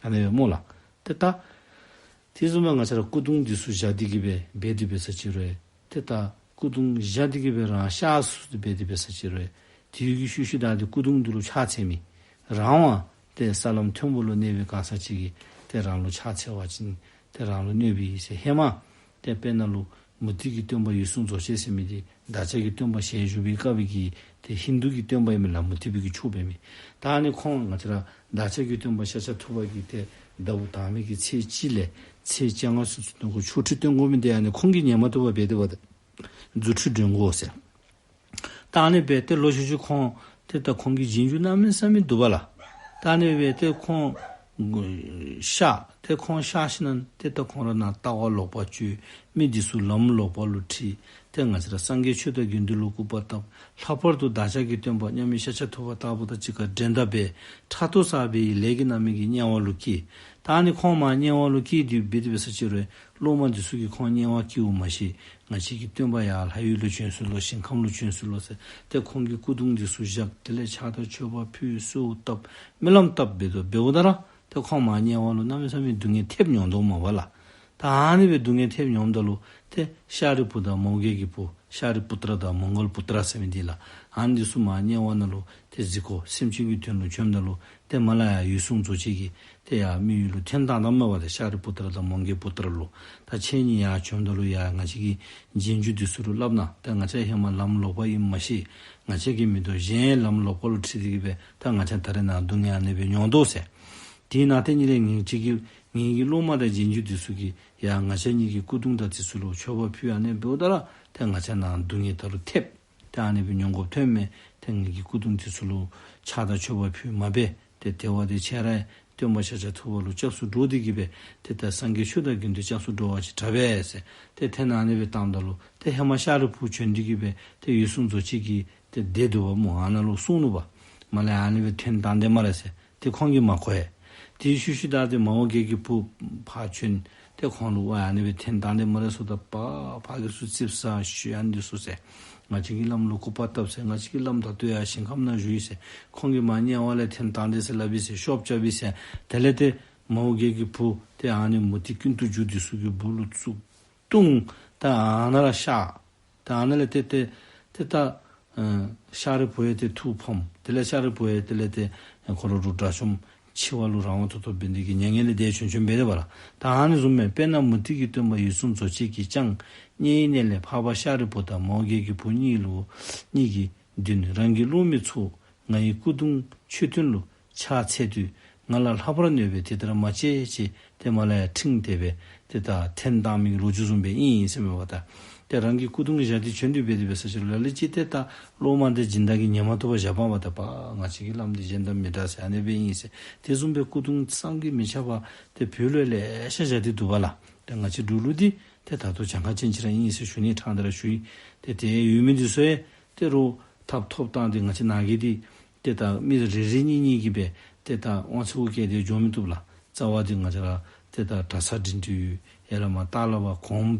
ཨ་ནི་སྦེ་སྨོ་ལགས། ཏེ་ད་ དེ་བཟུམ་སྦེ་ང་བཅས་ར་སྐུ་གདུང་འདི་ཚུ་བཞག་སྟེ་གི་སྦེ་འབད་དེ་འབད་ས་ཅིག་རུང་ཏེ་ད་སྐུ་གདུང་བཞག་སྟེ་གི་སྦེ་རང་ཤར་ཚུ་འབད་དེ་འབད་ས་ཅིག་རུང་དེ་གི་ཤུལ་ཤུལ་བདའ་སྟེ་སྐུ་གདུང་འདི་ལུ་ཕྱག་འཚལ་མི་རང་དབང་ཏེ་ས་ལམ་མཐོན་པོ་ལུ་གནས་པའི་གང་ཟག་ཅིག་གིས་ཏེ་རང་ལུ་ཕྱག་འཚལ་བ་ཅིན་ཏེ་རང་ལུ་གནོད་པའི་ཟེར། ཧེ་མ་ཏེ་དཔེར་ན་ལུ་མུ་སྟེགས་ཀྱི་སྟོན་པ་འོད་སྲུང་རྫོགས་བྱེད་ཟེར་མི་འདི་བདག་ཅག་གི་སྟོན་པ་ཞལ་བཞུགས་པའི་སྐབས་ཀྱི་ཏེ་ཧིན་དུ་གི་སྟོན་པ་ཨིན་མས་ལགས། མུ་སྟེགས་པའི་གི་ཕྱོགས་འབད་མི། ད་ཨ་ནི་ཁོང་ང་བཅས་ར་བདག་ཅག་གི་སྟོན་པ་ཤཱཀྱ་ཐུབ་པ་གིས་ཏེ་ཟླཝ་དང་པའི་གི་ཚེས་གཅིག་ལས་ཚེས་བཅོ་ལྔ་ཚུན་ཚོད་ཆོ་འཕྲུལ་སྟོན་དགོ་མི་འདི་ཨ་ནི་ཁོང་གིས་ཉན་མ་བཏུབ་པར་འབད་དེ་འབདཝ་ད་རྫུ་འཕྲུལ་འདོན་དགོ་ཟེར། ད་ཨ་ནི་སྦེ་ཏེ་ལོག་ཤུལ་ཤུལ་ཁོང་ཏེ་ད་ཁོང་གི་རྗེས་འཇུག་གནམ་མེད་ས་མེད་འདུག་པ་ལགས། ད་ཨ་ནི་སྦེ་ཏེ་ཁོང་ཤར་ཏེ་ཁོང་ཤར་ཞིནམ་ཏེ་ད་ཁོང་ར་ནང་ལྟ་བ་ལོག་པ་བཅོས། མི་འདི་ཚུ་ལམ་ལོག་པ་ལུ་ཁྲིད། ཏེ་ང་བཅས་ར་སངས་རྒྱས་ཆོས་དང་དགེ་འདུན་ལུ་སྐུར་པ་བཏབ། ལྷག་པར་དུ་བདག་ཅག་གི་སྟོན་པ་མཉམ་མེད་ཤཱཀྱ་ཐུབ་པ་ལྟ་བུ་དང་གཅིག་ཁར་འགྲན་ཟླ་འབད། ཕྲག་དོག་བསགས་པའི་ལས་ཀྱི་རྣམ་སྨིན་གྱིས་དམྱལ་བ་ལུ་སྐྱེས། ད་ཨ་ནི་ཁོང་མར་དམྱལ་བ་ལུ་སྐྱེས་ཏེ་འབད་དེ་འབད་ས་ཅིག་རུང་སློབ་མ་འདི་ཚུ་གིས་ཁོང་དམྱལ་བ་སྐྱེཝ་མ་ཤེས། ང་བཅས་ཀྱི་སྟོན་པ་ཡར་ལྷ་ཡུལ་ལུ་བྱོན་སོ་ལོ། ཞིང་ཁམས་ལུ་བྱོན་སོ་ལོ་ཟེར། ཏེ་ཁོང་གིས་སྐུ་གདུང་འདི་ཚུ་བཞག། དེ་ལས་ཕྱག་དང་མཆོད་པ་ཕུལ། གསོལཝ་བཏབ། སྨོན་ལམ་བཏབ་འབད་དོ། འབདཝ་ད་ར་ཏེ་ཁོང་མར་དམྱལ་བ་ལུ་གནམ་མེད་ས་མེད་སྡུག་བསྔལ་ཐེབས་མྱོང་དོ་མས་པ་ལགས། ད་ཨ་ནི་སྦེ་སྡུག་བསྔལ་ཐེབས་མྱོངམ་ད་ལུ་ཏེ་ཤཱ་རིའི་བུ་དང་མོའུ་འགལ་གྱི་བུ་ཤཱ་རི་པུ་ཏྲ་དང་མོང་གལ་པུ་ཏྲ་ཟེར་མི་འདི་ལགས། ཨ་ནི་འདི་ཚུ་མར་དམྱལ་བ་ནང་ལུ་ཏེ་གཟིགས་སྐོར་སེམས་ཅན་གྱི་དོན་ལུ་བྱོནམ་ད་ལུ་ཏེ་མར་ལས་ཡར་འོད་སྲུང་རྫོགས་བྱེད་ཀྱིས་ཏེ་ཡར་མི་ཡུལ་ལུ་ཐོན་བཏང་ད་མས་པ། ཏེ་ཤཱ་རི་པུ་ཏྲ་དང་མོང་གལ་པུ་ཏྲ་ལུ། ད་ཁྱེད་གཉིས་ཡར་བྱོནམ་ད་ལུ་ཡར་ང་བཅས་ཀྱི་རྗེས་འཇུག་འདི་ཚུ་ལུ་སླབ་གནང་། ད་ང་བཅས་ཧེ་མ་ལམ་ལོག་པ་ཨིནམ་མ་ཤེས། ང་བཅས་ཀྱིས་མི་དོ་གཞན་ལམ་ལོག་པ་ལུ་ཁྲིད་དེ་གི་སྦེ་ད་ང་བཅས་ད་རེས་ནཱ་སྡུག་བསྔལ་ཨ་ནི་སྦེ་མྱོང་དོ་ཟེར། དེ་ནང་ཏེ་ཉིད་ལས་ངེད་ཅག་གི་ངེད་ཀྱི་སློབ་མ་དང་རྗེས་འཇུག་འདི་ཚུ་གིས་ཡར་ང་བཅས་གཉིས་ཀྱི་སྐུ་གདུང་དང་འདི་ཚུ་ལུ་མཆོད་པ་ཕུལ། ཨ་ནི་འབདཝ་ད་ར་ཏེ་ང་བཅས་ནཱ་སྡུག་བསྔལ་ད་རུང་ཐེབས། ཏེ་ཨ་ནི་སྦེ་མྱོང་དགོཔ་ཐོནམ་མས། ཏེ་ངེད་ཀྱི་སྐུ་གདུང་འདི་ཚུ་ལུ་ཕྱག་དང་མཆོད་པ་ཕུལ་མ་འབད། ཏེ་དེ་བ་དེ་ཁྱེད་ར་སྟོན་པ་ཤཱཀྱ་ཐུབ་པ་ལུ་སྐྱབས་སུ་འགྲོ་སྟེ་གི་སྦེ་ཏེ་ད་སངས་རྒྱས་ཆོས་དང་དགེ་འདུན་སྐྱབས་སུ་འགྲོ་བ་ཅིན་དྲག་པས་ཟེར། ཏེ་ཏེ་ནཱ་ཨ་ནི་སྦེ་བཏངམ་ད་ལུ་ཏེ་ཧེ་མ་ཤཱ་རིའི་བུ་བྱོན་ཏེ་གི་སྦེ་ཏེ་འོད་སྲུང་རྫོགས་བྱེད་ཀྱིས་ཏེ་དེ་འདུལ་བ་སྨོ་ཨ་ནཱ་ལུ་གསུངས་ནུག་པ། མར་ལས་ཨ་ནི་སྦེ་ཐོན་བཏང་དེས་སྨ་རེ་ཟེར། ཏེ་ཁོང་གིས་མ་གོ་བས། དེའི་ཤུལ་ཤུལ་བདའ་སྟེ་མོའུ་འགལ་གྱི་བུ་ཕར་བྱོན། ཏེ་ཁོང་ལུ་ཝའི་ཨ་ནི་སྦེ་ཐོན་བཏང་དེས་སྨ་རེ་ཟེརཝ་ད་ཕར་ཕར་གྱི་ཚུ་ཙིགཔ་ཟ་ཞུ་ཨ་ནི་འདི་ཚུ་ཟེར། ང་བཅས་ཀྱིས་བླམ་ལུ་སྐུར་པ་བཏབ་ཟེར། ང་བཅས་ཀྱིས་བླམ་ད་ལྟོ་ཡར་ཞིང་ཁམས་ནང་བཞུགས་ཡི་ཟེར། ཁོང་གིས་མར་དམྱལ་བ་ལས་ཐོན་བཏང་དེས་ཟེར་སླབ་ཡི་ཟེར། ཤོབ་རྐྱབ་ཡི་ཟེར། དེ་ལས་ཏེ་མོའུ་འགལ་གྱི་བུ་ཏེ་ཨ་ནི་མུ་སྟེགས་ཀུན་ཏུ་རྒྱུ་འདི་ཚུ་གི་སྦུག་ལུ་བཙུགས། བཏུང་། ད་ཨ་ནཱ་ར་གཤགས། ད་ཨ་ནཱ་ལས་ཏེ་ཏེ་ཏེ་ད་ཨ་ཤཱ་རིའི་བུ་ཡང་ཏེ་ཐུགས་ཕམ། དེ་ལས་ཤཱ་རིའི་བུ་ཡང་དེ་ལས་ཏེ་ཁོ་ར་ལུ་དགྲ་བཅོམ་འཆི་བ་ལུ་རང་དབང་ཐོབ་ཐོབ་འབད་ནི་དེ་གིས་མྱ་ངན་ལས་འདས་བྱོན་བྱོནམ་འབད་དེ་འབདཝ་ལགས། ད་ཨ་ནི་བཟུམ་སྦེ་དཔེར་ན་མུ་སྟེགས་ཀྱི་སྟོན་པ་འོད་སྲུང་རྫོགས་བྱེད་ཀྱིས་ཀྱང་དམྱལ་བའི་གནས་ལས་འཕགས་པ་ཤཱ་རིའི་བུ་དང་མོའུ་འགལ་གྱི་བུ་གཉིས་ལུ་གཉིས་ཀྱི་མདུན་རང་གི་སློབ་མའི་ཚོགས་ང་ཡི་སྐུ་གདུང་མཆོད་རྟེན་ལུ་ཕྱག་འཚལ་དུས་ང་ལ་ལྷག་པར་གནོད་པས། དེ་ལྟར་མ་བྱེད་ཅེས་ཏེ་མར་ལས་ཡར་ཁྲིད་དེ་སྦེ་ཏེ་ད་ཐོན་བཏང་མི་གི་ལོ་རྒྱུས་བཟུམ་སྦེ་ཨིན་ཨིན་ཟེར་མས་པ། ད་ཏེ་རང་གི་སྐུ་གདུང་བཞག་སྟེ་བྱོན་ཏེ་འབད་དེ་འབད་ས་ཅིག་ལུ་ལ་ལུ་ཅིག་ཏེ་ད་སློབ་མ་དང་སྦྱིན་བདག་གིས་ཉན་མ་བཏུབ་པར་བཞག་པ་པ། ད་པ་ང་བཅས་ཀྱི་བླམ་འདི་གཞན་དང་མི་འདྲ་ཟེར་ཨ་ནི་སྦེ་ཨིན་ཟེར། དེ་བཟུམ་སྦེ་སྐུ་གདུང་བསམ་གྱིས་མི་ཁྱབ་པ་ཏེ་བོད་ལུ་ལེ་ཤ་བཞག་སྟེ་འདུག་པ་ལགས། ཏེ་ང་བཅས་འབྲུག་ལུ་འདི་ཏེ་ད་ལྟོ་གྱངས་ཁ་ཅན་ཅིག་ར་ཨིན་ཟེར་ཞུ་ནི་ཕྲང་སྟེ་ར་ཞུ་ཡི། ཏེ་དེ་ཡོད་མི་འདི་ཚུ་ཡང་ཏེ་རོགས་ཐབས་ཐོབ་ཐངས་འདི་ང་བཅས་ནང་གི་འདི་ཏེ་ད་མི་རེ་རེ་གཉིས་གཉིས་ཀྱིས་སྦེ་ཏེ་ད་དབང་ཚད་བཀལ་ཏེ་འགྱོ་མི་བཏུབ་ལགས། རྩ་བ་འདི་ང་བཅས་ར་ཏེ་ད་གྲྭ་ཚང་འབྲིང་འབྲིང་ཡོད། ཡ་ལ་མ་ཏ་ལ་བ་གོངམ་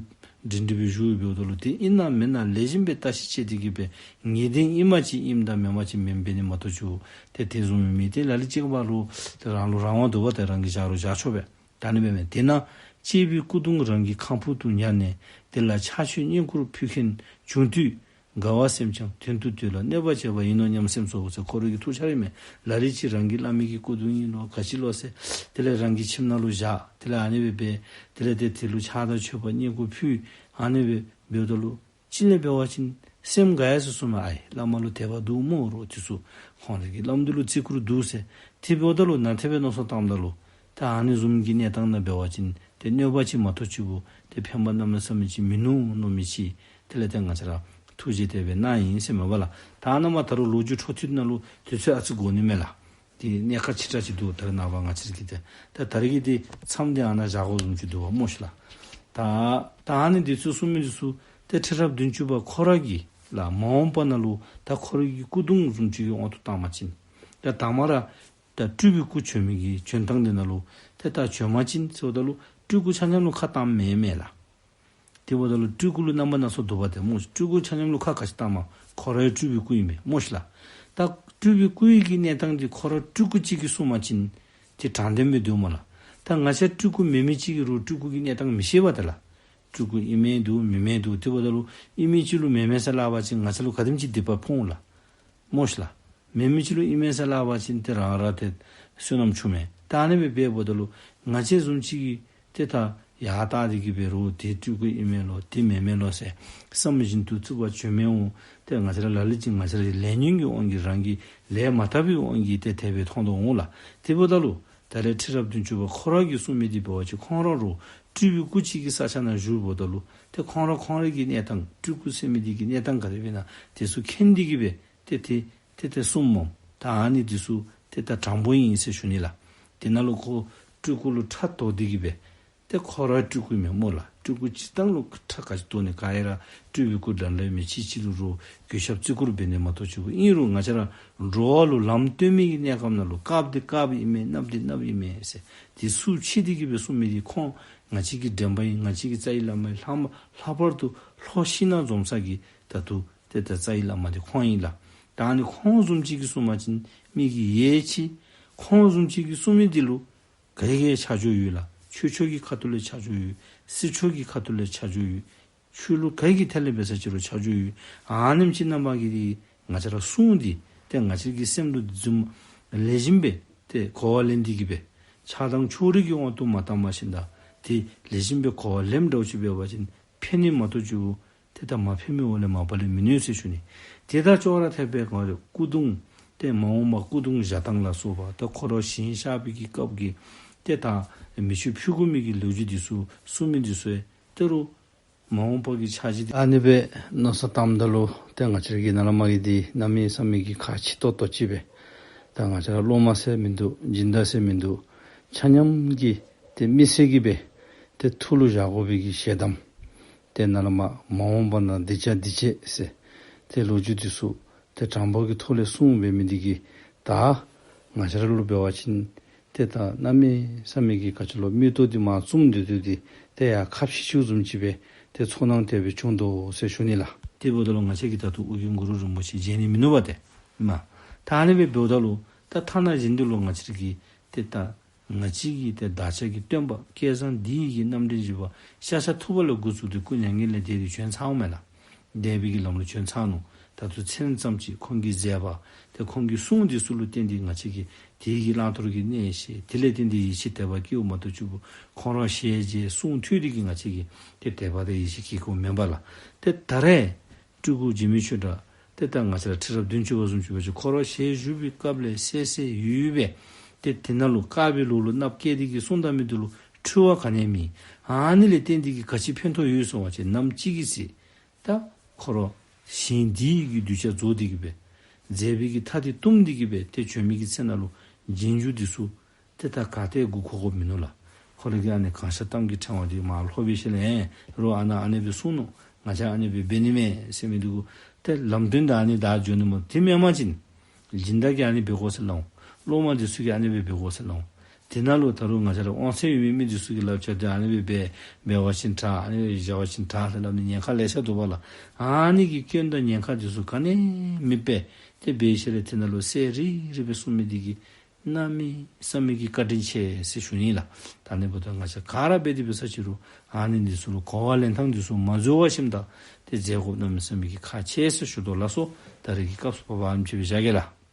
འབྲིང་འབྲིང་སྦེ་བཞུགས་འབདཝ་ད་ལུ་ཏེ་ཨིན་ན་མེན་ན་ལེགས་ཤོམ་སྦེ་བརྟག་ཞིབ་དཔྱད་དེ་གི་སྦེ་ངེས་གཏན་ཨིནམ་ཅིག་ཨིནམ་དང་མེནམ་ཅིག་མེནམ་འབད་ནི་མ་གཏོགས་ཅིག་ཏེ་དེ་བཟུམ་མི་མེད། ཏེ་ལ་ལུ་ཅིག་འབད་རུང་ཏེ་རང་ལུ་རང་དབང་འདུག་པ། ཏེ་རང་གིས་བཞག་རུང་བཞག་ཆོག་པས། ད་ཨ་ནི་སྦེ་མས། དེས་ན་གཅེས་པའི་སྐུ་གདུང་རང་གི་ཁང་ཕུག་ཏུ་ཉར་ནས་དེ་ལ་ཕྱག་མཆོད་བསྙེན་བཀུར་ཕུལ་མཁན་བྱུང་དུས་དགའ་བ་སེམས་ཀྱང་དོན་དུ་དེ་ལ་གནོད་པ་བྱས་པ་ཡིན་ནོ་སྙམ་སེམས་སོ་ཟེར། ཁོ་རའི་གི་ཐུགས་འཆར་ཨིན་མས། ལ་ལུ་ཅིག་རང་གི་བླ་མའི་གི་སྐུ་གདུང་ཨིན་ལོ་ག་ཅི་ལོ་ཟེར་དེ་ལས་རང་གི་ཁྱིམ་ནང་ལུ་བཞག། དེ་ལས་ཨ་ནི་སྦེ་འབད། དེ་ལས་ཏེ་དེ་ལུ་ཕྱག་དང་མཆོད་པ་བསྙེན་བཀུར་ཕུལ། ཨ་ནི་སྦེ་འབདཝ་ད་ལུ་ཅིག་ལས་འབད་བ་ཅིན་སེམས་དགའ་ཡི་ཟེར་གསུངམ་མས། ཨའི་བླ་མ་ལུ་དད་པ་འདུག་སྨོ། རོགས་འདི་ཚུ་ཁོང་རའི་གི་བླམ་འདི་ལུ་བརྩི་བཀུར་འདུག་ཟེར། དེ་འབདཝ་ད་ལུ་ནན་ཏན་སྦེ་མནོ་བསམ་བཏངམ་ད་ལུ་ད་ཨ་ནི་བཟུམ་གྱི་གནས་སྟངས་ནང་འབད་བ་ཅིན་ཏེ་གནོད་པ་ཅིག་མ་གཏོགས་ཅིག་པོ་ཏེ་ཕན་པ་གནམ་མེད་ས་མེད་ཅིག་མིན་ནུག་མནོ་མི་ཅིག། དེ་ལས་ཏེ་ང་བཅས་ར་ཐུགས་རྗེ་དེ་སྦེ་གནང་ཡི་ཟེར་མས་པ་ལགས། ད་ཨ་ནཱ་མར་ད་རུང་ལོ་རྒྱུས་འཕྲོ་མཐུད་ནང་ལུ་དུས་ཚོད་ཨ་ཙི་འགོར་ནི་མས་ལགས། ཏེ་གནད་ཁག་ཆེ་དྲགས་ཅིག་འདུག། ད་རེས་ནངས་པ་ང་བཅས་ཀྱི་ཏེ་ད་ད་རེས་ཀྱི་ཏེ་མཚམས་འདི་ཨ་ནཱ་བཞག་དགོཔ་བཟུམ་ཅིག་འདུག་པ་སྨོ་ཤིག་ལགས། ད་ད་ཨ་ནི་འདི་ཚུ་གསུངས་མི་འདི་ཚུ་ཏེ་ཁྲི་རབས་བདུན་ཅུ་པ་ཁོ་ར་གིས་ལགས་མ་འོངས་པ་ནང་ལུ་ད་ཁོ་རའི་གི་སྐུ་གདུང་བཟུམ་ཅིག་གི་དབང་དུ་བཏང་བ་ཅིན་ད་དང་པ་ར་ད་སྤྲུལ་པའི་སྐུ་བྱོན་མི་གི་བྱོན་ཐངས་འདི་ནང་ལུ་ཏེ་ད་བྱོན་པ་ཅིན་ཟེརཝ་ད་ལུ་སྤྲུལ་སྐུ་ཆ་མཉམ་ལུ་ཁ་བཏངམ་མེན་མས་ལགས། དེ་འབདཝ་ད་ལུ་སྤྲུལ་སྐུ་ལུ་རྣམ་པ་སྣ་ཚོགས་འདུག་པ། ཏེ་སྨོ་སྤྲུལ་སྐུ་ཆ་མཉམ་ལུ་ཁ་ག་ཅི་བཏངམ་མས། ཁོ་ར་ཡང་སྤྲུལ་པའི་སྐུ་ཨིན་མས་སྨོ་ཤིག་ལགས། ད་སྤྲུལ་པའི་སྐུ་ཡི་གི་གནས་སྟངས་འདི་ཁོ་ར་སྤྲུལ་སྐུ་གཅིག་གིས་གསུངས་པ་ཅིན་ཏེ་དྲང་བདེན་སྦེ་འདུག་སྨོ་ལགས། ད་ང་བཅས་སྤྲུལ་སྐུ་མེན་མི་ཅིག་གིས་རུང་སྤྲུལ་སྐུ་གི་གནས་སྟངས་མི་ཤེས་པས་ཏེ་ལགས། སྤྲུལ་སྐུ་ཨིན་མི་འདུག་མེན་མི་འདུག། དེ་འབདཝ་ད་ལུ་ཨིན་མི་ཅིག་ལུ་མེན་མས་ཟེར་སླབ་པ་ཅིན་ང་བཅས་ལུ་ག་དེམ་ཅིག་སྡིག་པ་ཕོག་འོང་ལགས། སྨོ་ཤིག་ལགས། མེན་མི་ཅིག་ལུ་ཨིན་མས་ཟེར་སླབ་པ་ཅིན་ཏེ་རང་ར་ཏེ་བསོད་ནམས་ཆུང་མས། ད་ཨ་ནི་སྦེ་འབདཝ་ད་ལུ་ང་བཅས་བཟུམ་ཅིག་གིས་ཏེ་ད་ཡར་བལྟ་སྟེ་གི་སྦེ་རུང་དེ་སྤྲུལ་སྐུ་ཨིན་མས་ལོ་དེ་མེན་མས་ལོ་ཟེར་བསམ་བཞིན་དུ་རྩུབ་པ་བྱོན་མི་འོང་། ཏེ་ང་བཅས་ར་ལ་ལུ་ཅིག་ང་བཅས་རའི་ལས་ཉོན་གྱི་དབང་གིས་རང་གི་ལས་མ་དག་པའི་དབང་གིས་ཏེ་དེ་སྦེ་མཐོང་དོ་འོང་ལགས། དེ་འབདཝ་ད་ལུ་ད་རེས་ཁྲི་རབས་བདུན་ཅུ་པ་ཁོ་ར་གིས་གསུངས་མི་འདི་འབད་བ་ཅིན་ཁོང་ར་རུང་སྤྲུལ་པའི་སྐུ་ཅིག་གི་ས་ཆ་ནང་བཞུགསཔ་ད་ལུ་ཏེ་ཁོང་ར་ཁོང་ར་གི་གནས་སྟངས་སྤྲུལ་སྐུ་ཟེར་མི་འདི་གི་གནས་སྟངས་ག་དེ་སྦེ་ཨིན་ན་དེ་ཚུ་མཁྱེན་ཏེ་གི་སྦེ་ཏེ་དེ་ཏེ་ཏེ་གསུངམ་མས། ད་ཨ་ནི་འདི་ཚུ་ཏེ་ད་དྲང་པོ་ཨིན་ཟེར་ཞུ་ནི་ལགས། དེ་ནང་ལུ་ཁོ་སྤྲུལ་སྐུ་ལུ་ཕྲག་དོག་སྟེ་གི་སྦེ་ཏེ་ཁོ་ར་སྤྲུལ་སྐུ་མས་སྨོ་ལགས། སྤྲུལ་སྐུ་སྤྱིར་བཏང་ལུ་ཕྲག་ག་ཅི་དོག་ནི་ག་ཡ་ར་སྤྲུལ་པའི་སྐུ་འདྲ་འདྲ་མི་ཅིག་ཅིག་ལུ་རུང་གུས་ཞབས་བརྩི་བཀུར་འབད་ནི་མ་གཏོགས་ཅིག་གུ་ཨིན་རུང་ང་བཅས་ར་འགྲོ་བ་ལུ་ལམ་སྟོན་མི་གི་གནས་སྐབས་ནང་ལུ་དཀརཔོ་འདི་དཀརཔོ་ཨིན་མས་གནགཔོ་འདི་གནགཔོ་ཨིན་མས་ཟེར་དེ་སུ་ཕྱེ་སྟེ་གི་སྦེ་གསུངས་མི་འདི་ཁོང་ང་བཅས་ཀྱི་འདྲེན་པ་ཨིན། ང་བཅས་ཀྱི་རྩ་བའི་བླ་མ་ཨིན། ལྷག་མ་ལྷག་པར་དུ་ལྷོ་ཤིང་ནགས་འཛོམས་ས་གི་ད་ལྟོ་ཏེ་ད་རྩ་བའི་བླ་མ་འདི་ཁོང་ཨིན་ལགས། ད་ཨ་ནི་ཁོང་བཟུམ་ཅིག་གིས་གསུངས་པ་ཅིན་མི་གིས་ཡིད་ཆེས། ཁོང་བཟུམ་ཅིག་གིས་གསུངས་མི་འདི་ལུ་ག་གིས་ཆ་འཇོག་ཡོད་ལགས། ཆོས་ཕྱོགས་ཀྱི་ཁ་ཐུག་ལས་ཆ་འཇོག་ཡོད། སྲིད་ཕྱོགས་ཀྱི་ཁ་ཐུག་ལས་ཆ་འཇོག་ཡོད། ཆོས་ལུགས་ག་གི་ཐད་ལས་འབད་ས་ཅིག་རུང་ཆ་འཇོག་ཡོད། ཨ་ནེམ་ཅིག་རྣམ་པ་གིས་འདི་ང་བཅས་ར་གསུང་འདི་ཏེ་ང་བཅས་ཀྱི་སེམས་ལུ་འཛུམ་ལེགས་ཤོམ་སྦེ་ཏེ་གོ་བ་ལེན་ཏེ་གི་སྦེ་ཆགས་སྡང་ཕྱོགས་རིས་ཀྱི་དབང་དུ་མ་བཏང་པར་ཞིནམ་ད་ཏེ་ལེགས་ཤོམ་སྦེ་གོ་བ་ལེནམ་འདྲཝ་ཅིག་འབད་བ་ཅིན་ཕན་ནི་མ་གཏོགས་ཅིག་གུ་ཏེ་ད་མ་ཕན་མི་འོག་ལས་མ་པ་ལས་མིན་ནུག་ཟེར་ཞུ་ནི། དེ་དང་ཅོག་ར་འཐདཔ་སྦེ་ག་ར་སྐུ་གདུང་ཏེ་མ་འོངས་པ་སྐུ་གདུང་བཞག་ཐངས་ལ་སོགས་པ་ད་ཁོ་ར་ཞིང་གཤགས་པའི་གི་སྐབས་ཀྱི་ཏེ་ད་མེ་མཆོད་ཕུལ་དགོ་མི་གི་ལོ་རྒྱུས་འདི་ཚུ་གསུངས་མི་འདི་ཚུ་ཡང་ད་རུང་མ་འོངས་པ་གི་ཆ་གཞི་འདི་ཨ་ནི་སྦེ་མནོ་བསམ་བཏངམ་ད་ལུ་ཏེ་ང་བཅས་ཀྱི་ནཱ་ལས་མར་གྱི་འདི་གནམ་མེད་ས་མེད་ཀྱི་ཁག་ཆེ་ཏོག་ཏོ་ཅིག་སྦེ་ད་ང་བཅས་ར་སློབ་མ་ཟེར་མིན་འདུག། སྦྱིན་བདག་ཟེར་མིན་འདུག། ཆ་མཉམ་གྱིས་ཏེ་དམིགས་བསལ་གྱི་སྦེ་ཏེ་ཐུགས་ལུ་བཞག་དགོ་པའི་གི་ཞལ་གདམས་ཏེ་ནཱ་ལས་མར་མ་འོངས་པ་ན་འདི་བྱ་འདི་བྱེད་ཟེར་ཏེ་ལོ་རྒྱུས་འདི་ཚུ་ཏེ་དྲང་པོ་གི་ཐོག་ལས་གསུངས་འབད་མི་འདི་གིས་ད་ང་བཅས་ར་ལུ་འབད་བ་ཅིན་ཏེ་ད་གནམ་མེད་ས་མེད་ཀྱི་ག་ཅི་ལོ་མིག་ཏོ་འདི་མར་བཙུམ་སྡོད་སྡོད་དེ་ཏེ་ཡར་ཁ་ཕྱེ་ཚུགསཔ་བཟུམ་ཅིག་སྦེ་ཏེ་ཚོར་སྣང་དེ་སྦེ་བྱུང་དོ་ཟེར་ཞུ་ནི་ལགས། དེ་འབདཝ་ད་ལུ་ང་བཅས་ཀྱིས་ད་ལྟོ་ཨོ་རྒྱན་གུ་རུ་རིན་པོ་ཆེ་མཇལ་ནི་མིན་ནུག་པ་ཏེ་མ། ད་ཨ་ནི་སྦེ་འབདཝ་ད་ལུ་ད་ཐ་ན་གཞན་འདི་ལུ་ང་བཅས་ཀྱིས་ཏེ་ད་ང་བཅས་ཀྱི་ཏེ་བདག་ཅག་གི་སྟོན་པ་སྐལ་བཟང་འདི་ཡི་གི་རྣམ་འདྲེན་བཞི་པ་ཤཱཀྱ་ཐུབ་པ་ལས་འགོ་བཙུགས་ཏེ་སྐུ་མྱ་ངན་ལས་འདས་ཏེ་བྱོན་ཚར་འོང་མས་ལགས། འདས་པའི་གི་ལམ་ལུ་བྱོན་ཚར་ནུག། ད་ལྟོ་མཚན་ཙམ་ཅིག་ཁོང་གི་མཛད་པ་ཏེ་ཁོང་གི་གསུང་འདི་ཚུ་ལུ་བརྟེན་ཏེ་ང་བཅས་ཀྱིས་དེ་གི་བླང་དོར་གྱི་གནད་ཤེས། དེ་ལས་བརྟེན་ཏེ་ཡིད་ཆེས་དད་པ་སྐྱེཝ་མ་གཏོགས་ཅིག་གུ་ཁོང་ར་ཞལ་མཇལ་གསུང་ཐོས་ཏེ་གི་ང་བཅས་ཀྱིས་ཏེ་དད་པ་དང་ཡིད་ཆེས་སྐྱེ་དགོཔ་མེན་པས་ལགས། ཏེ་ད་རེས་སྤྲུལ་སྐུ་འཇིགས་མེད་ཆོས་གྲགས་ཏེ་ད་ང་བཅས་ར་ཁྲི་རབས་བདུན་ཅུ་པ་བཟུམ་ཅིག་འབད་བ་ཅིན་ཁོ་ར་ཞལ་བཞུགས་པའི་སྐབས་ལས་གསལ་གསལ་ཡོད་ཡོདཔ་སྦེ་ཏེ་དེ་ནང་ལུ་དཀར་པོའི་ལོགས་ལུ་གནགཔོ་བཀལ་ཏེ་གི་གསུངས་ད་མི་འདི་ལུ་འཁྲུལ་བ་ག་ནི་ཡང་མེད། ཨ་ནི་ལས་བརྟེན་ཏེ་གི་ག་ཅི་ཕན་ཐོགས་ཡོད་ཟེར་བ་ཅིན་ནམ་ཅིག་གི་ཚེ་ད་ཁོ་ར་ཞིང་འདི་གི་གདུལ་བྱ་རྫོགས་ཏེ་གི་སྦེ་མཛད་པའི་གི་མཐའ་འདི་བཏུམ་སྟེ་གི་སྦེ་ཏེ་བྱོན་མི་གི་ཚེ་ནང་ལུ་རྗེས་འཇུག་འདི་ཚུ་ཏེ་ད་ག་ཏེ་མགུ་འཁོར་དགོཔ་མིན་ནུག་ལགས། ཁོ་ར་གིས་ཨ་ནི་གང་ཤར་གཏམ་གྱི་ཕྲེང་བ་འདི་མར་ལྷོད་པའི་ཤུལ་ལས་ཨེ་རོགས་ཨ་ནཱ་ཨ་ནི་སྦེ་གསུངས་ནུག། ང་བཅས་ཨ་ནི་སྦེ་འབད་ནི་མས་ཟེར་མི་འདི་གུ་ཏེ་ལམ་སྟོན་དང་ཨ་ནི་ད་འགྱོ་ནི་སྨོ། དེ་མེན་པ་ཅིན་སྦྱིན་བདག་གིས་ཨ་ནི་འབད་དགོ་ཟེར་སླབ་འོང་། སློབ་མ་འདི་ཚུ་གིས་ཨ་ནི་སྦེ་འབད་དགོ་ཟེར་སླབ་འོང་། དེ་ནང་ལུ་ད་རུང་ང་བཅས་ར་དབང་ཚད་ཡོད་མི་མི་འདི་ཚུ་གིས་སླབ་ཆ་ཏེ་ཨ་ནི་སྦེ་འབད་འབད་བ་ཅིན་དྲག། ཨ་ནི་སྦེ་བཞག་པ་ཅིན་དྲག་ཟེར་སླབ་ནི་ཉེན་ཁ་ལེ་ཤ་འདུག་པ་ལགས། ཨ་ནི་གི་སྐྱོན་དང་ཉེན་ཁ་འདི་ཚུ་ག་ནི་ཡང་མེདཔ་སྦེ་ཏེ་འབད་ཞིནམ་ལས་དེ་ནང་ལུ་གསལ་རི་རི་སྦེ་གསུངས་མི་འདི་གིས་གནམ་མེད་ས་མེད་ཀྱི་བཀའ་དྲིན་ཆེ་ཟེར་ཞུ་ནི་ལགས། ད་ཨ་ནི་འབདཝ་ད་ང་བཅས་ག་ར་འབད་དེ་འབད་ས་ཅིག་རུང་ཨ་ནི་འདི་ཚུ་ལུ་གོ་བ་ལེན་ཐངས་འདི་ཚུ་མ་འཛོལ་བར་ཞིནམ་ད་ཏེ་མཛད་དགོཔ་གནམ་མེད་ས་མེད་ཀྱི་ཁག་ཆེ་ཟེར་ཞུ་དོ་ལགས་སོ། ད་རེས་ཀྱི་སྐབས་སུ་བབ་པ་ཨ་ནེམ་ཅིག་སྦེ་བཞག་གེ་ལགས།